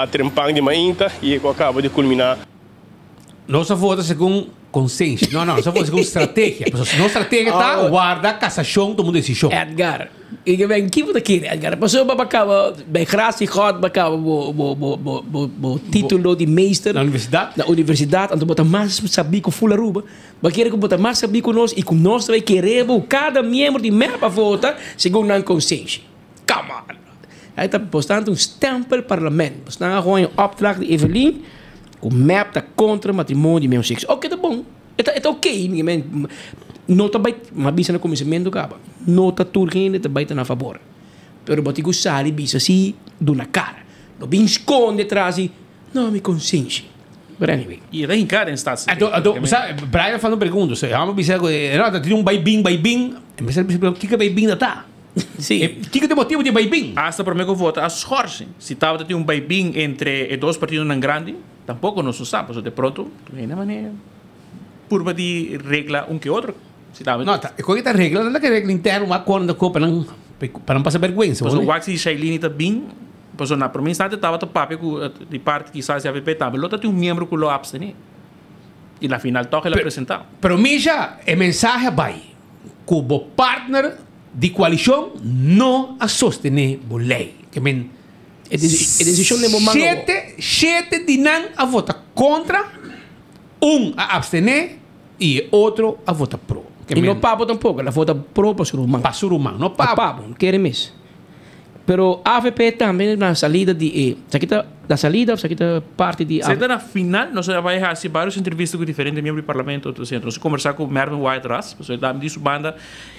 trempan di mainta i ku a kaba di kulminá. Nos a vota segun konsenshi. No, no, nos a vota segun strategia. Pasobra nos strategia ta warda kasashon tuma un desishon. Edgar, i ben ki bo ta kere Edgar? Pasobra bo a kaba, bij gratie God, bo a kaba bo bo bo bo bo bo titulo di meester. Na universidat. Na universidat, anto bo ta mas sabí ku ful Aruba. Bo a kere ku bo ta mas sabí ku nos i ku nos ta bai kere bo kada miembro di mep a vota segun nan konsenshi. Come on! Ai ta bastante un stempel parlament. Bosnan a hoña opdracht di Evelyn ku mep ta kontra matrimonio di mesmo sekso. Oke ta bon. E ta e ta oke. Mi men no ta bai mi a bisa na kuminsamentu kaba no ta tur hende ta bai ta na fabor. Pero bo tin ku sali bisa si duna kara. No bin skonde tras di no mi konsenshi. But anyway. I e ta hinká den Staatsrecht. Anto, anto, sa, Brian a fala un pregunta. So, hamo bisa ku e no, ta tin un bai bin, bai bin. E mester bisa, pero kiko bai bin ta ta? Sí. E, kiko ta e motibu di bai bin? Hasta promé ku vota a schorsing. Si tabata tin un bai bin entre e dos partidonan grandi, tampoko nos no sa. Pasobra de pronto, tur hende manera purba di regla un ke otro. Si tabata. No, ta, e koe ta regla, no ta ke regla interno, wak kon ta ko pa nan, pa nan pasa bèrgwensa. Pasobra wak si Shailene ta bin. Pasobra na prome instante tabata papia ku di parti kisas di avp tambe lo ta tin un miembro ku lo abstene. I na final tòg el a presentá. Pero Misha, e mensahe a bai ku bo partner di koalishon no a sostené bo lei. Ke men E desishon den bo man awor. Shete, shete di nan a vota kontra, un a abstené i e otro a vota pro. I no pa bo tampoko, el a vota pro pa su ruman. Pa su ruman, no pa bo. Pa bo, no kere mes. Pero avp tambe na salida di e, esaki ta na salida of esaki ta parti di avp? Seta na final nos a bai haci varios entrevista cu diferente miembro di parlamento otro centro. Nos a conversa cu Mervin Wyatt Ras, pasobra e dame di su banda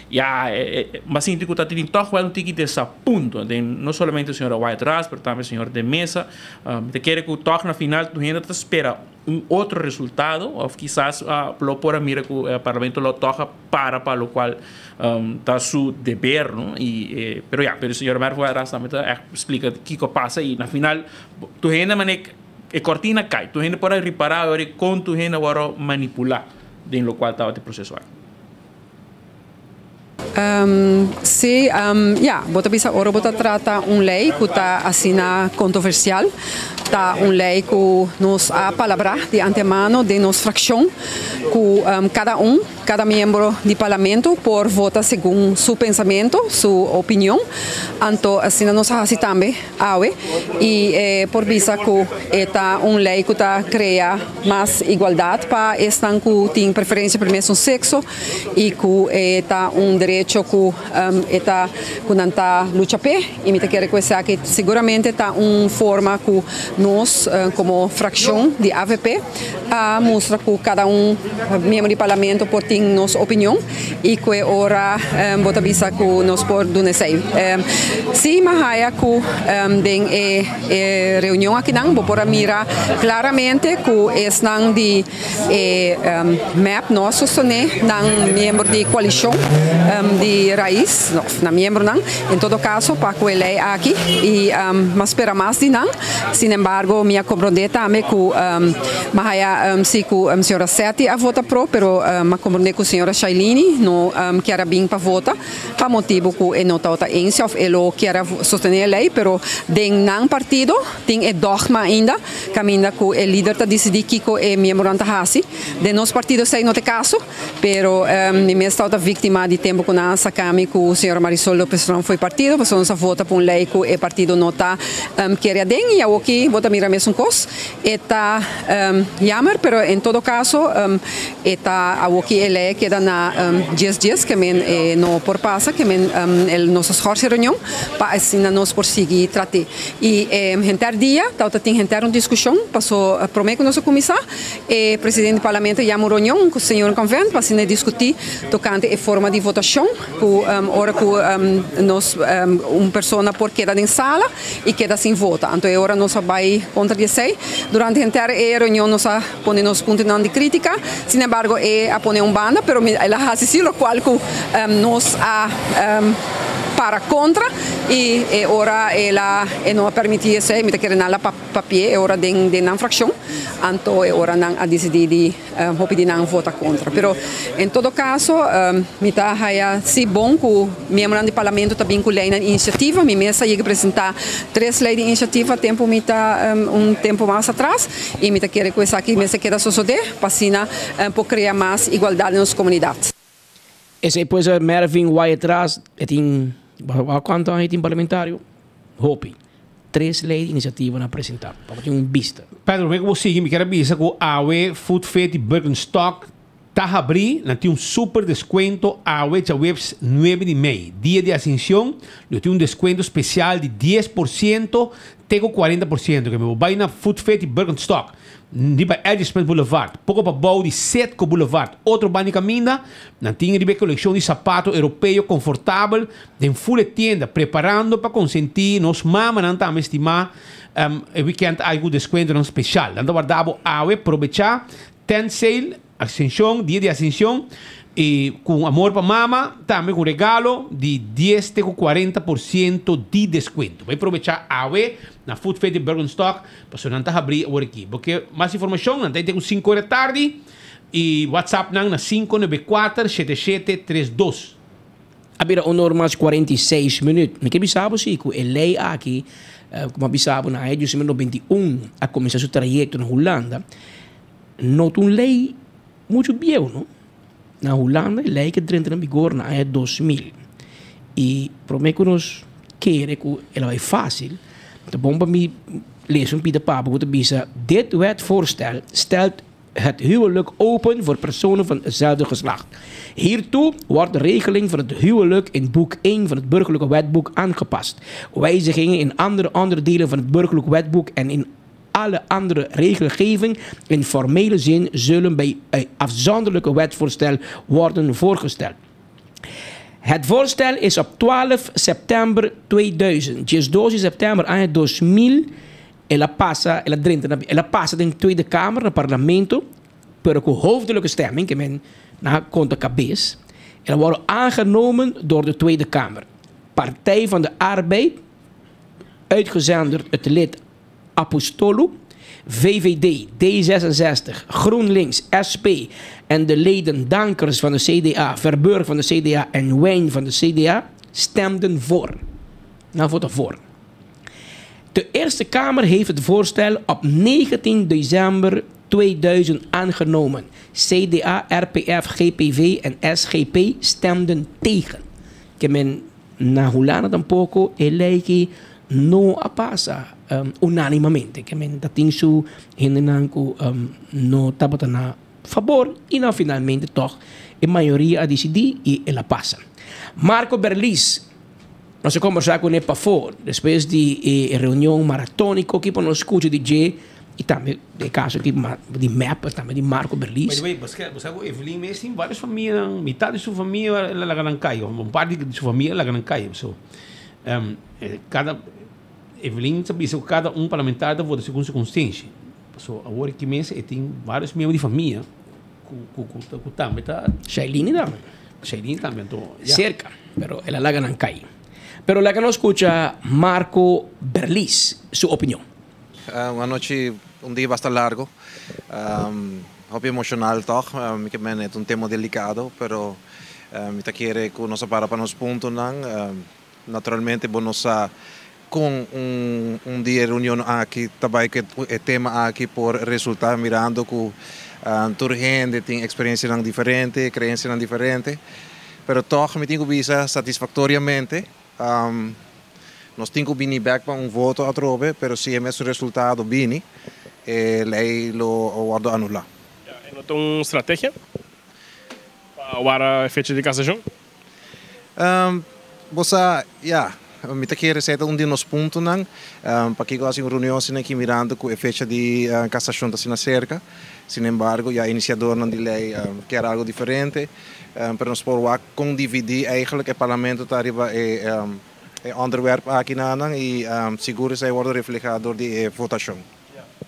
ya m'a sinti cu ta tini toch wel un tiki desapunto den no solamente señora Wyatt Ras pero tambe señor De Meza. Mi ta kere cu toch na final tur hende ta spera un otro resultado of kisas lo por a mira cu e parlamento lo toch a para pa locual ta su deber no y pero ya pero señor Mervin Wyatt-Ras tambe ta echt splica kico a pasa y na final tur hende mane. E cortina a cay. Tur hende por a ripara awor con tur hende a worde manipula den locual tabata e proceso aki. Sí, ya, bo ta bisa ora bo ta trata un ley cu ta asina controversial, ta un ley cu nos a palabra di antemano den nos fraccion cu cada un, cada miembro di parlamento por vota segun su pensamento, su opinion, anto asina nos a haci tambe awe y e por bisa cu e ta un ley cu ta crea mas igualdad pa esnan cu tin preferencia pa e mesun sexo y cu e ta un derecho cu e ta cu nan ta lucha p'e y mi ta kere cu esaki seguramente ta un forma cu nos como fraccion di avp a mustra cu cada un miembro di parlamento por tin nos opinion y cu e ora bo ta bisa cu nos por duna esey. Si mi a haya cu den e reunion akinan bo por a mira claramente cu esnan di E mep no a sostené nan miembro di koalishon di Raiz, òf nan miembronan, en todo kaso pa ku e lei aki i mi a spera mas di nan. Sin embargo mi a komprondé tambe ku mi a haya si ku señora Setti a vota pro, pero mi a komprondé ku señora Shailini no kier a bin pa vota pa motibu ku e no tabata eens òf e lo kier a sostené e lei, pero den nan partido tin e dogma ainda. Caminda cu e lider ta dicidi kico e miembronan ta haci. Den nos partido esey no ta e caso, pero mi mes tabata victima di tempo cu nan a saca mi cu señora Marisol Lopez Ron fo'i partido, pasobra nos a vota pa un ley cu e partido no ta kere aden y awoki bo ta mira mesun cos. E ta jammer, pero en todo caso e ta awoki e ley a keda na dies dies, ke men e no por pasa, ke men nos a schorsi e reunion pa asina nos por sigui trate. Y henter dia tabata tin henter un discusion, paso prome cu nos a cuminsa, e presidente di parlamento a yama un reunion cu señor Convent pa asina discuti tocante e forma di votacion cu ora cu nos un persona por keda den sala y keda sin vota. Anto e ora nos a bay contra di esey. Durante henter e reunion nos a pone nos puntonan di critica, sin embargo e a pone un banda, pero el a haci si locual cu nos a para contra y e ora el a e no a permiti esey, mi ta kere nan la papia e ora den den nan fraccion, anto e ora nan a dicidi di hopi di nan vota contra. Pero en todo caso mi ta haya si bon cu miembronan di parlamento ta bin cu leynan di iniciativa, mi mes a yega presenta tres ley di iniciativa tempo mi ta un tempo mas atras y mi ta kere cu esaki mester keda sosode pa asina por crea mas igualdad den nos comunidad. Esey pues Mervin Wyatt-Ras e tin cuanto aña e tin parlamentario? Hopi. Tres ley di iniciativa nan a presenta pa bo tin un bista. Pedro, prome ku bo sigui mi kier a bisa ku awe Food Fit di Birkenstock ta habrí, nan tin un super deskuento awe djaweps nuebe di mei, dia di Asinsion, lo tin un deskuento spesial di 10% te ku 40%, ke mi bo bai na Food Fit di Birkenstock riba Edgersmith Boulevard, poko pa bou di Setco Boulevard, otro banda di kaminda, nan tin riba e kolekshon di sapato europeo konfortabel den ful e tienda, preparando pa konsentí nos mamanan tambe stimá e wikènt aki ku deskuentonan speshal. Nan ta warda bo awe, probechá tent sale, Ascension, dia di Ascension, y cu amor pa mama, tambe cu regalo di dies te cu 40% di descuento. Bay probecha awe na Food Fit di Birkenstock, pasobra nan ta habri awor aki. Bo ke mas informacion, nan ta te cu 5 ora tardi y WhatsApp nan na 594 7732. A bira un or mas 46 minuut. Mi ke bisa bo si ku e lei aki, ku mi a bisa bo na aña 1991 a kuminsá su trayekto na Hulanda, No ta un lei muchu bieu no. Na Hulanda e lei ke drenta na vigor na aña 2000. I prome ku nos kere ku el a bai fásil, ta bon pa mi lesa un pida papel ku ta bisa, Dit wetvoorstel stelt het huwelijk open voor personen van hetzelfde geslacht. Hiertoe wordt de regeling van het huwelijk in boek 1 van het burgerlijke wetboek aangepast. Wijzigingen in andere onderdelen van het burgerlijk wetboek en in alle andere regelgeving in formele zin zullen bij een afzonderlijke wetvoorstel worden voorgesteld. Het voorstel is op 12 september 2000, 12 september aña 2000, el a pasa, el a drenta na, el a pasa den Tweede Kamer, na Parlamento, pero ku hoofdelijke stemming, ke men nan a konta kabes, el a wòrdu aangenomen door de Tweede Kamer. Partij van de Arbeid, uitgezonderd het lid Apostolu, VVD, D66, GroenLinks, SP en de leden Dankers van de CDA, Verburg van de CDA en Wijn van de CDA stemden voor. Nan a vota voor. De Eerste Kamer heeft het voorstel op 19 december 2000 aangenomen. CDA, RPF, GPV en SGP stemden tegen. Ke men na Hulanda tampoko e lei aki no a pasa unanimamente. Ke men ta tin su hendenan ku no tabata na fabor i nan finalmente tòg e mayoria a disidí i el a pasa. Marco Berlis, nos a kombersá kuné pafó despues di e reunion maratóniko aki pa nos skucha di dje i tambe den e kaso aki di mep tambe di Marco Berlis. By the way, bo sa ku Evelyn mes tin varios famianan, mitad di su famia el a laga nan kai, un parti di su famia el a laga nan kai. So, kada, Evelyn ta bisa ku kada un parlamentario ta vota segun su konsiensia. Paso awor aki mes e tin varios miembro di famia ku ku ku tambe ta. Shailene tambe. Shailene tambe anto ya. Cerca, pero el a laga nan cay. Pero laga nos scucha Marco Berlis su opinion. Un anochi, un dia basta largo. Hopi emocional toch. Mi ke mene ta un tema delicado, pero mi ta kere cu nos a para pa nos puntonan. Naturalmente bo no sa con un un di e reunion aki ta bay cu e tema aki por resulta mirando cu tur hende tin experiencianan diferente, creencianan diferente, pero toch mi tin cu bisa satisfactoriamente nos tin cu bini bek pa un voto atrobe, pero si e mesun resultado bini e ley lo wordo anula. Ya, e no ta un strategia pa wara e fecha di casacion? Bo sa, ya, mi ta kere esei ta un di nos puntonan. Pakiko hasi un reunion asina aki mirando ku e fecha di kasashon ta asina serka. Sin embargo, ya inisiadornan di lei kier algo diferente. Pero nos por wak kon dividí eigenlijk e parlamento ta riba e onderwerp aki nanan i sigur esei wòrdu reflehá dor di e votashon.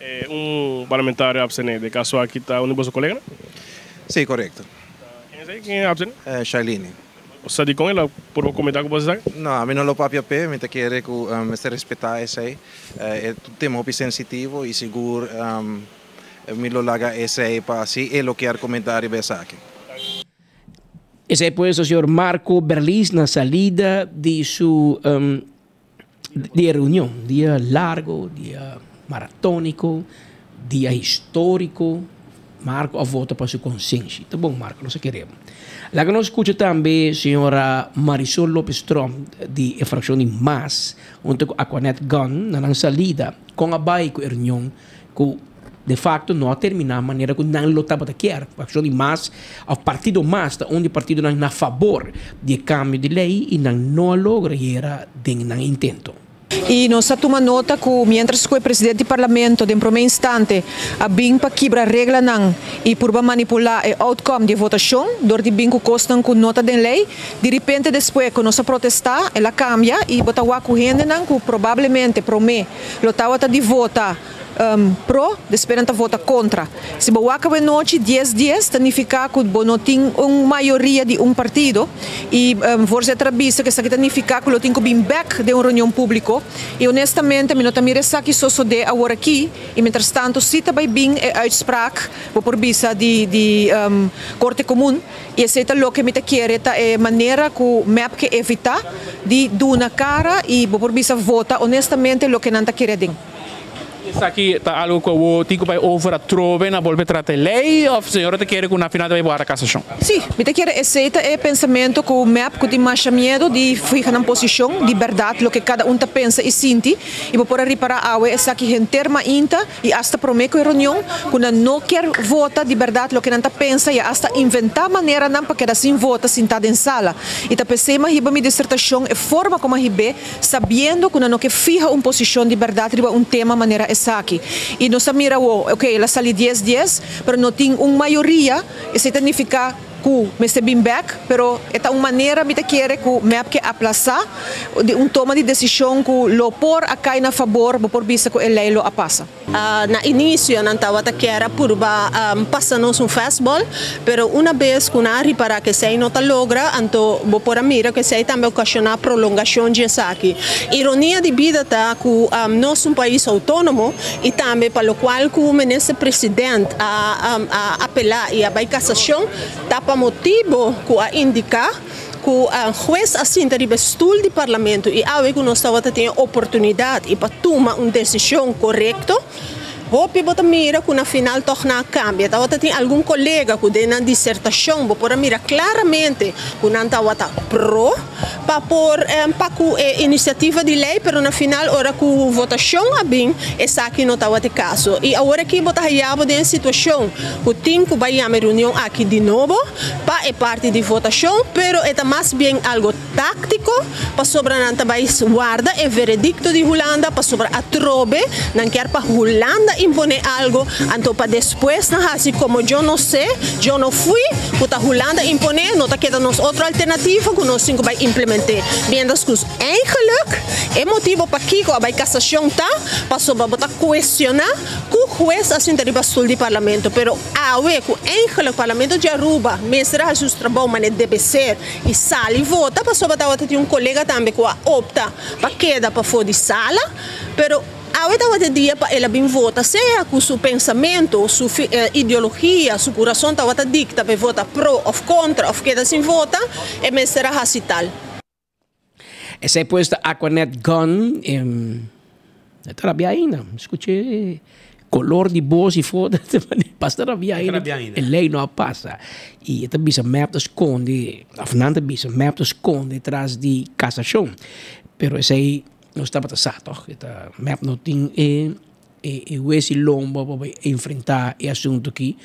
E un parlamentario abstené. Den kaso aki ta un di boso koleganan? Sí, korekto. Ken esei? Ken a abstené? Shailene. Bo sa dikon el a purba komentá ku bo esaki? No, ami no lo papia p'e. Mi ta kere ku mester respetá esei. E ta un tema hopi sensitivo i sigur mi lo laga esei pa si e lo kier komentá riba esaki. Esei pues ta señor Marco Berlis na salida di su Di e reunion, dia largo, dia maratóniko, dia históriko, Marco a vota pa su konsenshi. Ta bon Marco, nos a kere bo. Laga nos skucha tambe señora Marisol Lopez Tromp di e frakshon di mas hunto ku Aquanet Gunn na nan salida kon a bai ku e reunion ku de facto no a termina manera cu nan lo tabata kier. Fraccion di mas of partido mas ta un di partidonan na fabor di e cambio di ley y nan no a logra yera den nan intento. Y nos a tuma nota cu mientras cu e presidente di Parlamento den prome instante a bin pa kibra reglanan y purba manipula e outcome di e votacion dor di bin cu cosnan cu no ta den ley, di ripente despues cu nos a protesta el a cambia y bo ta wak cu hendenan cu probablemente prome lo tawata di vota Pro, despues nan ta vota kontra. Si bo wak awe nochi dies dies ta nifiká ku bo no tin un mayoria di un partido i voorzitter a bisa ku esaki ta nifiká ku lo tin ku bin bèk den un reunion públiko i honestamente mi no ta mira esaki sosodé aworakí i mientrastanto si ta bai bin e uitspraak bo por bisa di di Korte Komun i esei ta loke mi ta kere ta e manera ku mep ke evitá di duna kara i bo por bisa vota honestamente loke nan ta kere aden. Esaki ta algo cu awor tin cu bay over atrobe na bolbe trata e ley of señora ta kere cu na final ta bay warda casacion? Sí, mi ta kere esey ta e pensamento cu mep cu tin masha miedo di fiha nan posicion di berdad loke cada un ta pensa y sinti y bo por a ripara awe esaki henter mainta y hasta prome cu e reunion cu nan no kier vota di berdad loke nan ta pensa y a hasta inventa maneranan pa keda sin vota sinta den sala y ta pesey mi a hiba mi disertacion e forma como a hib'e sabiendo ku nan no ke fiha un posishon di bèrdat riba un tema manera esaki. I nos a mira awor, ok, el a sali dies dies, pero no tin un mayoria, esei ta nifiká ku mester bin bèk, pero e ta un manera mi ta kere ku mep ke aplasá di un toma di desishon ku lo por a kai na fabor, bo por bisa ku e lei lo a pasa. Na inicio nan tawata kier a purba pasa nos un fastball, pero una bes cu nan a ripara cu esey no ta logra, anto bo por a mira cu esey tambe a ocasiona prolongacion dje esaki. Ironia di bida ta cu nos un pais autonomo y tambe pa locual cu Minister President a a apela y a bay casacion ta pa motibo cu a indica Ku hues a sinta riba e stul di parlamento i awe ku nos tabata tin e oportunidat i pa tuma un desishon korekto, hopi bo ta mira ku na final tòg nan a kambia. Tabata tin algun kolega ku den nan disertashon bo por a mira klaramente ku nan tabata pro pa por pa ku e inisiativa di lei, pero na final ora ku votashon a bin esaki no tabata e kaso. I aworakí bo ta haya bo den e situashon ku tin ku bai yama e reunion aki di nobo. pa e parti di votashon, pero e ta mas bien algo táktiko, pasobra nan ta bai warda e veredikto di Hulanda, pasobra atrobe nan kier pa Hulanda imponé algo, anto pa despues nan hasi komo yo no sé, yo no fui, ku ta Hulanda imponé, no ta keda nos otro alternativa ku nos tin ku bai implementé. Mientras ku eigenlijk e motibo pakiko a bai kasashon ta pasobra bo ta kuestioná ku hues a sinta riba stul di parlamento, pero. Awe ku eigenlijk Parlamento di Aruba mester a hasi su trabou manera debe ser i sali vota pasobra tabata tin un kolega tambe ku a opta pa keda pafó di sala pero awe tabata e dia pa el a bin vota sea ku su pensamentu, su ideologia, su kurason tabata dikta pa e vota pro òf kontra òf keda sin vota e mester a hasi tal. Esei pues ta Aquanet Gun. E ta rabia ainda. Scuché color di bos y foto. Pas ta rabia ainda. E ley no a pasa. Y e ta bisa mep ta sconde, of nan ta bisa mep ta sconde tras di casacion. Pero esei nos tabata sa toch. E ta mep no tin e e wes y lombo pa bay enfrenta e asunto aki.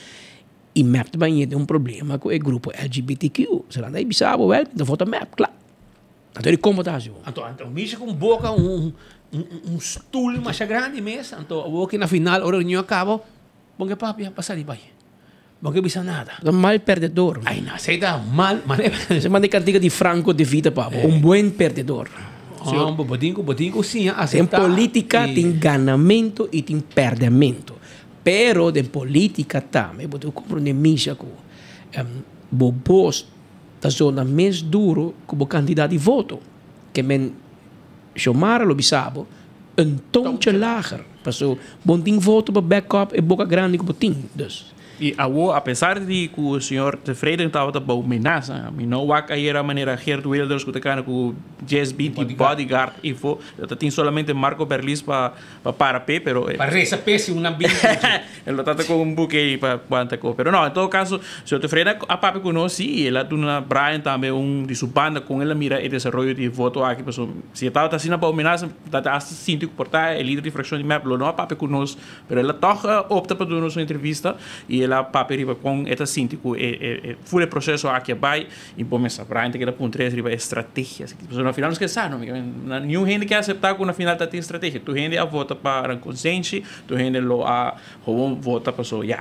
Y mep ta bay den un problema cu e grupo LGBTQ. So nan ta bisa bo wel, mi ta vota mep, kla. Anto di como ta haci bo? Anto anto mi cu un boca un un stoel masha grandi mes, anto awor ki na final ora reunion a caba, bo ke papia pa sali bay. Bo ke bisa nada. Ta mal perdedor. Ay na, esey ta mal manera. Esey manda e cantica di Franco de Vita pa bo, un buen perdedor. Homber, bo tin cu bo tin cu siña acepta. Den politica tin ganamento y tin perdemento. Pero den politica tambe bo tin cu comprende misha cu bo bos ta zona mes duro ku bo kantidat di voto. Ke men Xiomara lo bisa bo un toontje lager, paso bo no tin voto pa back up e boka grandi ku bo tin. Dus. I awo, apesar di ku señor Tevreden tabata bou menasa, mi no wak ayera manera Geert Wilders ku ta kana ku djes binti bodyguard ifo, ta tin solamente Marco Berlis pa Pa para p'e, pero. Pa reza p'e si un nan bini ku dje. El lo tata ku un buke pa wanta ko. Pero no, en todo kaso, señor Tevreden a papia ku nos si, i el a duna Brian tambe un di su banda kon el a mira e desaroyo di e voto aki. Pasobra si e tabata asina bou menasa, ta ta hasta sinti ku por ta e lider di frakshon di mep lo no a papia ku nos. Pero el a tòg opta pa duna nos un entrevista i el a papia riba kon e ta sinti ku e e ful e proseso aki a bai. I bo mester Brian ta keda puntra es riba e strategia. Pasobra na final nos ke sa, no? Niun hende ke aseptá ku na final ta tin strategia. Tur hende a vota pa nan konsenshi, tur hende lo a gewoon vota pasobra ya,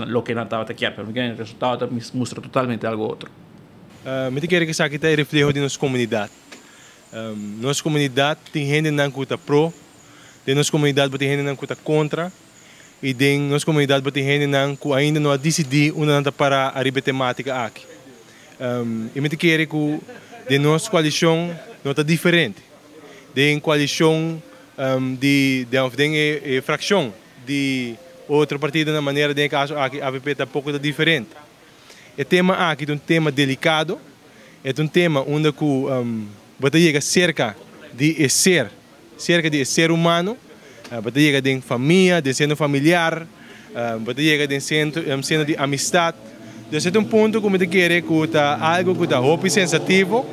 loke nan tabata kier. Pero e resultado ta mustra totalmente algo otro. Mi ta kere ku esaki ta e refleho di nos komunidat. Nos komunidat tin hendenan ku ta pro, den nos komunidat bo tin hendenan ku ta kontra. I den nos komunidat bo tin hendenan ku ainda no a disidí unda nan ta pará ariba e temátika aki. I mi ta kere ku den nos koalishon no ta diferente. Den koalishon di òf den e frakshon di otro partidonan manera den e kaso aki avp tampoko ta diferente. E tema aki ta un tema delikado, e ta un tema unda ku bo ta yega serka di e ser. Serka di e ser humano, bo ta yega den famia, den seno familiar, bo ta yega den seno di amistad. Dus e ta un punto ku mi ta kere ku ta algu ku ta hopi sensativo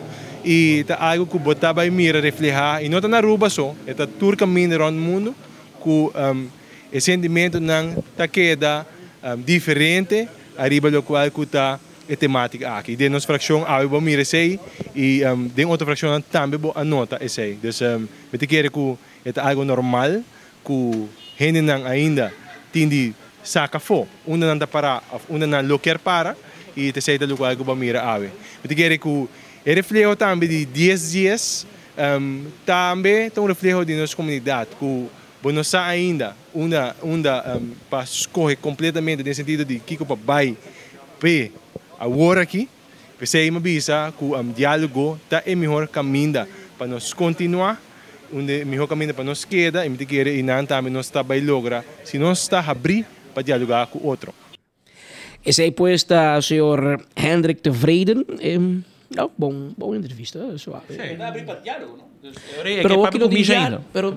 i ta algu ku bo ta bai mira reflehá, i no ta na Aruba so, e ta tur kaminda rònt mundu ku e sentimentunan ta keda diferente ariba lokual ku ta e tematica aki. Den nos fraccion awe bo a mira esey y den otro fraccionnan tambe bo a nota esey. Dus mi ta kere cu e ta algo normal cu hendenan ainda tin di saca afo unda nan ta para of unda nan lo kier para y ta esey ta locual cu bo a mira awe. Mi ta kere cu e refleho tambe di dies dies tambe ta un refleho di nos comunidad cu. Bo no sa ainda unda unda pa skohe kompletamente den sentido di kiko pa bai p'e awor aki. P'esei mi a bisa ku diálogo ta e mihor kaminda pa nos kontinuá, unda e mihor kaminda pa nos keda i mi ta kere einan tambe nos ta bai logra si nos ta habrí pa dialogá ku otro. Esei pues ta señor Hendrik Tevreden. No, bon, bon entrevista, suave. Sí, ta abrí pa diálogo, no? Pero hoki no tin diálogo. Pero,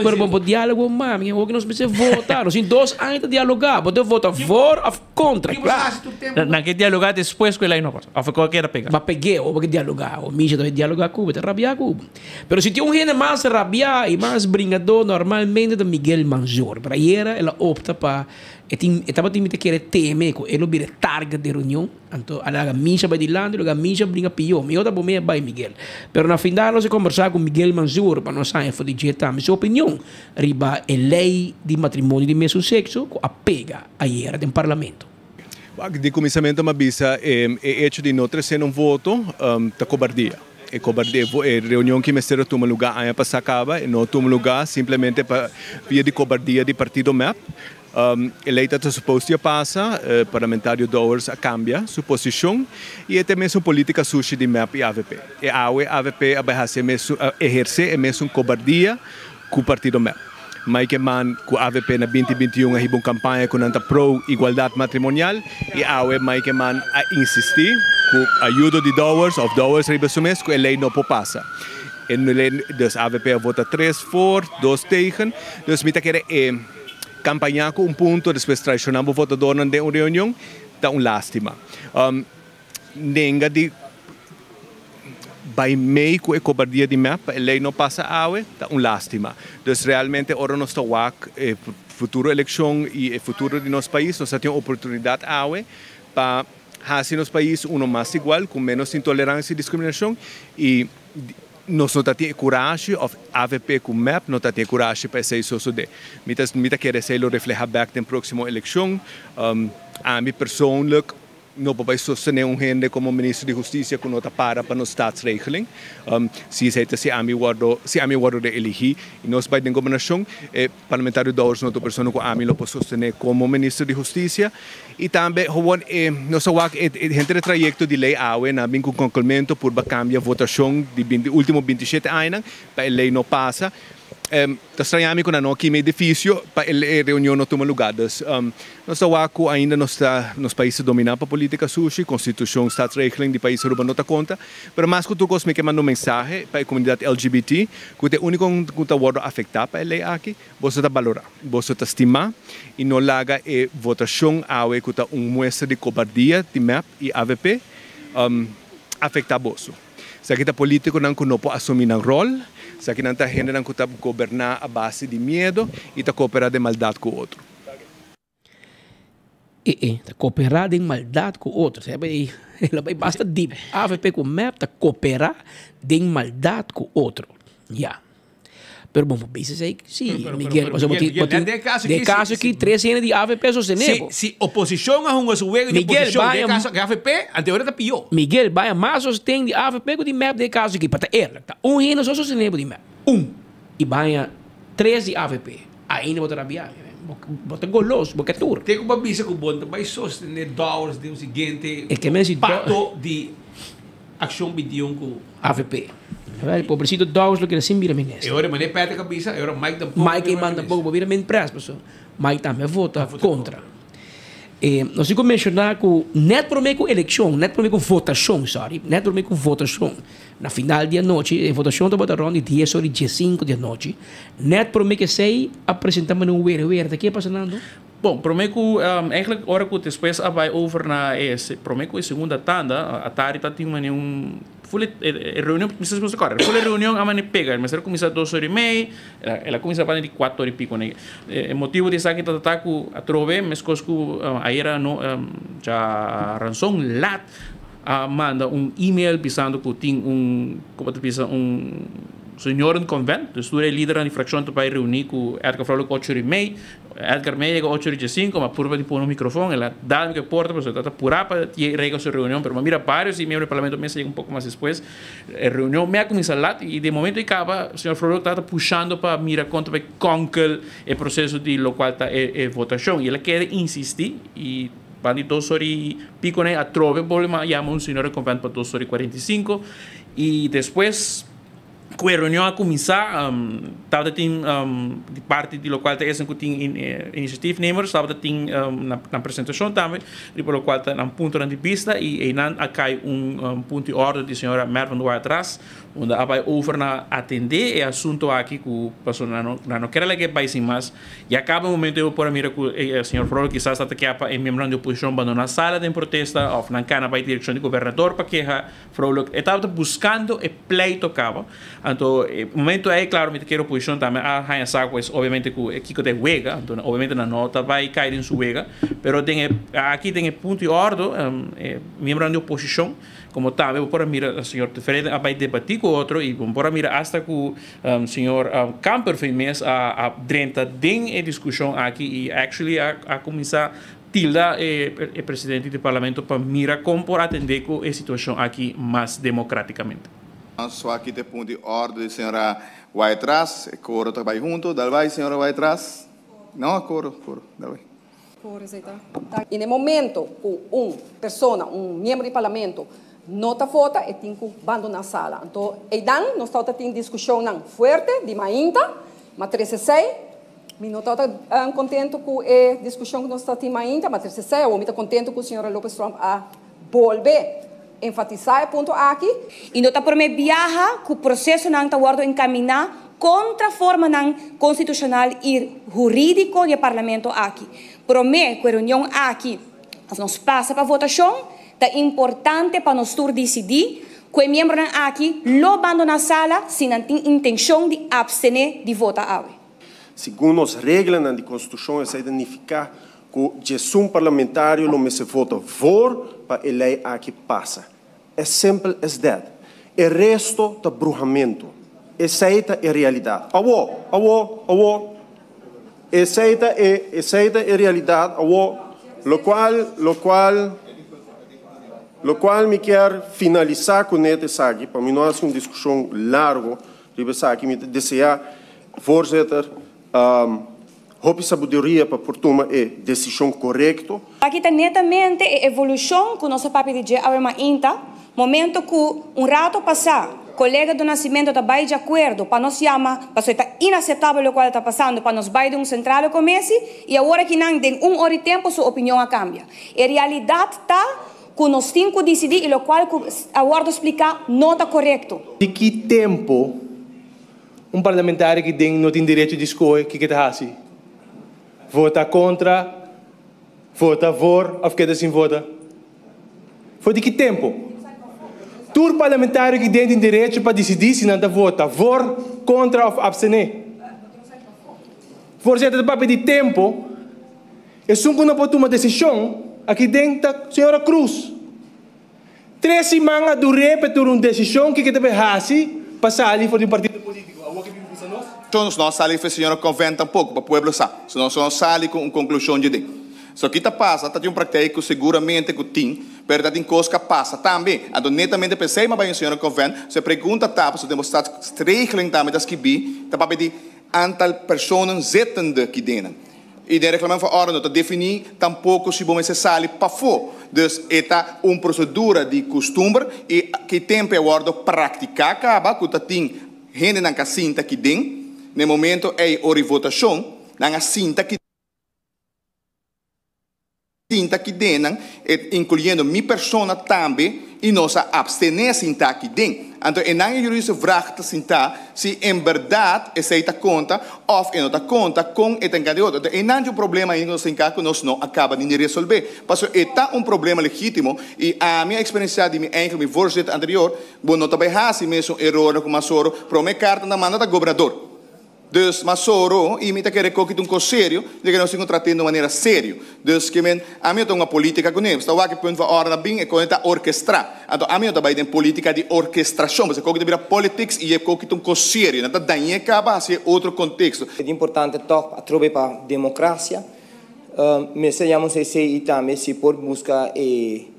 pero bo diálogo mami, hoki nos mester vota. Nos tin dos aña ta dialogá. Bo ta vota voor of kontra, kla. Nan ke dialogá despues ku e lei no pasa. Of ku a keda pegá. Ba peg'é, bo ke dialogá. O Misha ta dialogá ku bo, ta rabiá ku bo. Pero si tin un hende mas rabiá i mas bringadó normalmente ta Miguel Manzor. Pero ayera el a opta pa e tin e tabatin mi ta kere teme ku e lo bira e target di reunion. Anto a laga Misha bai dilanti, lugar Misha bringa pió. Mi ota bo mea bai Miguel. Pero na final nos a kombersá ku Miguel Manzur pa nos haña for di dje tambe su opinion riba e lei di matrimonio di mesun sekso ku a pega ayera den parlamento. Wak, di kuminsamentu mi a bisa e echo di no trese un voto ta kobardia. E kobardia, e reunion ki mester a tuma lugá aña pasá kaba, e no a tuma lugá simplemente pa via di kobardia di partido mep. E lei ta supos di a pasa, parlamentario Dowers a cambia su posicion y e ta e mesun politica sushi di mep y avp. E awe avp a bay haci e mesun, a eherce e mesun cobardia cu partido mep. Mike Eman cu avp na binti 21 a hiba un campaña cu nan ta pro igualdad matrimonial y awe Mike Eman a insisti cu ayudo di Dowers of Dowers riba su mes cu e lei no por pasa. E lei, dus avp a vota tres voor, dos tegen, dus mi ta kere e. Campañá cu un punto, despues traicioná bo votadornan den un reunion, ta un lástima. Nenga di bai mei cu e cobardia di mep pa e ley no pasa awe, ta un lástima. Dus realmente ora nos ta wak e futuro eleccion y e futuro di nos pais, nos ta tin un oportunidad awe pa haci nos pais uno mas igual, cu menos intolerancia y discriminacion y. Nos no ta tin e kurashi, òf avp ku mep no ta tin e kurashi pa esei sosodé. Mi ta mi ta kere esei lo reflehá bèk den próksimo elekshon. Ami persoonlijk no por bai sostené un hende komo minister di hustisia ku no ta para pa nos staatsregeling. Si esei ta si ami wòrdu si ami wòrdu reeligí i nos bai den gobernashon, e Parlamentario Dowers no ta un persona ku ami lo por sostené komo minister di hustisia. I tambe gewoon e nos a wak e henter e trayekto di lei awe nan a bin ku konkelmento purba kambia votashon di binti ultimo 27 añanan pa e lei no pasa. Ta straña mi ku nan no a kima e edifisio pa e reunion no tuma lugá. Dus nos ta wak ku ainda nos ta nos pais ta dominá pa politika sushi, konstitushon, staatsregeling di pais Aruba no ta konta. Pero mas ku tur kos mi ke manda un mensahe pa e komunidat LGBT ku ta e úniko ku ta wòrdu afektá pa e lei aki, boso ta balorá, boso ta stimá i no laga e votashon awe ku ta un muestra di kobardia di mep i avp afektá boso. Esaki ta polítikonan ku no por asumí nan ròl, esakinan ta hendenan ku ta goberná a base di miedu i ta kooperá den maldat ku otro. E e ta koperá den maldat ku otro. Esei bai el a bai basta dip. Avp ku mep ta koperá den maldat ku otro. Ya. Pero bon por bisa esei si Miguel. Pasobra bo tin bo tin den e kaso aki tres hende di avp a sostené bo. Si oposishon a hunga su wega di oposishon den e kaso aki avp anto ora ta pió. Miguel baya mas sosten di avp ku di mep den e kaso aki pa ta eerlijk. Ta un hende so sostené bo di mep. Un. I baya tres di avp. Ainda bo ta rabia. Bo ta golos, bo ke tur. Te ku bo a bisa ku bo no ta bai sostené Dowers den un siguiente E ke men si pakto di Akshon 21 ku. Avp. Wel, pobrecito Dowers lo keda sin bira minister. E ora manera Patrick a bisa, e ora Mike tampoco Mike bira Eman minister. tampoco por bira min pres, paso Mike tambe a vota contra. E nos tin ku menshoná ku nèt promé ku elekshon, nèt promé ku votashon, sorry, nèt promé ku votashon, Na final di anochi, e votashon tabata rònt di dies ora i diesinku di anochi. Nèt promé ku esei a presentá manera un were were. Ta ke a pasa Nando? Bon, promé ku, eigenlijk ora ku despues a bai over na e promé ku e segunda tanda, Atari ta tin manera un ful e reunion, mi sa si boso ta kòrda, ful e reunion a manera pega, mester a kuminsá dos ora i mei, el a kuminsá banda di kuater ora i piko. E motibu di esaki ta ta ku atrobe meskos ku ayera no djaranson lat, A manda un email bisando cu tin un, como ta bisa, un Seniorenconvent, dus tur e lidernan di fraccion ta bay reuni cu Edgar Vrolijk ocho ora y mei. Edgar mei yega ocho ora y diescinco, ma purba di pone un microfon, el a dal mi cu e porta pasobra e ta pura pa rega su reunion, pero mi a mira varios di miembro di parlamento mes a yega un poco mas despues. E reunion mei a cuminsa lat y di e momento ey caba señor Vrolijk tabata pushando pa mira con ta bay konkel e proceso di locual ta e votacion y el a kere insisti y Pan di dos ora y pico n'e atrobe bolbe ma yama un seniorenconvent pa dos ora y 45 y despues cu e reunion a cuminsa tabata tin di parti di locual ta esun cu tin initiatiefnemers tabata tin nan presentacion tambe riba locual ta nan puntonan di bista y eynan a cay un punto di orde di señora Mervin Duarte Unda a bai over na atendé e asunto aki ku pasobra nan no nan no kere laga e bai sin mas. Ya kaba e momento ei bo por a mira ku e señor Vrolijk kisas ta ta kea pa e miembronan di oposishon bandoná sala den protesta òf nan kana bai direkshon di gobernador pa keha Vrolijk. E tabata buskando e pleito kaba. Anto e momento ei klaro mi ta kere oposishon tambe a haña sa ku es obviamente ku e kiko ta e wega. Anto obviamente nan no ta bai kai den su wega. Pero den e aki den e punto di òrdu e miembronan di oposishon Como tambe bo por a mira señor Tevreden a bay debati cu otro y bo por a mira hasta cu señor Kamperveen mes a drenta den e discusion aki y actually a cuminsa tilda e presidente di parlamento pa mira con por atende cu e situacion aki mas democraticamente. So aki ta e punto di orde di señora Wyatt-Ras. E coro ta bay hunto. Dal bay, señora Wyatt-Ras. No, coro, coro. Dal bay. I na e momento ku un persona, un miembro di parlamento no ta vota, e tin ku bandoná sala. Anto eidan nos tabata tin diskushonnan fuerte di mainta, ma trese sei mi no tabata kontentu ku e diskushon ku nos tabata tin mainta, ma trese sei awor mi ta kontentu ku señora Lopez Tromp a bolbe enfatisá e punto aki. I no ta promé biaha ku prosesonan ta wòrdu enkaminá kontra formanan konstitushonal i hurídiko di e parlamento aki. Promé ku e reunion aki òf nos pasa pa votashon, ta importante pa nos tur disidí ku e miembronan aki lo bandoná sala si nan tin intenshon di apstené di vota awe. Segun nos reglanan di konstitushon esei ta nifiká ku djesun parlamentario lo mester vota voor pa e lei aki pasa. As simple as that. E resto ta bruhamento. Esei ta e realidat. Awo, awo, awo. Esei ta e, esei ta e realidat. Awo, lokual, lokual, lokual mi kier finalisá kuné ta esaki, pa mi no hasi un diskushon largo riba esaki, mi ta deseá, voorzitter, Hopi sabiduria pa por tuma e desishon korekto. Aki ta netamente e evolushon ku nos a papia di dje awe mainta, momento ku un rato pasá kolega do Nascimento ta bai di akuerdo pa nos yama, pasobra e ta inaseptabel lokual ta pasando, pa nos bai den un sentrale komesi i awor aki nan den un ora i tempu su opinion a kambia. E realidat ta ku nos tin ku disidí i lokual ku a wòrdu spliká no ta korekto. Di ki tempu Un parlamentario ki den no tin derecho di skohe kiko e ta hasi, vota kontra, vota voor of keda sin vota? For di ki tempo? Tur parlamentario ki den tin derecho pa disidí si nan ta vota voor, kontra of abstené. Voorzitter ta papia di tempo, esun ku no por tuma desishon aki den ta señora Croes. Tres siman a dur'é pa e tuma un desishon kiko e ta bay hasi pa sali for di un partido politiko. Awor ke bin bisa nos? Nos no a sali fe señora Convent tampoco, pa pueblo sa. So nos no a sali cu un conclusion dje den. So ki ta pasa, ta tin un praktijk cu seguramente cu tin, pero ta tin cos cu a pasa tambe. Anto netamente p'esey m'a bay un señora Convent, so e pregunta ta, pasobra den bo staatsregeling tambe ta skibi, ta papia di aantal personen zittende ki denen. I den reglamento van orde no ta definí tampoko si bo mester sali pafó. Dus e ta un prosedura di kustumber i ki tempu e a wòrdu praktiká kaba ku ta tin hendenan ka sinta ki den. Na e momento ei ora di votashon nan a sinta ki sinta ki den nan, inkluyendo mi persona tambe, i nos a abstené sintá aki den. Anto e nan e juridische vraag ta sintá si en bèrdat esei ta konta òf e no ta konta, kon e ta enka di otro. Anto einan dje un problema ainda ku nos ta hinká ku nos no a kaba di ni resolvé. Pasobra e ta un problema legítimo i ami a eksperensiá di mi eigen mi voorzitter anterior, bo no ta bai hasi mesun erornan ku Masoro promé karta nan manda ta gobernador. Dus m'a soro y mi ta kere koki ta un kos serio, di ke nos tin ku trat'é di un manera serio. Dus ke men, ami no ta hunga politica kuné. Bo ta wak e punt van orde a bin, e kos ta orkestrá. Anto ami no ta bai den politica di orkestrashon, pasobra e koki ta bira politics y e koki ta un kos serio. Nan ta dañ'é kaba hasié otro konteksto. E ta importante tòg atrobe pa demokrasia. Mester yama un CC y tambe si por buska e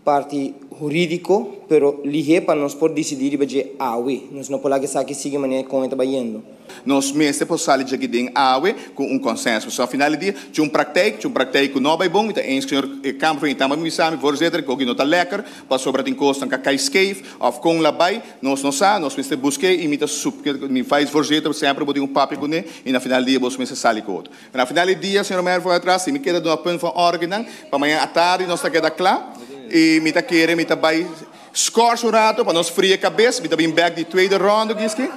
Parti hurídiko, pero lihé pa nos por disidí riba dje awe. Nos no por laga esaki sigui manera kon e ta bayendo. Nos mester por sali djaki den awe ku un konsenso. So a final di dia, dje un praktijk, dje un praktijk ku no a bai bon, mi ta eens ku señor Kamper i tambe mi bisa mi voorzitter ku oki no ta lèker, pasobra tin kosnan ku a kai skeef òf kon la bai, nos no sa, nos mester busk'é i mi ta sup, mi vice voorzitter semper bo tin un papia kuné i na final di dia boso mester sali ku otro. Na final di dia, señor Mayor for atras, si mi keda duna punt van orde kinan, pa mañana atardi nos ta keda kla y mi ta kere mi ta bay scors un rato pa nos fria cabes, mi ta bin bek di tweede ronde kiski,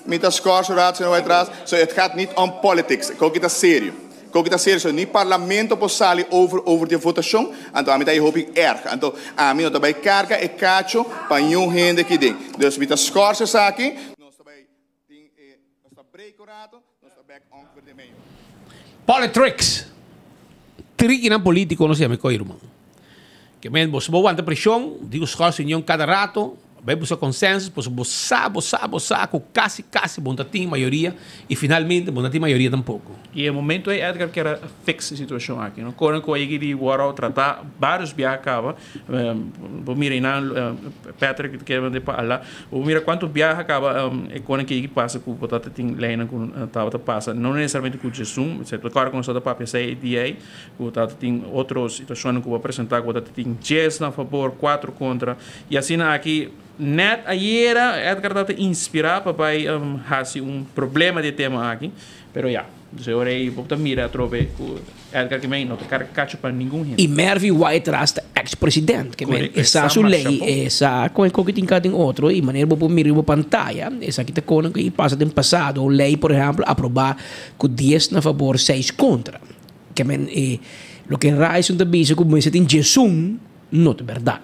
mi ta scors un rato, señor Mayor atras, so het gaat niet om politics, koki ta serio, koki ta serio, so ni parlamento por sali over over di e votacion, anto ami ta hay hopi erg, anto ami no ta bay carga e cacho pa niun hende kiden, dus mi ta scors esaki, nos ta bay Tin e nos ta break un rato, nos ta back ongeveer den meio. Politricks. Trikinan politico nos yama e koe ruman. Ke men boso bo wanta presion, digo schors reunion cada rato, bai busca consensus, pasobra bo sa, bo sa, bo sa cu casi casi bo no ta tin mayoria y finalmente bo no ta tin mayoria tampoco. Y e momento ey Edgar kier a fix e situacion aki, no? Koren cu a yega di worde trata varios biaha caba, Bo mira einan Patrick ta kere manda pa ala. Bo mira kuantu biaha kaba e konan ke pasa ku bo tabata tin leinan ku tabata pasa. No nesesariamente ku djesun, etcetera. Kòrda ku nos tabata papia esei e dia ei, ku tabata tin otro situashonnan ku bo a presentá ku bo tabata tin djes na fabor, kuatro kontra. I asina aki nèt ayera Edgar tabata inspirá pa bai hasi un problema di e tema aki. Pero ya, dus e ora ei bo ta mira atrobe ku Edgar Kimey no ta karga kachu pa ningun hende. I Mervin White ras ta ex president, ke men e sa su lei, e sa kon e koki tin ka den otro i manera bo por mira riba pantaya, esaki ta kono ku i pasa den pasado, un lei por ehempel aproba ku dies na fabor seis kontra. Ke men e loke Ryson ta bisa ku mester tin djesun no ta bèrdat.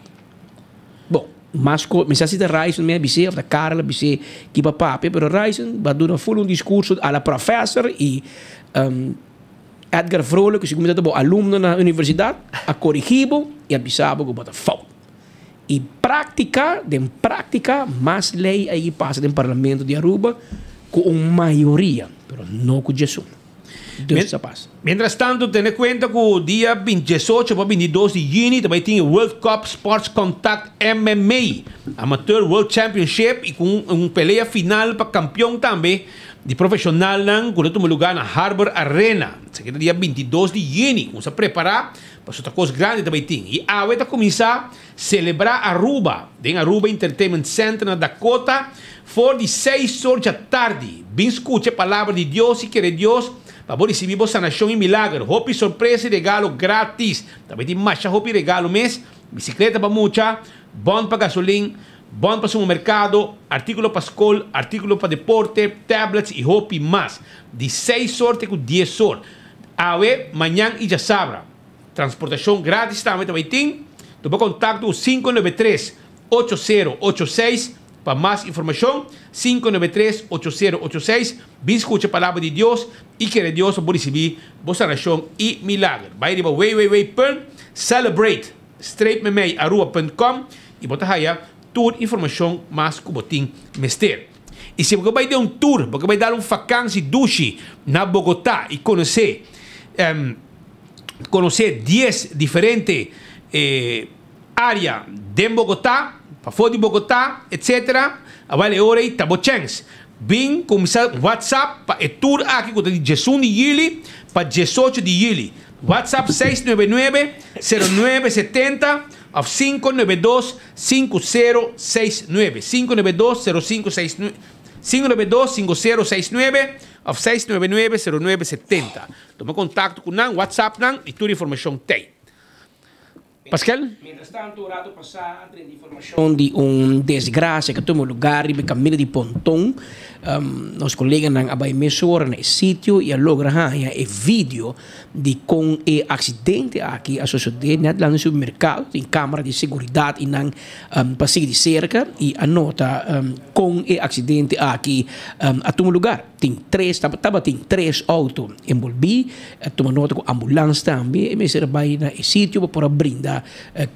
Bon, mas ko, mi sa si ta Ryson mi a bis'é of ta Karel a bis'é ki pa papia, pero Ryson ba duna ful un diskurso a la professor i Edgar Vrolijk, ku segun mi ta bo alumno na universidat, a korigí bo i a bisa bo ku bo ta fout. I práktika, den práktika, mas lei a i pasa den parlamento di Aruba ku un mayoria, pero no ku djesun. Dus ta pasa. Mientras tanto tene cuenta cu dia 28 pa 22 di juni ta bay tin e World Cup Sports Contact MMA Amateur World Championship y cu un pelea final pa campeon tambe di profesionalnan cu ta tuma lugar na Harbor Arena. Esaki ta dia 22 di juni. Cuminsa prepara pasobra ta cos grandi ta bay tin. Y awe ta cuminsa celebra Aruba den Aruba Entertainment Center na Dakota for di seis or djatardi. Bin scucha e palabra di Dios y kere Dios pa bo ricibi bo sanacion y milager. Hopi sorpresa y regalo gratis. Ta bay tin masha hopi regalo mes, bicicleta pa mucha, bon pa gasolin, bon pa supermercado, articulo pa scol, articulo pa deporte, tablets y hopi mas. Di seis or te cu dies or. Awe, mañan y djasabra. Transportacion gratis tambe ta bay tin. Tuma contacto cu 593 8086 pa mas informacion. 593 8086. Bin scucha palabra di Dios y kere Dios pa bo ricibi bo sanacion y milager. Bay riba www.celebrate-aruba.com y bo ta haya tur informacion mas cu bo tin mester. Y si bo ke bay den un tour, bo ke bay dal un vakantie dushi na Bogota y conoce Konosé dies diferente área den Bogotá, pafó di Bogotá, etcétera. Awel e ora ei ta bo chèns. Bin kuminsá WhatsApp pa e tur aki ku ta di diesun di yüli pa diesocho di yüli. WhatsApp seis nuebe nuebe, sero nuebe setenta òf sinku nuebe dos, sinku sero seis nuebe. Sinku nuebe dos, sero sinku seis nuebe, sinku nuebe dos, sinku sero seis nuebe òf seis nuebe nuebe, sero nuebe setenta. Tuma kontakto ku nan, whatsapp nan i tur informashon t'ei. Paskel? Mientrastanto, rato pasá a drenta informashon di un desgrasia ku a tuma lugar riba e kaminda di Ponton. Nos koleganan a bai mesora na e sitio i a logra haña e video di kon e aksidente aki a sosodé nèt lan di supermerkado. Tin kamera di seguridat i nan pa sigui di serka i a nota kon e aksidente aki a tuma lugar. Tin tres, tabatin tres outo enbolbí. A tuma nota ku ambulans tambe e mester a bai na e sitio pa por a brinda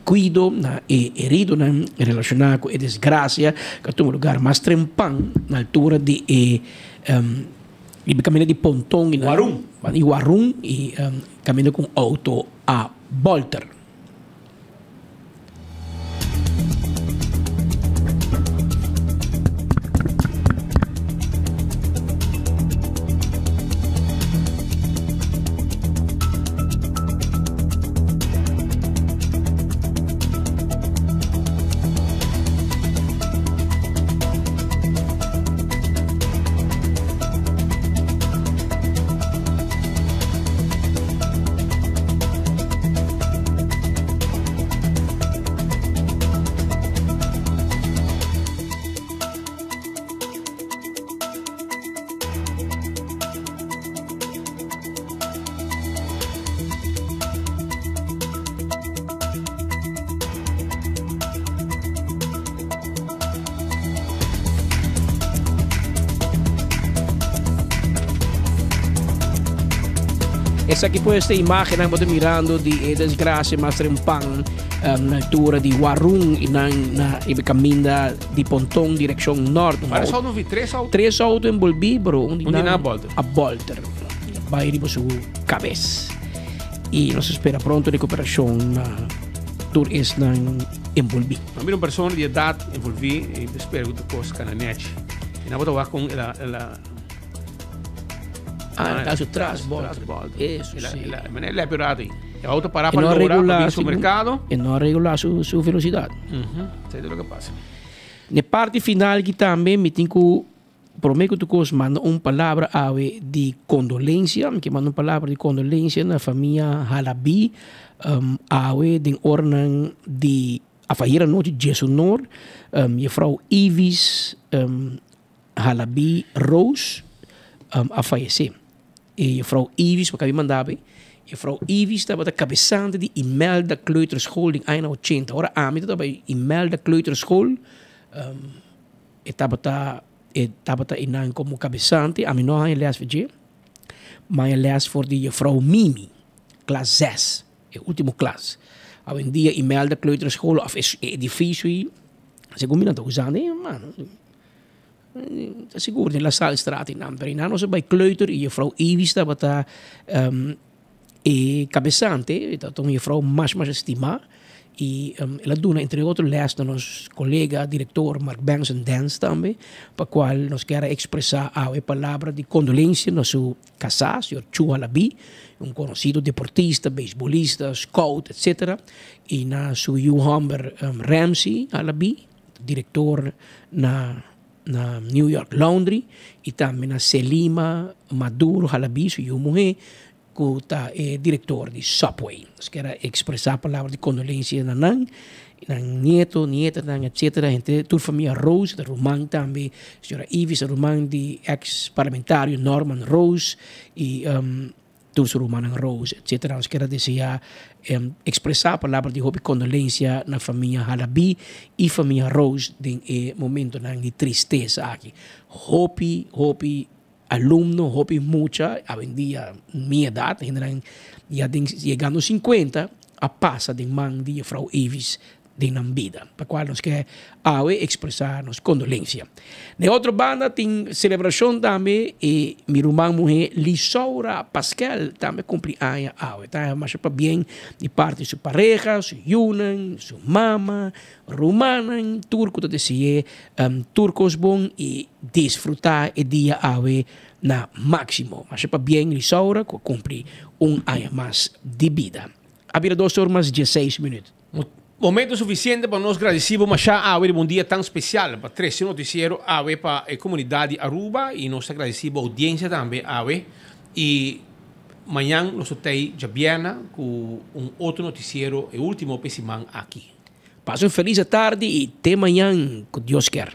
kuido na e heridonan relashoná ku e desgrasia ku a tuma lugar mas trempan na altura di e kaminda di Ponton i Warun i kaminda ku un outo a bòlter. Esaki pues ta imagennan bo ta mirando di e desgracia mas trempan na altura di Warun y nan na e caminda di Ponton direccion nort. Varios auto vi? Tres auto? Tres auto envolvi pero un di Un di nan nan a bolter. a bolter. Bay riba su cabes. Y nos espera pronto recuperacion na tur esnan envolvi. Nos mira un persona di edad envolvi y ta spera cu tur cos cana nechi. Y nan bo ta wak con el a el a Ah, ta su tras bolter. Tras bolter. Eso El a sí. el a manera el a lepi rato ahí. E auto para E pa no a lora pa regula bin su supermercado. E no a regula su velocidad. Mhm. Esey ta loke pasa. Ne parti final aki tambe mi tin cu Prome ku tur kos manda un palabra awe di kondolensia. Mi ke manda un palabra di kondolensia na famia Halabi awe den oranan di af ayer anochi diesunor jefrou Ivis Halabi Roos a fayesé. E jefrou Ivis bo kabi manda awe, jefrou Ivis tabata kabesante di Imelda Kleuterschool den añanan ochenta. Ora ami tabata bai Imelda Kleuterschool E tabata e tabata einan komo kabesante, ami no haña lès for dje, mi haña lès for di jefrou Mimi, klas zes, e ultimo klas. Awendia Imelda Kleuterschool òf e edifisio ei, segun mi nan ta usando ei, mano, ta sigur den La Sallestraat einan, pero einan nos a bai kleuter i jefrou Ivis tabata E kabesante e tabata un jefrou mas mas estimá i el a duna entre otro lès na nos kolega direktor Mark Benson Dens tambe, pa kual nos kier a ekspresá awe palabra di kondolensia na su kasá, señor Chu Halabi, un konosido deportista, beisbolista, scout, etsetera, i na su yu hòmber Ramsey Halabi, direktor na na New York Laundry i tambe na Selima Maduro Halabi, su yu muhé, ku ta e direktor di Subway. Nos kier a ekspresá palabra di kondolensia na nan, nan nieto, nietanan, etsetera, henter tur famia Roos, ta ruman tambe señora Ivis, ta ruman di eks parlamentario Norman Roos i tur su rumannan Roos, etsetera. Nos kier a deseá ekspresá palabra di hopi kondolensia na famia Halabi i famia Roos den e momentonan di tristesa aki. Hopi, hopi Alumno hopi mucha awendia mi edad hendenan ya den yegando sinkuenta a pasa den man di jefrou Evis den nan bida pa kual nos ke awe ekspresá nos kondolensia. Na e otro banda tin selebrashon tambe e mi ruman muhé Lisaura Paskel tambe kumpli aña awe ta masha pabien di parti su pareha, su yunan, su mama, Rumannan tur ku ta dese'é tur kos bon i disfrutá e dia awe na máksimo. Masha pabien Lisaura ku a kumpli un aña mas di bida. A bira dos or mas dieseis minüt. Momento sufisiente pa nos gradisí bo mashá awe riba un dia tan spesial pa trese notisiero awe pa e komunidat di Aruba i nos ta gradisí bo oudiensia tambe awe i. Mañan nos lo t'ei djabièrnè ku un otro notisiero, e último p'e siman aki. Pasa un felis atardi i te mañan ku Dios kier.